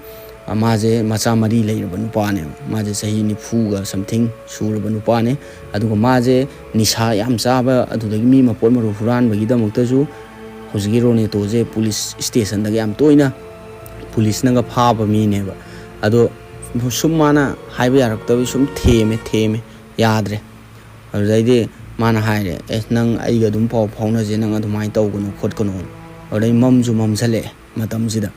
ꯑ, ꯃꯥꯁꯦ ꯃꯆꯥ ꯃꯔꯤ ꯂꯩꯔꯕ ꯅꯨꯄꯥꯅꯦꯕ꯫ ꯃꯥꯁꯦ ꯆꯍꯤ ꯅꯤꯐꯨꯒ something ꯁꯨꯔꯕ ꯅꯨꯄꯥꯅꯦ꯫ ꯑꯗꯨꯒ ꯃꯥꯁꯦ ꯅꯤꯁꯥ ꯌꯥꯝ ꯆꯥꯕ, ꯑꯗꯨꯗꯒꯤ ꯃꯤ ꯃꯄꯣꯠ ꯃꯔꯨ ꯍꯨꯔꯥꯟꯕꯒꯤꯗꯃꯛꯇꯁꯨ ꯍꯧꯖꯤꯛꯀꯤ ꯔꯣꯅꯦꯇꯣꯁꯦ ꯄꯨꯂꯤꯁ ꯁ꯭ꯇꯦꯁꯟꯗꯒ ꯌꯥꯝ ꯇꯣꯏꯅ ꯄꯨꯂꯤꯁꯅꯒ ꯐꯥꯕ ꯃꯤꯅꯦꯕ꯫ ꯑꯗꯣ ꯁꯨꯝ ꯃꯥꯅ ꯍꯥꯏꯕ ꯌꯥꯔꯛꯇꯕꯒꯤ ꯁꯨꯝ ꯊꯦꯝꯃꯦ ꯊꯦꯝꯃꯦ, ꯌꯥꯗ꯭ꯔꯦ꯫ ꯑꯗꯨꯗꯩꯗꯤ ꯃꯥꯅ ꯍꯥꯏꯔꯦ, "ꯑꯦ, ꯅꯪ ꯑꯩꯒ ꯑꯗꯨꯝ ꯄꯥꯎ ꯐꯥꯎꯅꯁꯦ, ꯅꯪ ꯑꯗꯨꯃꯥꯏꯅ ꯇꯧꯒꯅꯨ ꯈꯣꯠꯀꯅꯨ"꯫ ꯑꯗꯩ ꯃꯝꯁꯨ ꯃꯝꯁꯜꯂꯛꯑꯦ ꯃꯇꯝꯁꯤꯗ꯫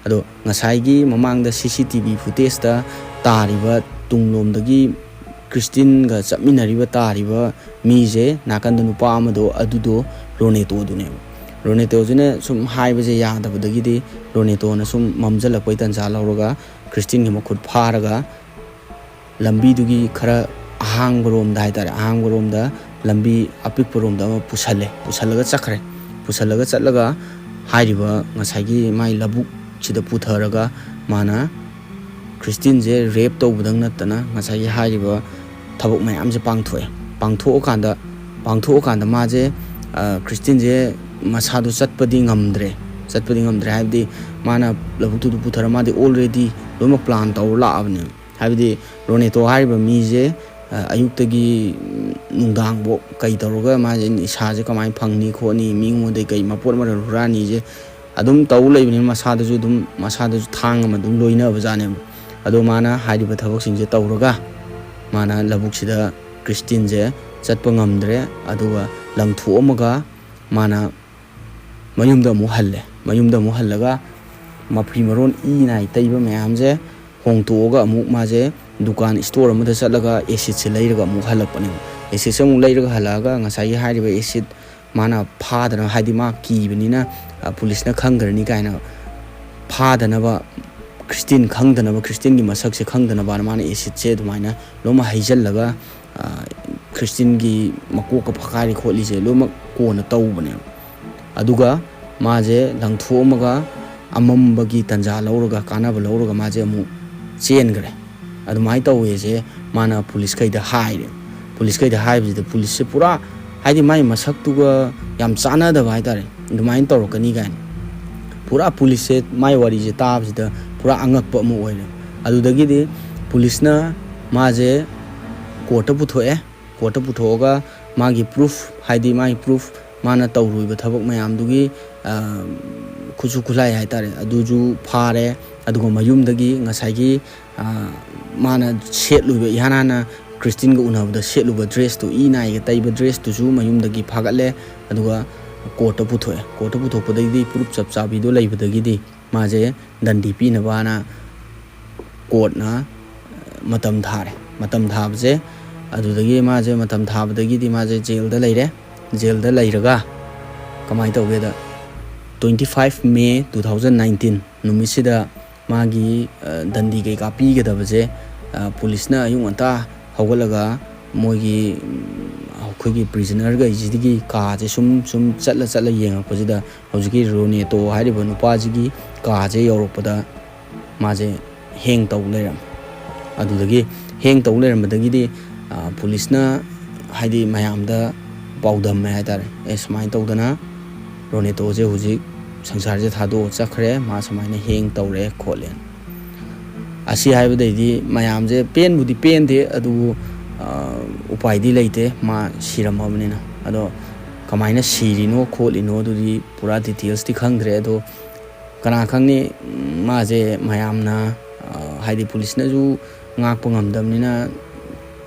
ꯑꯗꯣ ꯉꯁꯥꯏꯒꯤ ꯃꯃꯥꯡꯗ ꯁꯤ ꯁꯤ ꯇꯤ ꯚꯤ ꯐꯨꯇꯦꯖꯇ ꯇꯥꯔꯤꯕ, ꯇꯨꯡꯂꯣꯝꯗꯒꯤ ꯀ꯭ꯔꯤꯁꯇꯤꯟꯒ ꯆꯠꯃꯤꯟꯅꯔꯤꯕ ꯇꯥꯔꯤꯕ ꯃꯤꯁꯦ, ꯅꯥꯀꯟꯗ ꯅꯨꯄꯥ ꯑꯃꯗꯣ, ꯑꯗꯨꯗꯣ ꯔꯣꯅꯦꯇꯣꯗꯨꯅꯦꯕ꯫ ꯔꯣꯅꯦꯇꯣꯁꯤꯅ ꯁꯨꯝ ꯍꯥꯏꯕꯁꯦ ꯌꯥꯗꯕꯗꯒꯤꯗꯤ ꯔꯣꯅꯦꯇꯣꯅ ꯁꯨꯝ ꯃꯝꯖꯜꯂꯛꯄꯩ ꯇꯟꯖꯥ ꯂꯧꯔꯒ ꯀ꯭ꯔꯤꯁꯇꯤꯟꯒꯤ ꯃꯈꯨꯠ ꯐꯥꯔꯒ ꯂꯝꯕꯤꯗꯨꯒꯤ ꯈꯔ ꯑꯍꯥꯡꯕ ꯔꯣꯝꯗ ꯍꯥꯏꯇꯥꯔꯦ, ꯑꯍꯥꯡꯕ ꯔꯣꯝꯗ, ꯂꯝꯕꯤ ꯑꯄꯤꯛꯄ ꯔꯣꯝꯗ ꯑꯃ ꯄꯨꯁꯜꯂꯦ, ꯄꯨꯁꯜꯂꯒ ꯆꯠꯈ꯭ꯔꯦ꯫ ꯄꯨꯁꯜꯂꯒ ꯆꯠꯂꯒ ꯍꯥꯏꯔꯤꯕ ꯉꯁꯥꯏꯒꯤ ꯃꯥꯏ ꯂꯧꯕꯨꯛꯁꯤꯗ ꯄꯨꯊꯔꯒ ꯃꯥꯅ ꯈ꯭ꯔꯤꯁꯇꯤꯟꯁꯦ ꯔꯦꯞ ꯇꯧꯕꯗꯪ ꯅꯠꯇꯅ ꯉꯁꯥꯏꯒꯤ ꯍꯥꯏꯔꯤꯕ ꯊꯕꯛ ꯃꯌꯥꯝꯁꯦ ꯄꯥꯡꯊꯣꯛꯑꯦ꯫ ꯄꯥꯡꯊꯣꯛꯑꯀꯥꯟꯗ, ꯄꯥꯡꯊꯣꯛꯑꯀꯥꯟꯗ ꯃꯥꯁꯦ, ꯑ, ꯈ꯭ꯔꯤꯁꯇꯤꯟꯁꯦ ꯃꯁꯥꯗꯣ ꯆꯠꯄꯗꯤ ꯉꯝꯗ꯭ꯔꯦ꯫ ꯆꯠꯄꯗꯤ ꯉꯝꯗ꯭ꯔꯦ ꯍꯥꯏꯕꯗꯤ ꯃꯥꯅ ꯂꯧꯕꯨꯛꯇꯨꯗ ꯄꯨꯊꯔ ꯃꯥꯗꯤ already ꯂꯣꯏꯅꯃꯛ plan ꯇꯧꯔ ꯂꯥꯛꯑꯕꯅꯦꯕ꯫ ꯍꯥꯏꯕꯗꯤ ꯔꯣꯅꯦꯇꯣ ꯍꯥꯏꯔꯤꯕ ꯃꯤꯁꯦ, ꯑ, ꯑꯌꯨꯛꯇꯒꯤ, ꯎꯝ, ꯅꯨꯡꯗꯥꯡꯐꯥꯎ ꯀꯩ ꯇꯧꯔꯒ ꯃꯥꯁꯦ ꯅꯤꯁꯥꯁꯦ ꯀꯃꯥꯏꯅ ꯐꯪꯅꯤ ꯈꯣꯠꯅꯤ, ꯃꯤꯉꯣꯟꯗꯒꯤ ꯀꯩ ꯃꯄꯣꯠ ꯃꯔꯜ ꯍꯨꯔꯥꯟꯅꯤꯁꯦ ꯑꯗꯨꯝ ꯇꯧ ꯂꯩꯕꯅꯤꯅ ꯃꯁꯥꯗꯁꯨ ꯑꯗꯨꯝ, ꯃꯁꯥꯗꯁꯨ ꯊꯥꯡ ꯑꯃ ꯑꯗꯨꯝ ꯂꯣꯏꯅꯕꯖꯥꯠꯅꯦꯕ꯫ ꯑꯗꯣ ꯃꯥꯅ ꯍꯥꯏꯔꯤꯕ ꯊꯕꯛꯁꯤꯡꯁꯦ ꯇꯧꯔꯒ ꯃꯥꯅ ꯂꯧꯕꯨꯛꯁꯤꯗ ꯈ꯭ꯔꯤꯁꯇꯤꯟꯁꯦ ꯆꯠꯄ ꯉꯝꯗ꯭ꯔꯦ꯫ ꯑꯗꯨꯒ ꯂꯪꯊꯣꯛꯑꯝꯃꯒ ꯃꯥꯅ ꯃꯌꯨꯝꯗ ꯑꯃꯨꯛ ꯍꯜꯂꯦ꯫ ꯃꯌꯨꯝꯗ ꯑꯃꯨꯛ ꯍꯜꯂꯒ ꯃꯐꯤ ꯃꯔꯣꯟ ꯏ ꯅꯥꯏ ꯇꯩꯕ ꯃꯌꯥꯝꯁꯦ ꯍꯣꯡꯇꯣꯛꯑꯒ ꯑꯃꯨꯛ ꯃꯥꯁꯦ ꯗꯨꯀꯥꯟ, store ꯑꯃꯗ ꯆꯠꯂꯒ acidꯁꯦ ꯂꯩꯔꯒ ꯑꯃꯨꯛ ꯍꯜꯂꯛꯄꯅꯦꯕ꯫ Acidꯁꯦ ꯑꯃꯨꯛ ꯂꯩꯔꯒ ꯍꯜꯂꯛꯑꯒ ꯉꯁꯥꯏꯒꯤ ꯍꯥꯏꯔꯤꯕ acid ꯃꯥꯅ ꯐꯥꯗꯅꯕ, ꯍꯥꯏꯗꯤ ꯃꯥ ꯀꯤꯕꯅꯤꯅ, ꯑ, ꯄꯨꯂꯤꯁꯅ ꯈꯪꯈ꯭ꯔꯅꯤ ꯀꯥꯏꯅ ꯐꯥꯗꯅꯕ, ꯈ꯭ꯔꯤꯁꯇꯤꯟ ꯈꯪꯗꯅꯕ, ꯈ꯭ꯔꯤꯁꯇꯤꯟꯒꯤ ꯃꯁꯛꯁꯦ ꯈꯪꯗꯅꯕꯅ ꯃꯥꯅ acidꯁꯦ ꯑꯗꯨꯃꯥꯏꯅ ꯂꯣꯏꯅꯃꯛ ꯍꯩꯖꯤꯜꯂꯒ, ꯑ, ꯈ꯭ꯔꯤꯁꯇꯤꯟꯒꯤ ꯃꯀꯣꯛꯀ ꯐꯛꯀꯥꯏꯔꯤ ꯈꯣꯠꯂꯤꯁꯦ ꯂꯣꯏꯅꯃꯛ ꯀꯣꯟꯅ ꯇꯧꯕꯅꯦꯕ꯫ ꯑꯗꯨꯒ ꯃꯥꯁꯦ ꯂꯪꯊꯣꯛꯑꯝꯃꯒ ꯑꯃꯝꯕꯒꯤ ꯇꯟꯖꯥ ꯂꯧꯔꯒ, ꯀꯥꯟꯅꯕ ꯂꯧꯔꯒ ꯃꯥꯁꯦ ꯑꯃꯨꯛ ꯆꯦꯟꯈ꯭ꯔꯦ꯫ ꯑꯗꯨꯃꯥꯏꯅ ꯇꯧꯋꯦꯁꯦ ꯃꯥꯅ ꯄꯨꯂꯤꯁꯈꯩꯗ ꯍꯥꯏꯔꯦ꯫ ꯄꯨꯂꯤꯁꯈꯩꯗ ꯍꯥꯏꯕꯁꯤꯗ ꯄꯨꯂꯤꯁꯁꯦ ꯄꯨꯔꯥ, ꯍꯥꯏꯗꯤ ꯃꯥꯏ ꯃꯁꯛꯇꯨꯒ ꯌꯥꯝ ꯆꯥꯟꯅꯗꯕ ꯍꯥꯏꯇꯥꯔꯦ, ꯑꯗꯨꯃꯥꯏꯅ ꯇꯧꯔꯛꯀꯅꯤ ꯀꯥꯏꯅ꯫ ꯄꯨꯔꯥ ꯄꯨꯂꯤꯁꯁꯦ ꯃꯥꯏ ꯋꯥꯔꯤꯁꯦ ꯇꯥꯕꯁꯤꯗ ꯄꯨꯔꯥ ꯑꯉꯛꯄ ꯑꯃ ꯑꯣꯏꯔꯦ꯫ ꯑꯗꯨꯗꯒꯤꯗꯤ ꯄꯨꯂꯤꯁꯅ ꯃꯥꯁꯦ courtꯇ ꯄꯨꯊꯣꯛꯑꯦ꯫ Courtꯇ ꯄꯨꯊꯣꯛꯑꯒ ꯃꯥꯒꯤ proof, ꯍꯥꯏꯗꯤ ꯃꯥꯒꯤ proof ꯃꯥꯅ ꯇꯧꯔꯨꯔꯤꯕ ꯊꯕꯛ ꯃꯌꯥꯝꯗꯨꯒꯤ, ꯑ, ꯈꯨꯠꯁꯨ ꯈꯨꯠꯂꯥꯏ ꯍꯥꯏꯇꯥꯔꯦ, ꯑꯗꯨꯁꯨ ꯐꯥꯔꯦ꯫ ꯑꯗꯨꯒ ꯃꯌꯨꯝꯗꯒꯤ ꯉꯁꯥꯏꯒꯤ, ꯑ, ꯃꯥꯅ ꯁꯦꯠꯂꯨꯕ, ꯏꯍꯥꯟ ꯍꯥꯟꯅ ꯈ꯭ꯔꯤꯁꯇꯤꯟꯒ ꯎꯅꯕꯗ ꯁꯦꯠꯂꯨꯕ ꯗ꯭ꯔꯦꯁꯇꯨ, ꯏ ꯅꯥꯏꯒ ꯇꯩꯕ ꯗ꯭ꯔꯦꯁꯇꯨꯁꯨ ꯃꯌꯨꯝꯗꯒꯤ ꯐꯥꯒꯠꯂꯦ꯫ ꯑꯗꯨꯒ ꯀꯣꯔꯠꯇ ꯄꯨꯊꯣꯛꯑꯦ꯫ ꯀꯣꯔꯠꯇ ꯄꯨꯊꯣꯛꯄꯗꯒꯤꯗꯤ ꯄ꯭ꯔꯨꯞ ꯆꯞ ꯆꯥꯕꯤꯗꯣ ꯂꯩꯕꯗꯒꯤꯗꯤ ꯃꯥꯁꯦ ꯗꯟꯗꯤ ꯄꯤꯅꯕꯅ ꯀꯣꯔꯠꯅ ꯃꯇꯝ ꯊꯥꯔꯦ꯫ ꯃꯇꯝ ꯊꯥꯕꯁꯦ, ꯑꯗꯨꯗꯒꯤ ꯃꯥꯁꯦ, ꯃꯇꯝ ꯊꯥꯕꯗꯒꯤꯗꯤ ꯃꯥꯁꯦ ꯖꯦꯜꯗ ꯂꯩꯔꯦ꯫ ꯖꯦꯜꯗ ꯂꯩꯔꯒ ꯀꯃꯥꯏꯅ ꯇꯧꯒꯦꯗ, twenty five May two thousand nineteen ꯅꯨꯃꯤꯠꯁꯤꯗ ꯃꯥꯒꯤ, ꯑ, ꯗꯟꯗꯤ ꯀꯩꯀꯥ ꯄꯤꯒꯗꯕꯁꯦ, ꯑ, ꯄꯨꯂꯤꯁꯅ ꯑꯌꯨꯛ ꯉꯟꯇꯥ ꯍꯧꯒꯠꯂꯒ ꯃꯣꯏꯒꯤ, ꯎꯝ, ꯑꯩꯈꯣꯏꯒꯤ ꯄ꯭ꯔꯤꯖꯅꯔꯈꯩꯁꯤꯗꯒꯤ ꯀꯥꯁꯦ ꯁꯨꯝ, ꯁꯨꯝ ꯆꯠꯂ, ꯆꯠꯂ ꯌꯦꯡꯉꯛꯄꯁꯤꯗ ꯍꯧꯖꯤꯛꯀꯤ ꯔꯣꯅꯦꯇꯣ ꯍꯥꯏꯔꯤꯕ ꯅꯨꯄꯥꯁꯤꯒꯤ ꯀꯥꯁꯦ ꯌꯧꯔꯛꯄꯗ ꯃꯥꯁꯦ ꯍꯦꯡ ꯇꯧ ꯂꯩꯔꯝꯃꯦ꯫ ꯑꯗꯨꯗꯒꯤ ꯍꯦꯡ ꯇꯧ ꯂꯩꯔꯝꯕꯗꯒꯤꯗꯤ, ꯑ, ꯄꯨꯂꯤꯁꯅ ꯍꯥꯏꯗꯤ ꯃꯌꯥꯝꯗ ꯄꯥꯎꯗꯝꯃꯦ ꯍꯥꯏꯇꯥꯔꯦ, "ꯑꯦ, ꯁꯨꯃꯥꯏꯅ ꯇꯧꯗꯅ ꯔꯣꯅꯦꯇꯣꯁꯦ ꯍꯧꯖꯤꯛ ꯁꯪꯁꯥꯔꯁꯦ ꯊꯥꯗꯣꯛꯑ ꯆꯠꯈ꯭ꯔꯦ, ꯃꯥ ꯁꯨꯃꯥꯏꯅ ꯍꯦꯡ ꯇꯧꯔꯦ ꯈꯣꯠꯂꯦꯅ"꯫ ꯑꯁꯤ ꯍꯥꯏꯕꯗꯩꯗꯤ ꯃꯌꯥꯝꯁꯦ ꯄꯦꯟꯕꯨꯗꯤ ꯄꯦꯟꯗꯦ, ꯑꯗꯨꯕꯨ, ꯑ, ꯎꯄꯥꯏꯗꯤ ꯂꯩꯇꯦ, ꯃꯥ ꯁꯤꯔꯝꯃꯕꯅꯤꯅ꯫ ꯑꯗꯣ ꯀꯃꯥꯏꯅ ꯁꯤꯔꯤꯅꯣ ꯈꯣꯠꯂꯤꯅꯣ ꯑꯗꯨꯗꯤ ꯄꯨꯔꯥ ꯗꯤꯇꯦꯜꯁꯇꯤ ꯈꯪꯗ꯭ꯔꯦ꯫ ꯑꯗꯣ ꯀꯅꯥ ꯈꯪꯅꯤ, ꯎꯝ, ꯃꯥꯁꯦ ꯃꯌꯥꯝꯅ, ꯑ, ꯍꯥꯏꯗꯤ ꯄꯨꯂꯤꯁꯅꯁꯨ ꯉꯥꯛꯄ ꯉꯝꯗꯕꯅꯤꯅ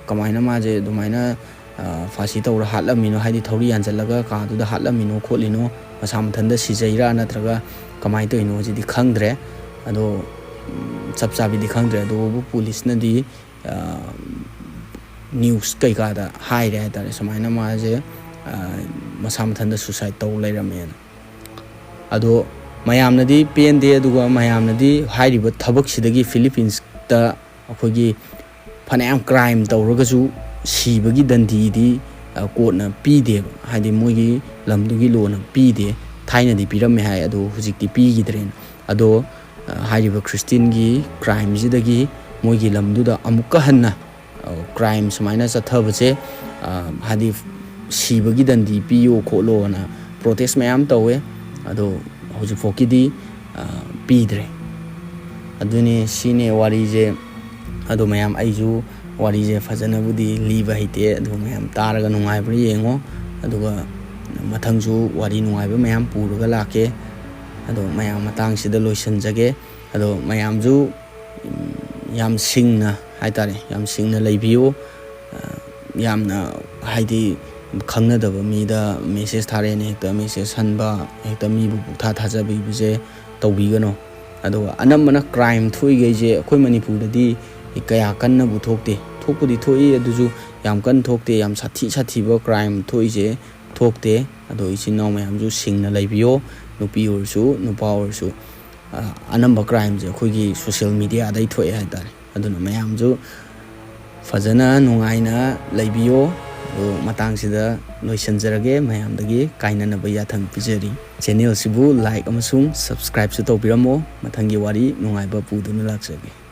ꯀꯃꯥꯏꯅ ꯃꯥꯁꯦ ꯑꯗꯨꯃꯥꯏꯅ, ꯑ, ꯐꯥꯁꯤ ꯇꯧꯔ ꯍꯥꯠꯂꯝꯃꯤꯅꯣ, ꯍꯥꯏꯗꯤ ꯊꯧꯔꯤ ꯌꯥꯟꯁꯤꯜꯂꯒ ꯀꯥꯗꯨꯗ ꯍꯥꯠꯂꯝꯃꯤꯅꯣ ꯈꯣꯠꯂꯤꯅꯣ, ꯃꯁꯥ ꯃꯊꯟꯇ ꯁꯤꯖꯩꯔꯥ ꯅꯠꯇ꯭ꯔꯒ ꯀꯃꯥꯏꯅ ꯇꯧꯔꯤꯅꯣ ꯁꯤꯗꯤ ꯈꯪꯗ꯭ꯔꯦ꯫ ꯑꯗꯣ, ꯎꯝ, ꯆꯞ ꯆꯥꯕꯤꯗꯤ ꯈꯪꯗ꯭ꯔꯦ꯫ ꯑꯗꯨꯕꯨ ꯄꯨꯂꯤꯁꯅꯗꯤ, ꯑ, ꯅ꯭ꯌꯨꯁ ꯀꯩꯀꯥꯗ ꯍꯥꯏꯔꯦ ꯍꯥꯏꯇꯥꯔꯦ, ꯁꯨꯃꯥꯏꯅ ꯃꯥꯁꯦ, ꯑ, ꯃꯁꯥ ꯃꯊꯟꯇ ꯁꯨꯁꯥꯏꯠ ꯇꯧ ꯂꯩꯔꯝꯃꯦꯅ꯫ ꯑꯗꯣ ꯃꯌꯥꯝꯅꯗꯤ ꯄꯦꯟꯗꯦ, ꯑꯗꯨꯒ ꯃꯌꯥꯝꯅꯗꯤ ꯍꯥꯏꯔꯤꯕ ꯊꯕꯛꯁꯤꯗꯒꯤ ꯐꯤꯂꯤꯄꯤꯟꯁꯇ ꯑꯩꯈꯣꯏꯒꯤ ꯐꯅꯌꯥꯝ ꯀ꯭ꯔꯥꯏꯝ ꯇꯧꯔꯒꯁꯨ ꯁꯤꯕꯒꯤ ꯗꯟꯗꯤꯗꯤ, ꯑ, ꯀꯣꯔꯠꯅ ꯄꯤꯗꯦꯕ, ꯍꯥꯏꯗꯤ ꯃꯣꯏꯒꯤ ꯂꯝꯗꯨꯒꯤ ꯂꯣꯅ ꯄꯤꯗꯦ꯫ ꯊꯥꯏꯅꯗꯤ ꯄꯤꯔꯝꯃꯦ ꯍꯥꯏ, ꯑꯗꯣ ꯍꯧꯖꯤꯛꯇꯤ ꯄꯤꯈꯤꯗ꯭ꯔꯦꯅ꯫ ꯑꯗꯣ, ꯑ, ꯍꯥꯏꯔꯤꯕ ꯈ꯭ꯔꯤꯁꯇꯤꯟꯒꯤ ꯀ꯭ꯔꯥꯏꯝꯁꯤꯗꯒꯤ ꯃꯣꯏꯒꯤ ꯂꯝꯗꯨꯗ ꯑꯃꯨꯛꯀ ꯍꯟꯅ, ꯑ, ꯀ꯭ꯔꯥꯏꯝ ꯁꯨꯃꯥꯏꯅ ꯆꯠꯊꯕꯁꯦ, ꯑ, ꯍꯥꯏꯗꯤ ꯁꯤꯕꯒꯤ ꯗꯟꯗꯤ ꯄꯤꯌꯣ ꯈꯣꯠꯂꯣꯅ ꯄ꯭ꯔꯣꯇꯦꯁ ꯃꯌꯥꯝ ꯇꯧꯋꯦ꯫ ꯑꯗꯣ ꯍꯧꯖꯤꯛꯐꯥꯎꯀꯤꯗꯤ, ꯑ, ꯄꯤꯗ꯭ꯔꯦ꯫ ꯑꯗꯨꯅꯤ, ꯁꯤꯅꯦ ꯋꯥꯔꯤꯁꯦ꯫ ꯑꯗꯣ ꯃꯌꯥꯝ, ꯑꯩꯁꯨ ꯋꯥꯔꯤꯁꯦ ꯐꯖꯅꯕꯨꯗꯤ ꯂꯤꯕ ꯍꯩꯇꯦ, ꯑꯗꯨ ꯃꯌꯥꯝ ꯇꯥꯔꯒ ꯅꯨꯡꯉꯥꯏꯕ꯭ꯔꯥ ꯌꯦꯡꯉꯣ, ꯑꯗꯨꯒ ꯃꯊꯪꯁꯨ ꯋꯥꯔꯤ ꯅꯨꯡꯉꯥꯏꯕ ꯃꯌꯥꯝ ꯄꯨꯔꯒ ꯂꯥꯛꯀꯦ꯫ ꯑꯗꯣ ꯃꯌꯥꯝ ꯃꯇꯥꯡꯁꯤꯗ ꯂꯣꯏꯁꯤꯟꯖꯒꯦ꯫ ꯑꯗꯣ ꯃꯌꯥꯝꯁꯨ ꯌꯥꯝ ꯁꯤꯡꯅ ꯍꯥꯏꯇꯥꯔꯦ, ꯌꯥꯝ ꯁꯤꯡꯅ ꯂꯩꯕꯤꯌꯨ꯫ ꯌꯥꯝꯅ ꯍꯥꯏꯗꯤ ꯈꯪꯅꯗꯕ ꯃꯤꯗ ꯃꯦꯁꯦꯖ ꯊꯥꯔꯛꯑꯦꯅ ꯍꯦꯛꯇ ꯃꯦꯁꯦꯖ ꯍꯟꯕ, ꯍꯦꯛꯇ ꯃꯤꯕꯨ ꯄꯨꯛꯊꯥ ꯊꯥꯖꯕꯤꯕꯁꯦ ꯇꯧꯕꯤꯒꯅꯨ꯫ ꯑꯗꯨꯒ ꯑꯅꯝꯕꯅ ꯀ꯭ꯔꯥꯏꯝ ꯊꯣꯛꯏꯈꯩꯁꯦ ꯑꯩꯈꯣꯏ ꯃꯅꯤꯄꯨꯔꯗꯗꯤ ꯀꯌꯥ ꯀꯟꯅꯕꯨ ꯊꯣꯛꯇꯦ꯫ ꯊꯣꯛꯄꯨꯗꯤ ꯊꯣꯛꯏ, ꯑꯗꯨꯁꯨ ꯌꯥꯝ ꯀꯟꯅ ꯊꯣꯛꯇꯦ꯫ ꯌꯥꯝ ꯁꯥꯊꯤ ꯁꯥꯊꯤꯕ ꯀ꯭ꯔꯥꯏꯝ ꯊꯣꯛꯏꯁꯦ ꯊꯣꯛꯇꯦ꯫ ꯑꯗꯣ ꯏꯆꯤꯟ ꯏꯅꯥꯎ ꯃꯌꯥꯝꯁꯨ ꯁꯤꯡꯅ ꯂꯩꯕꯤꯌꯣ, ꯅꯨꯄꯤ ꯑꯣꯏꯔꯁꯨ ꯅꯨꯄꯥ ꯑꯣꯏꯔꯁꯨ꯫ ꯑ, ꯑꯅꯝꯕ ꯀ꯭ꯔꯥꯏꯝꯁꯦ ꯑꯩꯈꯣꯏꯒꯤ ꯁꯣꯁꯤꯌꯦꯜ ꯃꯤꯗꯤꯌꯥꯗꯩ ꯊꯣꯛꯑꯦ ꯍꯥꯏꯇꯥꯔꯦ꯫ ꯑꯗꯨꯅ ꯃꯌꯥꯝꯁꯨ ꯐꯖꯅ ꯅꯨꯡꯉꯥꯏꯅ ꯂꯩꯕꯤꯌꯣ꯫ ꯑꯗꯣ ꯃꯇꯥꯡꯁꯤꯗ ꯂꯣꯏꯁꯤꯟꯖꯔꯒꯦ꯫ ꯃꯌꯥꯝꯗꯒꯤ ꯀꯥꯏꯅꯅꯕ ꯌꯥꯊꯪ ꯄꯤꯖꯔꯤ꯫ ꯆꯦꯅꯦꯜꯁꯤꯕꯨ ꯂꯥꯏꯛ ꯑꯃꯁꯨꯡ ꯁꯕꯁꯀ꯭ꯔꯥꯏꯕꯁꯨ ꯇꯧꯕꯤꯔꯝꯃꯣ꯫ ꯃꯊꯪꯒꯤ ꯋꯥꯔꯤ ꯅꯨꯡꯉꯥꯏꯕ ꯄꯨꯗꯨꯅ ꯂꯥꯛꯆꯒꯦ꯫